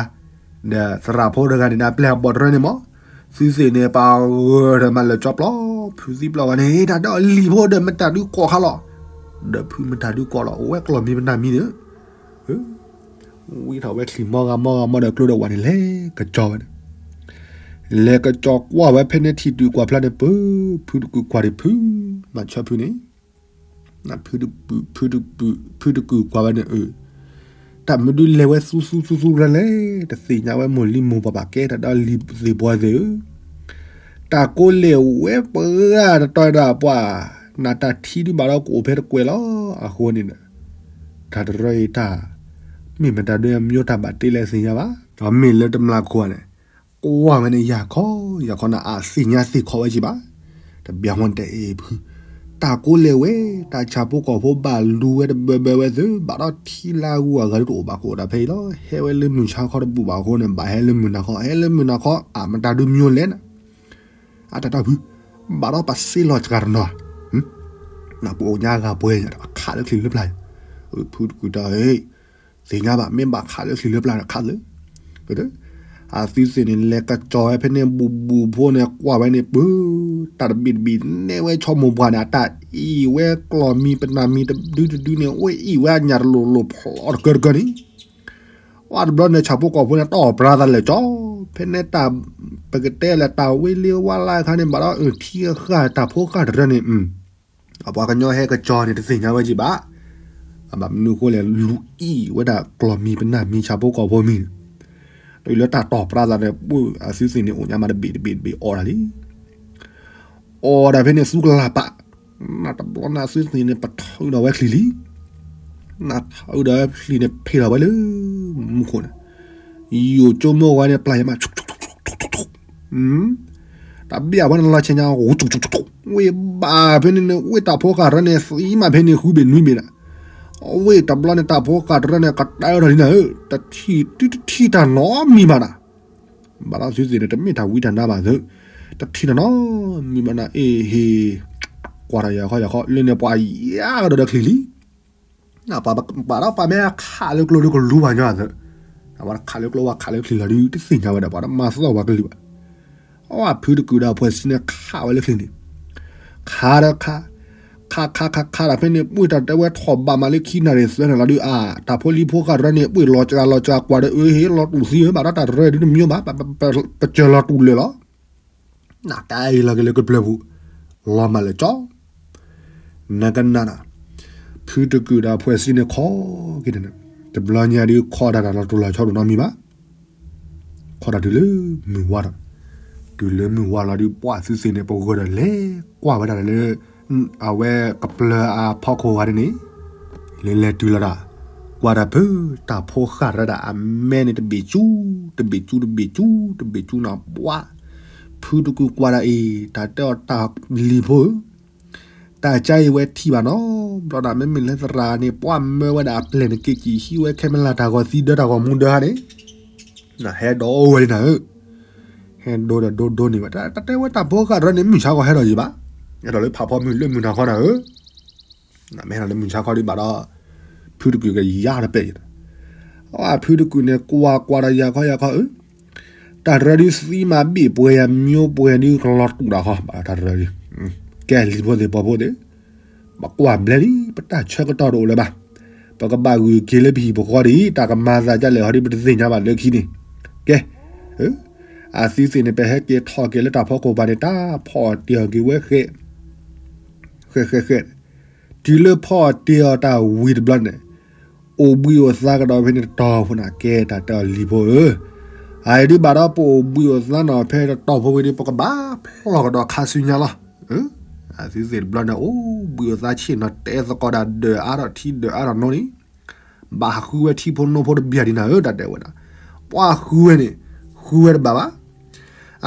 ဒီးသရၣ်ဖိတဂၤန့ၣ် နပျဲၢ်အဘီၣ်တရၢန့ၣ်မီၢ်, သုသ့ၣ်န့ၣ် ပှၤဂၢၢ်ဒီးမၤလၢာ်ကၠီပျီ, ဖုသံပျီဂၤန့ၣ် တၢ်ဒီးလံၤဖိဒီးမတၤဒုးကိးခါလီၤ, ဒီးဖုမတၤဒုးကိးလီၤ အိၣ်ဝဲကျီၢ်မံပနၢ်မံန့ၣ် ဝံထီၣ်ဝဲချံၣ်မီဂၤမီဂၤမီဒီးကျိဒီးဝဲန့ၣ် လဲၤကစီၤဝဲန့ၣ်, လဲၤကစီၤကွၢ်ဝဲဖဲန့ၣ်ထံၣ်တုၤကွၢ်ဖျါန့ၣ် ပၢ်, ဖုတကုၢ်ကွၢ်ဒံးဖု, မၤဆၢဖုန့ၣ်, ဖုတကုၢ်ကွၢ်ဝဲန့ၣ်, တၢ်မနုၤလဲၤဝဲသူသူသူသူလဲၣ်, တသ့ၣ်ညါဝဲမိၢ်လံမိၢ်ပှၢ်ဘၣ်ကဲ တၢ်ဒီးလံၤသ့ၣ်ဘီသ့ၣ်ဧၢ တၢ်ကိးလဲၣ်ဝဲပှၤတတီၤဒၣ်ပှၤ, နတၢ်ထံဒုးဘၣ်ဒီးကအိၣ်ဖဲတကွဲၤလီၤ, အဃိန့ၣ်ဒီး, တၢ်တရၢအံၤတၢ်, မ့ၢ်မတၤဒုးအမျိုးတၢ်ဘၣ်တ့လဲၣ်သ့ၣ်ညါဘၣ်, ဒီးမ့ၢ်လၢတမျၢ်ခိၣ်န့ၣ်, ကွၢ်ဝဲန့ၣ်ယၤခီ, ယၤခီန့ၣ် အသ့ၣ်ညါသ့ၣ်ခီဝဲက့ၤဘၣ်, တဘၣ်ဟီန့ၣ်တအဲၣ်ဖု တၢ်ကိးလဲၣ်ဝဲ, တၢ်ဆၣ်ဖိကီၢ်ဖိဘၣ်လူၤဝဲတဘၢဘၢဝဲသ့ၣ် ဘၣ်ဒီးထံလၢအဂုၤအဂၤဒုးတအိၣ်ဘၣ်ကအိၣ်ဒၣ်ဖဲအံၤလီၤ, ဟဲဝဲလၢမုၢ်ဆါခီတဘူၣ်ဘၣ်အဃိန့ၣ် ဘၣ်ဟဲလၢမုၢ်နၤခီ, ဟဲလၢမုၢ်နၤခီ အမတၤဒုးမျိုးလဲၣ်နၤ, အတၢ်တၢ်ဖု, ဘၣ်ဒီးပစ့လီၤစှၤတနီၤ, နပအိၣ်ညါအဂၤပှဲၤညါဒီးခးလၢချံၣ်လၢပျၢ်, ဖုတကုၢ်တၢ် သ့ၣ်ညါဘၣ် မ့ၢ်ဘၣ်ခးလၢချံၣ်လၢပျၢ်န့ၣ်ခးသ့, အသုသ့ၣ်န့ၣ် လဲၤကစီၤဝဲဖဲန့ၣ် ဘူးဘူးဖိန့ၣ် ကွၢ်ဝဲန့ၣ် ပၢ်, တၢ်တဘ့ၣ်တဘ့ၣ် နဲဝဲဆိကမိၣ်ပှၢ်န့ၣ် အတၢ်အံၣ်ဝဲကျီၢ်မံၤပနၢ်မံၤတဒုတဒုန့ၣ် အိၣ်အံၣ်ဝဲအညၣ်တလိၤလိၤဖျိးတကၢတကၢန့ၣ်, ဝဲတဘျီန့ၣ် ဆၣ်ဖိကီၢ်ဖိန့ၣ် တီၢ်ပြါသးလဲၤကၠီ, ဖဲန့ၣ်တၢ် ပကတဲလဲၣ် တၢ်ဝ့လ့ဝါလၢအခါန့ၣ် ဘၣ်ဒီးအထံအဃၢ်တၢ်ဖိဃၢ်တရၢန့ၣ် အပှၤကညီဟဲကစီၤန့ၣ် တသ့ၣ်ညါဝဲက့ၤဘၣ်. အဘၣ်မနုၤအဃိလဲၣ် လူၤအံၣ်ဝဲဒၣ်ကျီၢ်မံၤပနၢ်မံၤ ဆၣ်ဖိကီၢ်ဖိမံၤန့ၣ်, တုၤလၢတၢ်တီၢ်ပြးသးန့ၣ် ပှၢ်အသုသ့ၣ်န့ၣ် အိၣ်ညါမးတဘ့ၣ်တဘ့ၣ်တဘ့ၣ်အီၣ်တၢ်လံ. အီၣ်ဒၣ်ဖဲန့ၣ် သူကလၤပာ်, နတဘျီန့ၣ်အသုသ့ၣ်န့ၣ် ပထုးဒီးဝဲချံလံ. နထုးဒီးချံန့ၣ်ဖ့လီၤဝဲလၢမူခိၣ်န့ၣ်, ယိာ်ကၠိမိၢ်ဝဲန့ၣ် ပျၢ်ယမး တဘျီအဝဲန့ၣ်လီၤဆဲးညါ ဝ့ၢ်ဘၣ်ဖဲန့ၣ်န့ၣ် ဝ့ၢ်တၢ်ဖိဃၢ်တရၢန့ၣ် သံမးဖဲန့ၣ် ဃုဘ့ၣ်နွံဘ့ၣ်နၤ, အဝ့ၢ်တဘျီန့ၣ် တၢ်ဖိဃၢ်တရၢန့ၣ် ကတၢၢ်ထီၣ်လံနၤဧၢ, တထံၣ်တထံၣ်တၢ်နီတမံၤဘၣ်နၤ. ဘၣ်ဒီးသုသ့ၣ်န့ၣ် တမ့ၢ်တၢ်ဝံတၢ်နါဘၣ်သု, တထံၣ်တၢ်နီတမံၤဘၣ်နၤ, အ့ဟ့ၣ်, ကွၢ်တၢ်ယၤခီယၤခီ လၢန့ၣ်ပှၤယါကဒီးဒီးချံလံ. ပှၤဒီးပှၤမ့ၢ်ခးလၢကျိလၢကလူၤဘၣ်ညီအသး, ပှၤခးလၢကျိဝဲခးလၢချံလီၤဒုး တသ့ၣ်ညါဝဲဒၣ် ပှၤဒီးမၤသီၣ်ပှၤကလုာ်ဘၣ်. အဝဲဖုတကုာ်ဒီးအဖှဲးဆံန့ၣ် ခးဝဲလၢချံန့ၣ်, ခးဒီးခး, ခးခးခးခးဒီးဖဲန့ၣ် ပှၢ်တၢ်တဲဝဲထီၣ်ဘးမးလၢခံနၣ်ရံၣ်သၢနၣ်ရံၣ်လီၤဒုး အါ တၢ်ဖိလံၤဖိဃၢ်တရၢန့ၣ် ပှၢ်လီၤစှၤလီၤစှၤကွၢ်ဒီး အၢဟ့ၣ်လီၤတူၢ်သံဧၢ ဘၣ်ဒီးတၢ်တရၢဒုးတမံၤဘၣ်, ပစၢၤလီၤတူၢ်လၢာ်လီၤ. နကအဲၣ်လီၤက့ၤလၢကပျၢၤပူၤ, လီၤမၢ်လၢာ်ကၠီ, နကနၣ်နၤ, ဖုတကုာ်ဒီးအဖှဲးဆံန့ၣ်ခီက့ၤန့ၣ်, တဘျီညါဒုးခီဒၣ်တၢ်လီၤတူၢ်လီၤဆီတနီတမံၤဘၣ်. ခီဒၣ်တုၤလၢမုၢ်ဝါဒီး, တုၤလၢမုၢ်ဝါလီၤဒုး ပှၢ်သုသ့ၣ်န့ၣ် ပဂီၢ်ဒီးလဲၤကွၢ်ဝဲဒၣ်လၢ အဝဲကပျၢၤအဖီခိၣ်ဂၤဒ်န့ၣ်, လဲၤလဲၤတုၤလီၤဒၣ်, ကွၢ်တၢ်ဖု တၢ်ဖိဃၢ်တရၢဒၣ်အမဲန့ၣ် တဘ့ၣ်ကၠူ, တဘ့ၣ်ကၠူ တဘ့ၣ်ကၠူ တဘ့ၣ်ကၠူနီၤ ပှၢ်, ဖုတကုာ်ကွၢ်ဒၣ်အံၤ တၢ်တဲအီၤတၢ်လံၤဖိဧၢ, တၢ်ကါအံၤဝဲထံၣ်ဘၣ်နီၤ, ဘျီဒၣ်မ့မ့ၢ်လၢသရၣ်န့ၣ် ပှၢ်မၢဝဲဒၣ်အပျဲၢ်န့ၣ် က့ၤကံၣ်ဟံးဝဲခဲမလၢ်တၢ်ဂီၤသံဒၢတၢ်ဂီၤမူဒၢဧါန့ၣ်, နဟဲဒိးဝဲလံနၤဧၢ, ဟဲဒိဒီးဒိဒိန့ၣ်ဝဲ တၢ်တဲဝဲတၢ်ဖိဃၢ်တရၢန့ၣ် မုၢ်ဆါခီဟဲထီၣ်ယံၤဘၣ်, ဟဲထီၣ်လၢဖးဖီမုၢ်လၢမုၢ်နၤခီနၤဧၢ, မ့ၢ်ဟဲထီၣ်လၢမုၢ်ဆါခီဒံးဘၣ်ဒီး, ဖုတကုာ်ကယါတပဲာ်ယံၤ, အဖုတကုာ်န့ၣ် ကွၢ်ကွၢ်ဒီးယၤခီယၤခီဧၢ, တၢ်တရၢဒုးသံမးဘ့ၣ်ပှဲၤယၤ မၠိပှဲၤဒုးကလီၤတူာ်ဒၣ်ဃီ ဘၣ်တၢ်တရၢဒုး, ကဲလံၤဖိသ့ၣ်ပီဖိသ့ၣ်, ပကွၢ်ဘျဲလံ ပတၢ်ဆၢကတီၢ်တအိၣ်လၢၤဘၣ်, ပကဘၣ်ဂုာ်က့ၤလၢပဟံၣ်ပဃီဒ်အံၤ တၢ်ကမၤသးဒ်လဲၣ်ဟီဒ်ပတသ့ၣ်ညါဘၣ်လၢခံန့ၣ်, ကဲ, အသုသ့ၣ်န့ၣ် ပဟဲက့ၤထီၣ်က့ၤလၢတၢ်ဖီခိၣ်ပၤန့ၣ် တၢ်ဖီၣ်တ့ၢ်အီၤက့ၤဝဲဃဲ, ဃဲဃဲဃဲ, တုၤလၢဖီၣ်တ့ၢ်အီၤတၢ်ဝံၤတဘျီန့ၣ်, အိၣ်ဘှံးအိၣ်သါကဒီးဖဲန့ၣ်တတီၤဖိန့ၣ် ကဲတၢ်တဲအီၤလံၤဖိဧၢ, အအံၤဒုးဘၣ်ဒီးပအိၣ်ဘှံးအိၣ်သါနီၤဖဲတတီၤဖိဝံၤဒီး ပကဘၣ်ဖျီၣ်ကဒီးခါဆူညါလီၤ, အသုသ့ၣ်တဘျီန့ၣ် အိၣ်ဘှံးအိၣ်သါဆ့ၣ်နီၤ တဲသကိးဒၣ်ဒၢးအါထီၣ်ထံဒၢးအါထီၣ်နိန့ၣ်, ဘၣ်ဟးဃုဝဲထံဖိနိဖိတဘၣ်ဒံးနၤဧၢ တၢ်တဲဝဲဒၣ်, ပှၢ်ဃုဝဲန့ၣ်, ဃုဝဲတဘၣ်ဘၣ်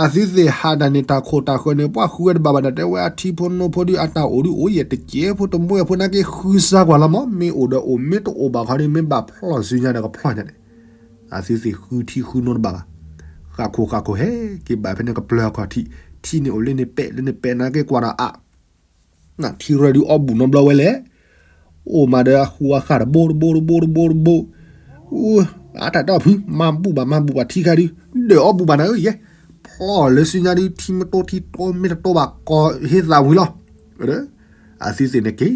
အသုသ့ၣ်ဟးဒၣ်န့ၣ် တၢ်ခိၣ်တၢ်ဃၢၤန့ၣ် ပှၢ်ဃုဝဲတဘၣ်ဘၣ် တၢ်တဲဝဲ အထံဖိနိဖိဒုးအတၢ်အိၣ်ဒုးအိၣ်ယဲၢ်တကဲဖိတမှဲၣ်ဖိနာ်က့ ဃုစါကွၢ်လီၤမး မ့ၢ်အိၣ်ဒီးအိၣ် မ့ၢ်တအိၣ်ဘၣ်ခီဒုး မ့ၢ်ဘၣ်ဖျီၣ်စုညါဒီးကဖျီၣ်ညါန့ၣ်, အသုသ့ၣ်ဃုထံဃုနိတဘၣ်ဘၣ်, ဃၣ်ခိၣ်ဃၣ်ခိၣ်ဟဲက့ၤဘၣ်ဖဲန့ၣ်ကပျၢၤအခီၣ်ထံး, ထံန့ၣ်အိၣ်လၢန့ၣ်ပဲာ်လၢန့ၣ်ပဲာ်နာ်က့ကွၢ်ဒီးအါ ထံရၢဒုးအီၣ်ဘူၣ်နီတဘျီဝဲလဲၣ်, အိၣ်မးဒီးအဃူအဃၣ်တဘိတဘိတဘိတဘိတဘိ, အတၢ်တီၢ်ဖု မၤဘူၣ်ဘၣ်မၤဘူၣ်ဘၣ်ထံခါဒုး, ဒၢးအီၣ်ဘူၣ်ဘၣ်နၤဧၢယဲ, ဖျီၣ်လၢစုညါဒုး ထံမ့ၢ်တိၢ်ထံတိၢ်မ့ၢ်တတိၢ်ဘၣ်ကီၢ်ဟ့သးဝံၤလီၤ, အသုသ့ၣ်န့ၣ်က့ၤ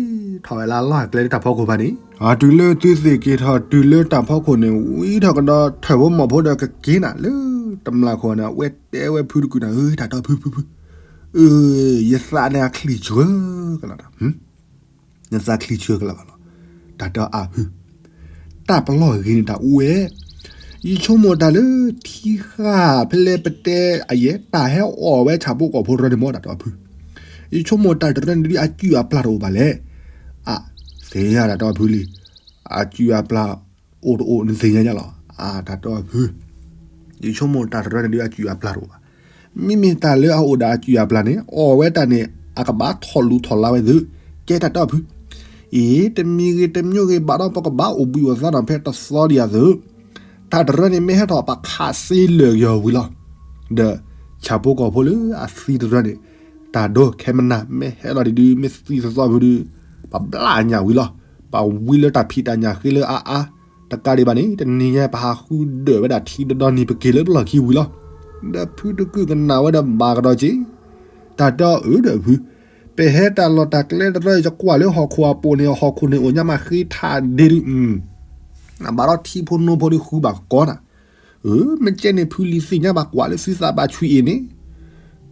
ထီၣ်ဝဲလၢအလီၢ်အကျဲလၢတၢ်ဖီခိၣ်ဖးန့ၣ်, အတုၤလၢသုသ့ၣ်က့ၤထီၣ်တုၤလၢတၢ်ဖီခိၣ်န့ၣ် ဝံထီၣ်ကဒီးထၢၣ်ဖိမီၢ်ဖိဒီးကက့ၤနၤလၢတမျၢ်ခိၣ်န့ၣ် အဝဲတဲဝဲဖုတကုာ်နၤဧၢ တၢ်တီၢ်ဖုဖုဖု အၢ ယသးန့ၣ်အချံၣ်ဆှၢကလၢာ်ဒီး, နသးချံၣ်ဆှၢကလၢာ်ဘၣ်လီၤ, တၢ်တီၢ်အဖု, တၢ်ပလီၢ်ဂ့ၤန့ၣ်တၢ်အိၣ်ဝဲ, ယဆိကမိၣ်တၢ်လၢထံဃၣ်ဖဲလဲၣ်ပတဲအယဲၢ် တၢ်ဟဲအီၣ်ဝဲဆၣ်ဖိကီၢ်ဖိတရၢန့ၣ်မ့ၢ်တၢ်တီၢ်အဖု, ယဆိကမိၣ်တၢ်တရၢန့ၣ်ဒုးအစုၣ်အပျၢ်တအိၣ်ဘၣ်လဲၣ်, အသ့ၣ်ညါတၢ်တီၢ်အဖုလံ, အစုၣ်အပျၢ် အိၣ်တအိၣ်နသ့ၣ်ညါညါလီၤ, အတၢ်တီၢ်အဖု, ယဆိကမိၣ်တၢ်တရၢန့ၣ်ဒုးအစုၣ်အပျၢ်တအိၣ်ဘၣ်, မ့မ့ၢ်တၢ်လၢအအိၣ်ဒီးအစုၣ်အပျၢ်န့ၣ် အီၣ်ဝဲတၢ်န့ၣ် အကဘၣ်ထီၣ်လူၤထီၣ်လါဝဲသု, ကဲတၢ်တီၢ်အဖု, အ့ တမံၤဂ့ၤတမံၤဂ့ၤဘၣ်ဒီး ပကဘၣ်အိၣ်ဘှံးအိၣ်သါနီၤဖဲတသီဒံးအသု, တၢ်တရၢန့ၣ်မ့ၢ်ဟဲထီၣ်ပခးစ့လၢာ်က့ၤအီၤဝံၤလီၤ, ဒီးဆၣ်ဖိကီၢ်ဖိလၢအသံတရၢန့ၣ်, တၢ်ဒိခဲမနၤ မ့ၢ်ဟဲလီၤဒ်ဒုး မ့ၢ်သံသသီဖုဒုး, ပဘျၣ်ညၣ်ဝံၤလီၤ, ပဝံလၢတၢ်ဖံးတၢ်ညၣ်ဃ့လၢအါအါ, တကးဒံးဘၣ်န့ၣ် တနံၤညါပဟးဃုဒၢးဝဲဒၣ်ထံဒီဒီနံၤပက့ၤလၢပလီၢ်ခံဝံၤလီၤ, ဒီးဖုတကုာ်ကနၣ်ဝဲဒီးဘၣ်ကဒီးက့ၤ, တၢ်တီၢ်အၢဒီးဖု, ပဟဲတၢ်လီၢ်တၢ်ကျဲတရၢ ယကွၢ်လၢဟီၣ်ခိၣ်အပူၤန့ၣ် ဟီၣ်ခိၣ်န့ၣ်အိၣ်ညါမးဃ့ထးဒ့ဒုး, ဘၣ်ဒီးထံဖိနိဖိဒုးဃုဘၣ်ကီနၤ, အၢ မ့ၢ်ကဲန့ၣ်ဖုလံၤသ့ၣ်ညါဘၣ်ကွၢ်လၢသုသးဘၣ်ဆွံအံၤန့ၣ်,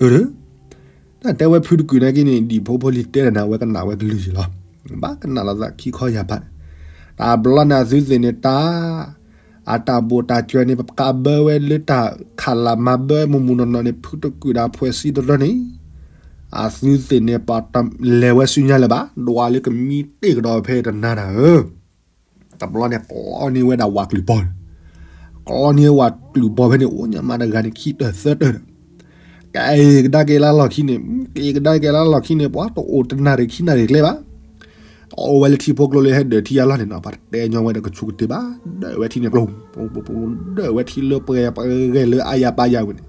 အၢ တဲဝဲဖုတကုာ်နာ်က့န့ၣ် ဒံၣ်ဖိဖိလံၤတဲဒီးန့ၣ် အဝဲကနၣ်ဝဲကလုၢ်ယံၤလီၤ. ဘၣ်ကနၣ်လီၤသးခံခီယၢ်ဘး, တၢ်ဘျီန့ၣ်အသုသ့ၣ်န့ၣ် တၢ် အတၢ်ဘိၣ်တၢ်စၢၤန့ၣ် ပကးဘၢဝဲလၢတၢ်ခးလၢ်မၤဘၢမုၢ်မုၢ်နီၢ်နီၢ်န့ၣ် ဖုတကုာ်ဒီးအဖှဲးစံတရၢန့ၣ် အသုသ့ၣ်န့ၣ် ပှၤတလဲၤဝဲဆူညါလၢၤဘၣ်, ဒွးလၢကမံတ့ၢ်ကဒီးဖဲတနၤနၤဧၢ တဘျီန့ၣ် ကျီန့ၢ်ဝဲဒၣ်ဝးကလုၢ်ပီၤ, ကျီန့ၢ်ဝးကလုၢ်ပီၤဖဲန့ၣ် အိၣ်ညါမးတဂၤန့ၣ် ခံတၢၢ်သၢတၢၢ်ဒီး, ကအဲၣ်ကဒါက့ၤလၢလီၢ်ခံန့ၣ်, ကအဲၣ်ကဒါက့ၤလၢလီၢ်ခံန့ၣ် ပှၤတအိၣ်တနၣ်ရံၣ်ခံနၣ်ရံၣ်ကျဲဘၣ်. အိၣ်ဝဲလၢထံဖိကျိလၢဟဲဒၢးထံယါလီၢ်န့ၣ်နီၤ, ပှၤတတဲညီဝဲဒီးကဆူးကတ့ၢ်ဘၣ်, ဒၢးဝဲထံန့ၣ်ကျိ, ဒၢးဝဲထံလၢပှဲၤပှဲၤဂဲၤလၢအါယၤပာ်ယၤဝဲန့ၣ်,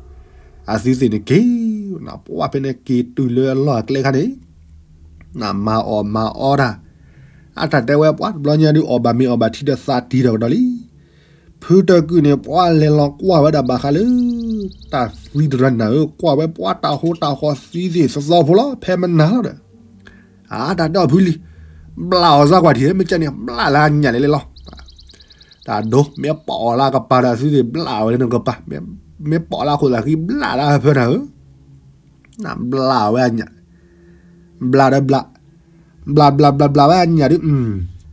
အသုသ့ၣ်န့ၣ်က့ၤ, ပှၤဖဲန့ၣ်က့ၤတုၤလၢအလီၢ်အကျဲခါန့ၣ် နမၤအီၣ်မၤအီတၢ်, အတၢ်တဲဝဲပှၤတဘျီညါဒုး အီၣ်ဘၣ်မ့ၤအီၣ်ဘၣ်ထံဒီးသးတံၢ်ဒီးကဒီးလံ. ဖုတကုာ်န့ၣ် ပှၤလဲၤလီၤကွၢ်ဝဲဒၣ်ဘၣ်ဃးလၢ တၢ်သံတရၢန့ၣ်ဧၢ, ကွၢ်ဝဲပှၤတၢ်ဟိတၢ်ဃီသံသ့ၣ်သသီဖိလီၤ ဖဲမနၤလီၤဒီး, အတၢ်တဲအီၤဖုလံၤ, ဘျးအီၤစၢ်ကွၢ်ထံၣ် မ့ၢ်ကဲန့ၣ် ဘျးလၢအညၣ်လဲၤလဲၤလီၤ. တၢ်ဒိ မ့ၢ်ပီၣ်လၢအကပၤဒီးအသုသ့ၣ်ဘျးဝဲလၢနကပၤ, မ့ၢ်ပီၣ်လၢအခိၣ်သးဃံဘျးလၢအဖၢနၤဧၢ နဘျးဝဲအညၣ်, ဘျးဒီးဘျး, ဘျးဘျးဘျးဘျးဝဲအညၣ်ဒုး,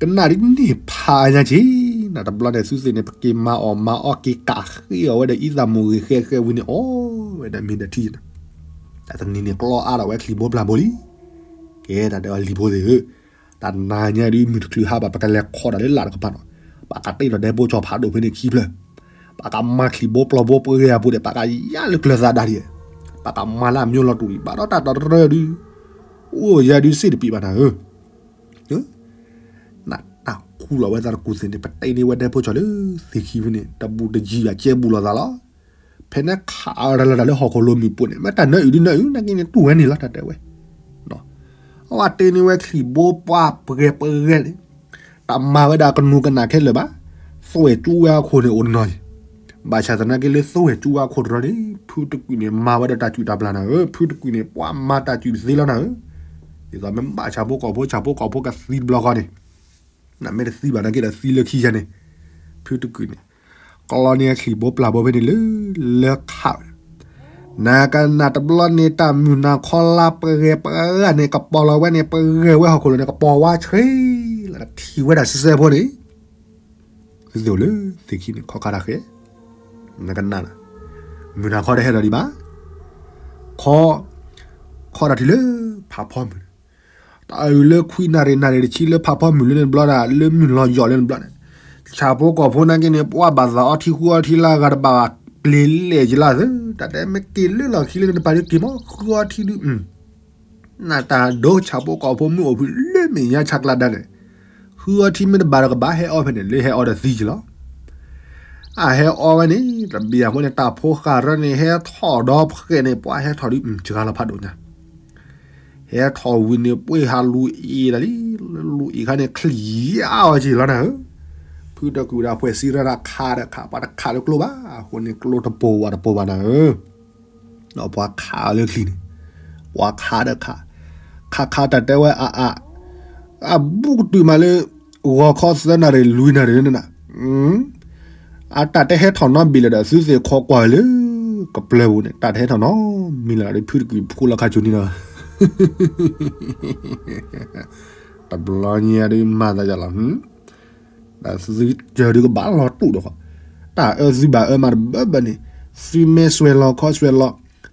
ကနၣ်ဒုးန့ၢ်ဖးညါက့ၤ, နတဘျီန့ၣ်သုသ့ၣ်န့ၣ် ပက့ၤမၤအီၣ်မၤအီက့ၤကးဃ့အီၣ်ဝဲဒီးအံသးမုၢ်ဂ့ၤဃဲဃဲဝံၤန့ၣ် အီၣ်ဝဲဒၣ်မ့ၤဒီးထံ, တၢ်တနံၤန့ၣ်ကျီအါထီၣ်ဝဲချံးဘိပျၢ်ဘိလံ. ကဲတၢ်တဲအီၤလံၤဖိသ့ၣ်ဧၢ, တၢ်နၤညါဒုးမုၢ်တချုးဟါဘၣ် ပကလဲၤခီဒၣ်လၢလာ်တကပၤနီၤ, ပကတ့ထီၣ်ဒဲဖိကၠီဖးဒိၣ်ဖဲန့ၣ်ခံဖျၢၣ်, ပကမၤချံးဘိပျၢ်ဘိပှဲၤဂ့ၤအပူၤဒီး ပကယါလၢကျၢၤသးဒၣ်ဒံး, ပကမၤလၢအမျိၤလီၤတူာ်ဒံး ဘၣ်ဒီးတၢ်တရၢဒုး, အိၣ်ယၤဒုးစ့ၣ်တပံးဘၣ်နၤဧၢ နတၢ်ခူလီၤဝဲသးတကူၣ်သ့ၣ်န့ၣ် ပတဲန့ၢ်ဝဲဒဲဖိကၠီလၢသ့ၣ်ခံဖဲန့ၣ် တဘူးတယံၤဘၣ်ကဲဘူးလိာ်သးလီၤ. ဖဲန့ၣ်ခးအီၤတလၢ်တၢ်လၢဟီၣ်ခိၣ်လိၤမုၢ်ပူၤန့ၣ် မ့ၢ်တၢ်နၢအုၣ်ဒုးနၢအုၣ် နာ်က့န့ၣ် တူၢ်ဝဲန့ၣ်လီၤ တၢ်တဲဝဲ အဝဲတဲန့ၢ်ဝဲချံးဘိပှၢ်ပှဲၤပှဲၤန့ၣ် တမၤဝဲဒၣ်ကနူၤကနၣ်ခဲလၢာ်ဘၣ်, သွဲၣ်ကၠူဝဲအခိၣ်န့ၣ်အိၣ်တနီၤအံၤ, ဘၣ်ဆၣ်သနာ်က့လၢသွဲၣ်ကၠူဝဲအခိၣ်တနီၤန့ၣ် ဖုတကုာ်န့ၣ် မၤဝဲဒီးတၢ်စုၣ်တၢ်ပျၢ်နၤဧၢ, ဖုတကုာ်န့ၣ် ပှၤမၤတၢ်စုၣ်သ့လီၤနၤဧၢ, ဒ်သိးမ့ၢ်ဘၣ်ဆၣ်ဖိကီၢ်ဖိ ဆၣ်ဖိကီၢ်ဖိကသံတဘျီဃီန့ၣ်, နမ့ၢ်တသံဘၣ်နာ်က့ဒီးသံလၢခံယၤန့ၣ်, ဖုတကုာ်န့ၣ် ကျီန့ၢ်ချံးဘိပျၢ်ဘိဖဲန့ၣ်လၢ လၢခးဝဲ နကနၣ်တဘျီန့ၣ်တၢ်မုၢ်နၤခီလါပှဲၤပှဲၤန့ၣ် ကပီၤလီၤဝဲန့ၣ် ပှဲၤဝဲဟီၣ်ခိၣ်လိၤန့ၣ် ကပီၤဝါဆှံလၢကထံၣ်ဝဲဒၣ်စဲစဲဖိန့ၣ်, သုသ့ၣ်အိၣ်လၢသ့ၣ်ခံန့ၣ် ခီခါတၢ်ဃဲ, နကနၣ်, မုၢ်နၤခီတဟဲဒီးဒံးဘၣ်, ခီ, ခီတၢ်ထံၣ်လၢဖးဖီမုၢ်န့ၣ်, တၢ်အုၣ်လၢခွံနၣ်ရံၣ်နၣ်ရံၣ်တဆံလၢဖးဖီမုၢ်လၢန့ၣ်တဘျီဒၣ် လၢမုၢ်လီၤယီၤလၢန့ၣ်တဘျီန့ၣ်, ဆၣ်ဖိကီၢ်ဖိနာ်က့န့ၣ် ပှၤဘၣ်သးအီထံဃုအီထံလၢအဂၤတဘၣ်ဘၣ် ပျ့ၤလဲၣ်ယလီၤသၢ, တၢ်တဲမ့ၢ်က့ၤလၢလီၢ်ခံလၢန့ၣ် တပာ်ဒုးက့ၤမီၤ ဃုအီထံဒုး နတၢ်ဒိဆၣ်ဖိကီၢ်ဖိမုၢ်အိၣ်ဖုလၢမဲာ်ညါဆါကျါဒါန့ၣ်, ဃုအီထံမ့ၢ်တဘၣ်ဒီးကဘၣ်ဟဲအီဖဲန့ၣ် လၢဟဲအီဒီးသံယလီၤ. အဟဲအီဝဲန့ၣ် တဘျီအဃိန့ၣ် တၢ်ဖိဃၢ်ရၢန့ၣ် ဟဲထီၣ်ဒီးဖှဲးန့ၣ် ပှၤဟဲထီၣ်ဒုး စှၤလီၤဖးဒိၣ်ညါ, ဟဲထီၣ်ဝံၤန့ၣ် ပှ့ၤဟးလူၤအ့ၣ်ဒၣ်လံ, လူၤအ့ၣ်ခါန့ၣ် ချံးယါအီၤက့ၤလီၤနၤဧၢ, ဖုတကုာ်ဒီးဖှဲးစံရၢဒီးခးဒီးခး ပှၤတခးလၢကျိဘၣ်, အဃိန့ၣ် ကျိတပိာ်ဝးတပိာ်ဘၣ်နၤဧၢ ဒီးပှၤခးအီၤလၢချံန့ၣ်, ပှၤခးအီၤလၢချံန့ၣ်, ခးခါတၢ်တဲဝဲအအါ, အဘူးကတုၤမးလၢ ဂီၤခီသၢနၣ်ရံၣ်လွံၢ်နၣ်ရံၣ်န့ၣ်နၤ, အတၢ်တဟဲထီၣ်နီတဘ့ၣ်လၢၤဒီး သုသ့ၣ်ခီကွၢ်လၢ ကပျၢၤပူၤန့ၣ် တၢ်တဟဲထီၣ်နီတမံၤလၢၤဒီး ဖုတကုာ်ဖိလီၤခါဆူန့ၣ်လီၤ. တဘျီညါဒုးမၤသးယလီၤ, ဒီးသုစၢၤဒုးကဘၣ်လီၤတူာ်ဒီးဃီ, တၢ်အၢသုဘၣ်အၢမးတဘၢဘၢန့ၣ်, သုမ့ၢ်စွဲးလီၤခီစွဲးလီၤ,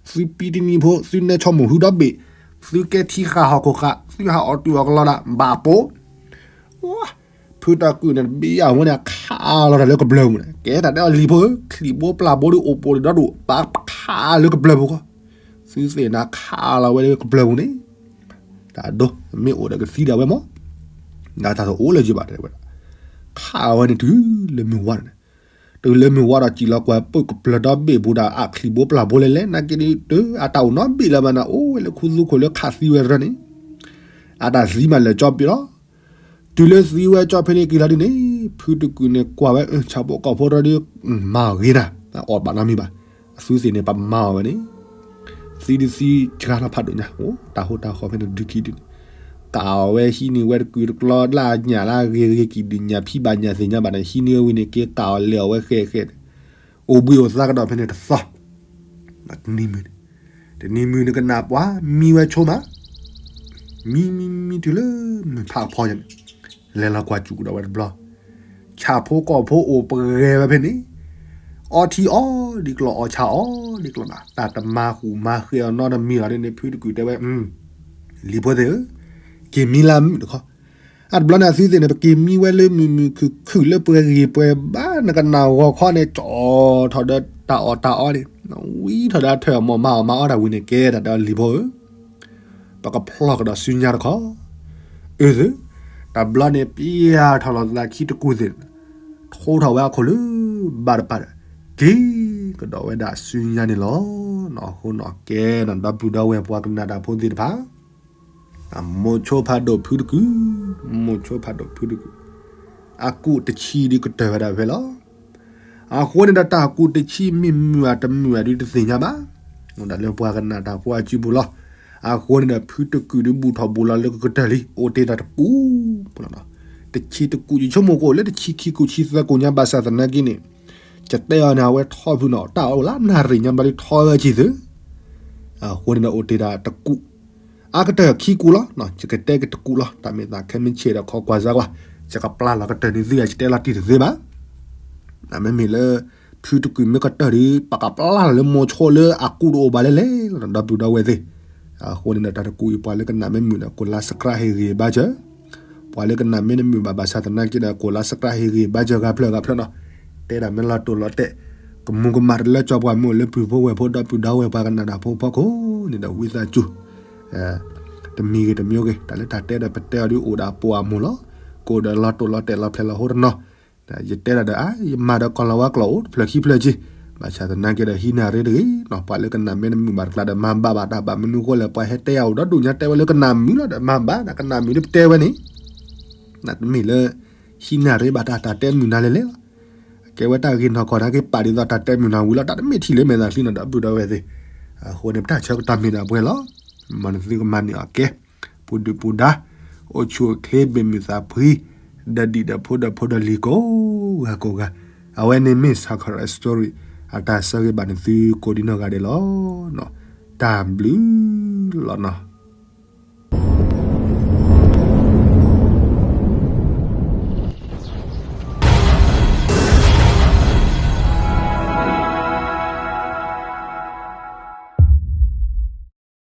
သုပံတနံၤဖိ သုနဲၣ်ဆီမိၢ်ဟုဒီဘ့ၣ်, သုကဲထံဃာ်ဟီၣ်ခိၣ်ဃာ် သုဟးအီၣ်တုၤအီၣ်ကလီဒၣ် ဘၣ်ပိာ် ဖုတၢ်ကုၢ်န့ၣ် တဘ့ၣ်ယၤဝဲန့ၣ် ခးလီၤတၢ်လၢကဘျၢပူၤန့ၣ် ကဲတၢ်တဲအီၤလံၤဖိဧၢ, ချံးဘိပျၢ်ဘိဒုးအိၣ်ပိာ်ဒံးဒီဒူၣ် ပာ်ခးလၢကဘျၢပူၤဃီ, သုသ့ၣ်နၤခးလီၤဝဲလၢကဘျၢပူၤန့ၣ်, တၢ်ဒိ မ့ၢ်အိၣ်ဒီးကသံဒၣ်ဝဲမး, နတၢ်တအိၣ်လၢၤယဘၣ်တဲဝဲဒၣ်, ခးဝဲန့ၣ်တုၤလၢမုၢ်ဝါန့ၣ်, တုၤလၢမုၢ်ဝါဒီးစံၣ်လီၤကွၢ်ပုၢ်ကပျၢၤဒီဘ့ၣ်ပူၤဒီး အချံးဘိပျၢ်ဘိလဲၣ်လဲၣ် နာ်က့ဒုး တၢ်အတၢ်အိၣ်နီတဘ့ၣ်လၢၤဘၣ်နၤ အိၣ်ဝဲလၢခူသူၣ်ခိၣ်လၢခးသံဝဲတရၢန့ၣ်, အတၢ်သံမးလၢာ်ကၠီပံၤလီၤ. တုၤလၢသံဝဲကၠီဖဲန့ၣ်က့ၤလီၤဒ်န့ၣ်, ဖုတကုၢ်န့ၣ်ကွၢ်ဝဲ ဆၣ်ဖိကီၢ်ဖိတရၢဒုး မၤအီၣ်ဂ့ၤနၤ, အီၣ်ဘၣ်နီတမံၤဘၣ်, အသုသ့ၣ်န့ၣ် ပမၤအီၣ်ဝဲန့ၣ်, သံဒုးသံစှၤလီၤဖးဒိၣ်ညါ, အိၣ်တၢ်ဟိတၢ်ဃီဖဲန့ၣ်ဒုးခံဒုးန့ၣ်, ကးအီၣ်ဝဲဟံးန့ၢ်ဝဲတကုာ်တကျီလၢအညၣ်လၢအဂ့ၤဂ့ၤကံၣ်ဒုးညၣ်ဖံးဘၣ်ညၣ်သ့ၣ်ညါဘၣ်န့ၣ် ဟံးန့ၢ်ဝဲဝံၤန့ၣ် က့ၤကးအီၣ်လဲၤအီၣ်ဝဲဃဲဃဲန့ၣ်, အိၣ်ဘှံးအိၣ်သါကဒီးဖဲန့ၣ်တသီ တနံၤမုၢ်န့ၣ်, တနံၤမုၢ်နကနၣ်ပှၤမံဝဲဆိမး, မံမံမံတုၤလၢမုၢ်ဖးဖီညါန့ၣ်, လဲၤလီၤကွၢ်စူၣ်ကဒီးဝဲတဘျီ, ဆၣ်ဖိကီၢ်ဖိအိၣ်ပှဲၤဝဲဖဲန့ၣ်, အီထံအီဒ်ကျီၢ်အီဆၣ်အီဒ်ကျီၢ်နီၤ, တၢ်တမၤဃူမၤဃဲၤအီၤနီတမံၤလီၤန့ၣ် ဖုတကုာ်တဲဝဲ, လံၤဖိသ့ၣ်ဧၢ, က့ၤမံလၢမုာ်တခီ, အတဘျီန့ၣ်အသုသ့ၣ်န့ၣ် ပက့ၤမံဝဲလၢမုာ်မုာ်ခုၣ်ခုၣ်လၢပှဲၤဂ့ၤပှဲၤဘၣ် နကနၣ်ဂီၤခီန့ၣ် ကၠီထီၣ်ဒီးတၢ်အီၣ်တၢ်အီန့ၣ်, ဝံထီၣ်ဒီးအထၢၣ်အမီၢ်မၤအီၣ်မၤအီတၢ်ဝံၤန့ၣ်ကဲတၢ်ဒီးလံၤဖိဧၢ, ပကဖျီၣ်ကဒီးစုညါတခီ, အၢသု, တဘျီန့ၣ် ပျၢ်ထီၣ်လီၤသးခံတကုာ်သ့ၣ်, ထိထီၣ်ဝဲအခိၣ်လၢဘၣ်တပၤဒီး, က့ၤကဒီးဝဲဒၣ်စုညါန့ၣ်လီၤ. နီၢ်ဟိနီၢ်ကဲနီၤ ဒီပုၢ်ဒီဝဲၢ်ပှၤကနၣ်တၢ်ဖိသ့ၣ်တဖၣ် မိၤဆိဖးဒိၣ်ဖုတကုာ်, မိၤဆိဖးဒိၣ်ဖုတကုာ်, အကူၣ်တဆံဒုးကတၢၢ်ဝဲဒၣ်ဖဲလီၤ. အဃိန့ၣ်ဒီးတၢ်ကူၣ်တဆံမ့ၢ်မုာ်ဧါတမုာ်ဧါဒုးတသ့ၣ်ညါဘၣ်. အိၣ်ဒၣ်လၢပှၤကနၣ်တၢ်ဖိအစုပူၤလီၤ. အဃိန့ၣ်ဒီးဖုတကုာ်ဒုးဘူၣ်ထီၣ်ဘူးလီၤလၢကကတၢၢ်လံ အိၣ်တ့ၢ်တၢ်တကူၣ်, တဆံတကူာ် ယဆိကမိၣ်ကအိၣ်လၢတဆံခံကူာ်ဆံသၢကူာ်ညါ ဘၣ်ဆၣ်သနာ်က့န့ၣ် ယတဲအီၤန့ၣ် အဝဲထီဖုနီၤ တၢ်အိၣ်လၢနၣ်ရံၣ်ညါဘျီဒုးထီဝဲက့ၤသု အဃိန့ၣ်ဒီးအိၣ်တ့ၢ်ဒၣ်တကူာ်, အကတၢၢ်ခံကူာ်လီၤ, ယကတဲက့ၤတကူာ်လီၤ. တၢ်မ့ၢ်သးခဲမုၢ်ဆ့ၣ်ဒီးခီကွၢ်စၢ်ကွၢ်, ယကပျၢ်လီၤကတၢၢ်န့ၣ်သု ယတဲလီၤတံၢ်တသ့ဘၣ်. မ့မ့ၢ်လၢ ဖုတကုာ်မ့ၢ်ကတၢၢ်ဒီး ပကပျၢ်လီၤလၢမိၤဆိလၢအကူၣ်တအိၣ်ဘၣ်လဲၣ်လဲၣ်လီၤ ဒီပုၢ်ဒီဝဲၢ်သ့ၣ်. အဃိန့ၣ်ဒီးတၢ်တကူာ်အံၤ ပှၤလၢကနၣ်မ့ၢ်မုာ်ဒီး ကိးလါစကြးဟ့ၣ်ဂ့ၤဘါစၢၤ, ပှၤလၢကနၣ်မ့ၢ်တမုာ်ဘၣ် ဘၣ်ဆၣ်သနာ်က့ဒီး ကိးလါစကြးဟ့ၣ်ဂ့ၤဘါစၢၤဂၤဖျၢၣ်ဂၤဖျၢၣ်နီၤ. တဲဒၣ်မ့ၢ်လီၤတိာ်လီၤတဲာ် ကမူၤကမၣ်တလၢကၠီပှၤမုၢ်လၢပုၢ်ဖိဝဲၢ်ဖိဒီပုၢ်ဒီဝဲၢ်ပှၤကနၣ်တၢ်ဖိအဖီခိၣ်န့ၣ်ဒီး ဝံသးစူၤ တမံၤဂ့ၤတမံၤဂ့ၤ တၢ်လၢတၢ်တဲဒီးပတဲအီၤဒုးအိၣ်ဒီးအပိာ်အမူၤလီၤ. ကအိၣ်ဒီးလီၤတိာ်လီၤတဲာ်လီၤဖျဲးလီၤဟိတနီၤ, ယတဲဒၣ်ဒီး အါ ယမၤဒီးကီၢ်လီၤဝါကျိာ်အိၣ်တဖျၢၣ်ခံဖျၢၣ်က့ၤ, ဘၣ်ဆၣ်သနာ်က့ဒီးဟံးနၢ်ရ့တဂ့ၤနီၤ, ပှၤလၢကနၣ်မ့ၢ်တမုာ်ဘၣ်တကျါဒီး မၤဘၣ်ဘၣ်တၢ်ဘၣ်မနုၤဃိလဲၣ် ပှၤဟဲတဲယၤအိၣ်ဒီဒူၣ်ညါတဲဝဲလၢကနၣ်မုာ်လီၤဒီး မၤဘၣ်တၢ်ကနၣ်မုာ်ဒ်ပတဲဝဲန့ၣ် တမ့ၢ်လၢ ဟံးနၢ်ရ့ဘၣ်တၢ်တၢ်တဲမုာ်နၤလဲၣ်လဲၣ်လီၤ. ကဲဝဲတၢ်ဂ့ၤနီၢ်ကီၢ်နာ်က့ ပာ်ဒ်သိးတၢ်တဲမုာ်နၤဝံၤလီၤ တၢ်တမ့ၢ်ထံၣ်လၢမဲာ်သးချံနီၤ ဒီပုၢ်ဒီဝဲၢ်သ့ၣ်. အဃိန့ၣ် ပတၢ်ဆၢကတီၢ်မ့ၢ်ဒၣ်ပှဲၤလီၤ. မ်နသုကမၤန့ၢ်အီၤကဲ ပူၤဒုၣ်ပူၤဒါ အိၣ်ဆူၣ်အိၣ်ချ့ ဘၣ်မုာ်သးဖှံ ဒီးဒံၣ်ဒီးဖိဒီးဖိဒီးလံၤကိးဂၤကိးဂၤ, အဝဲန့ၣ်မ့ၢ် Sakura Story အတၢ်ဆၢဂ့ၤဘၣ်နသုကိးဒံနီၢ်ဂၤဒဲးလီၤ. တၢ်ဘျုးလီၤနီၤ.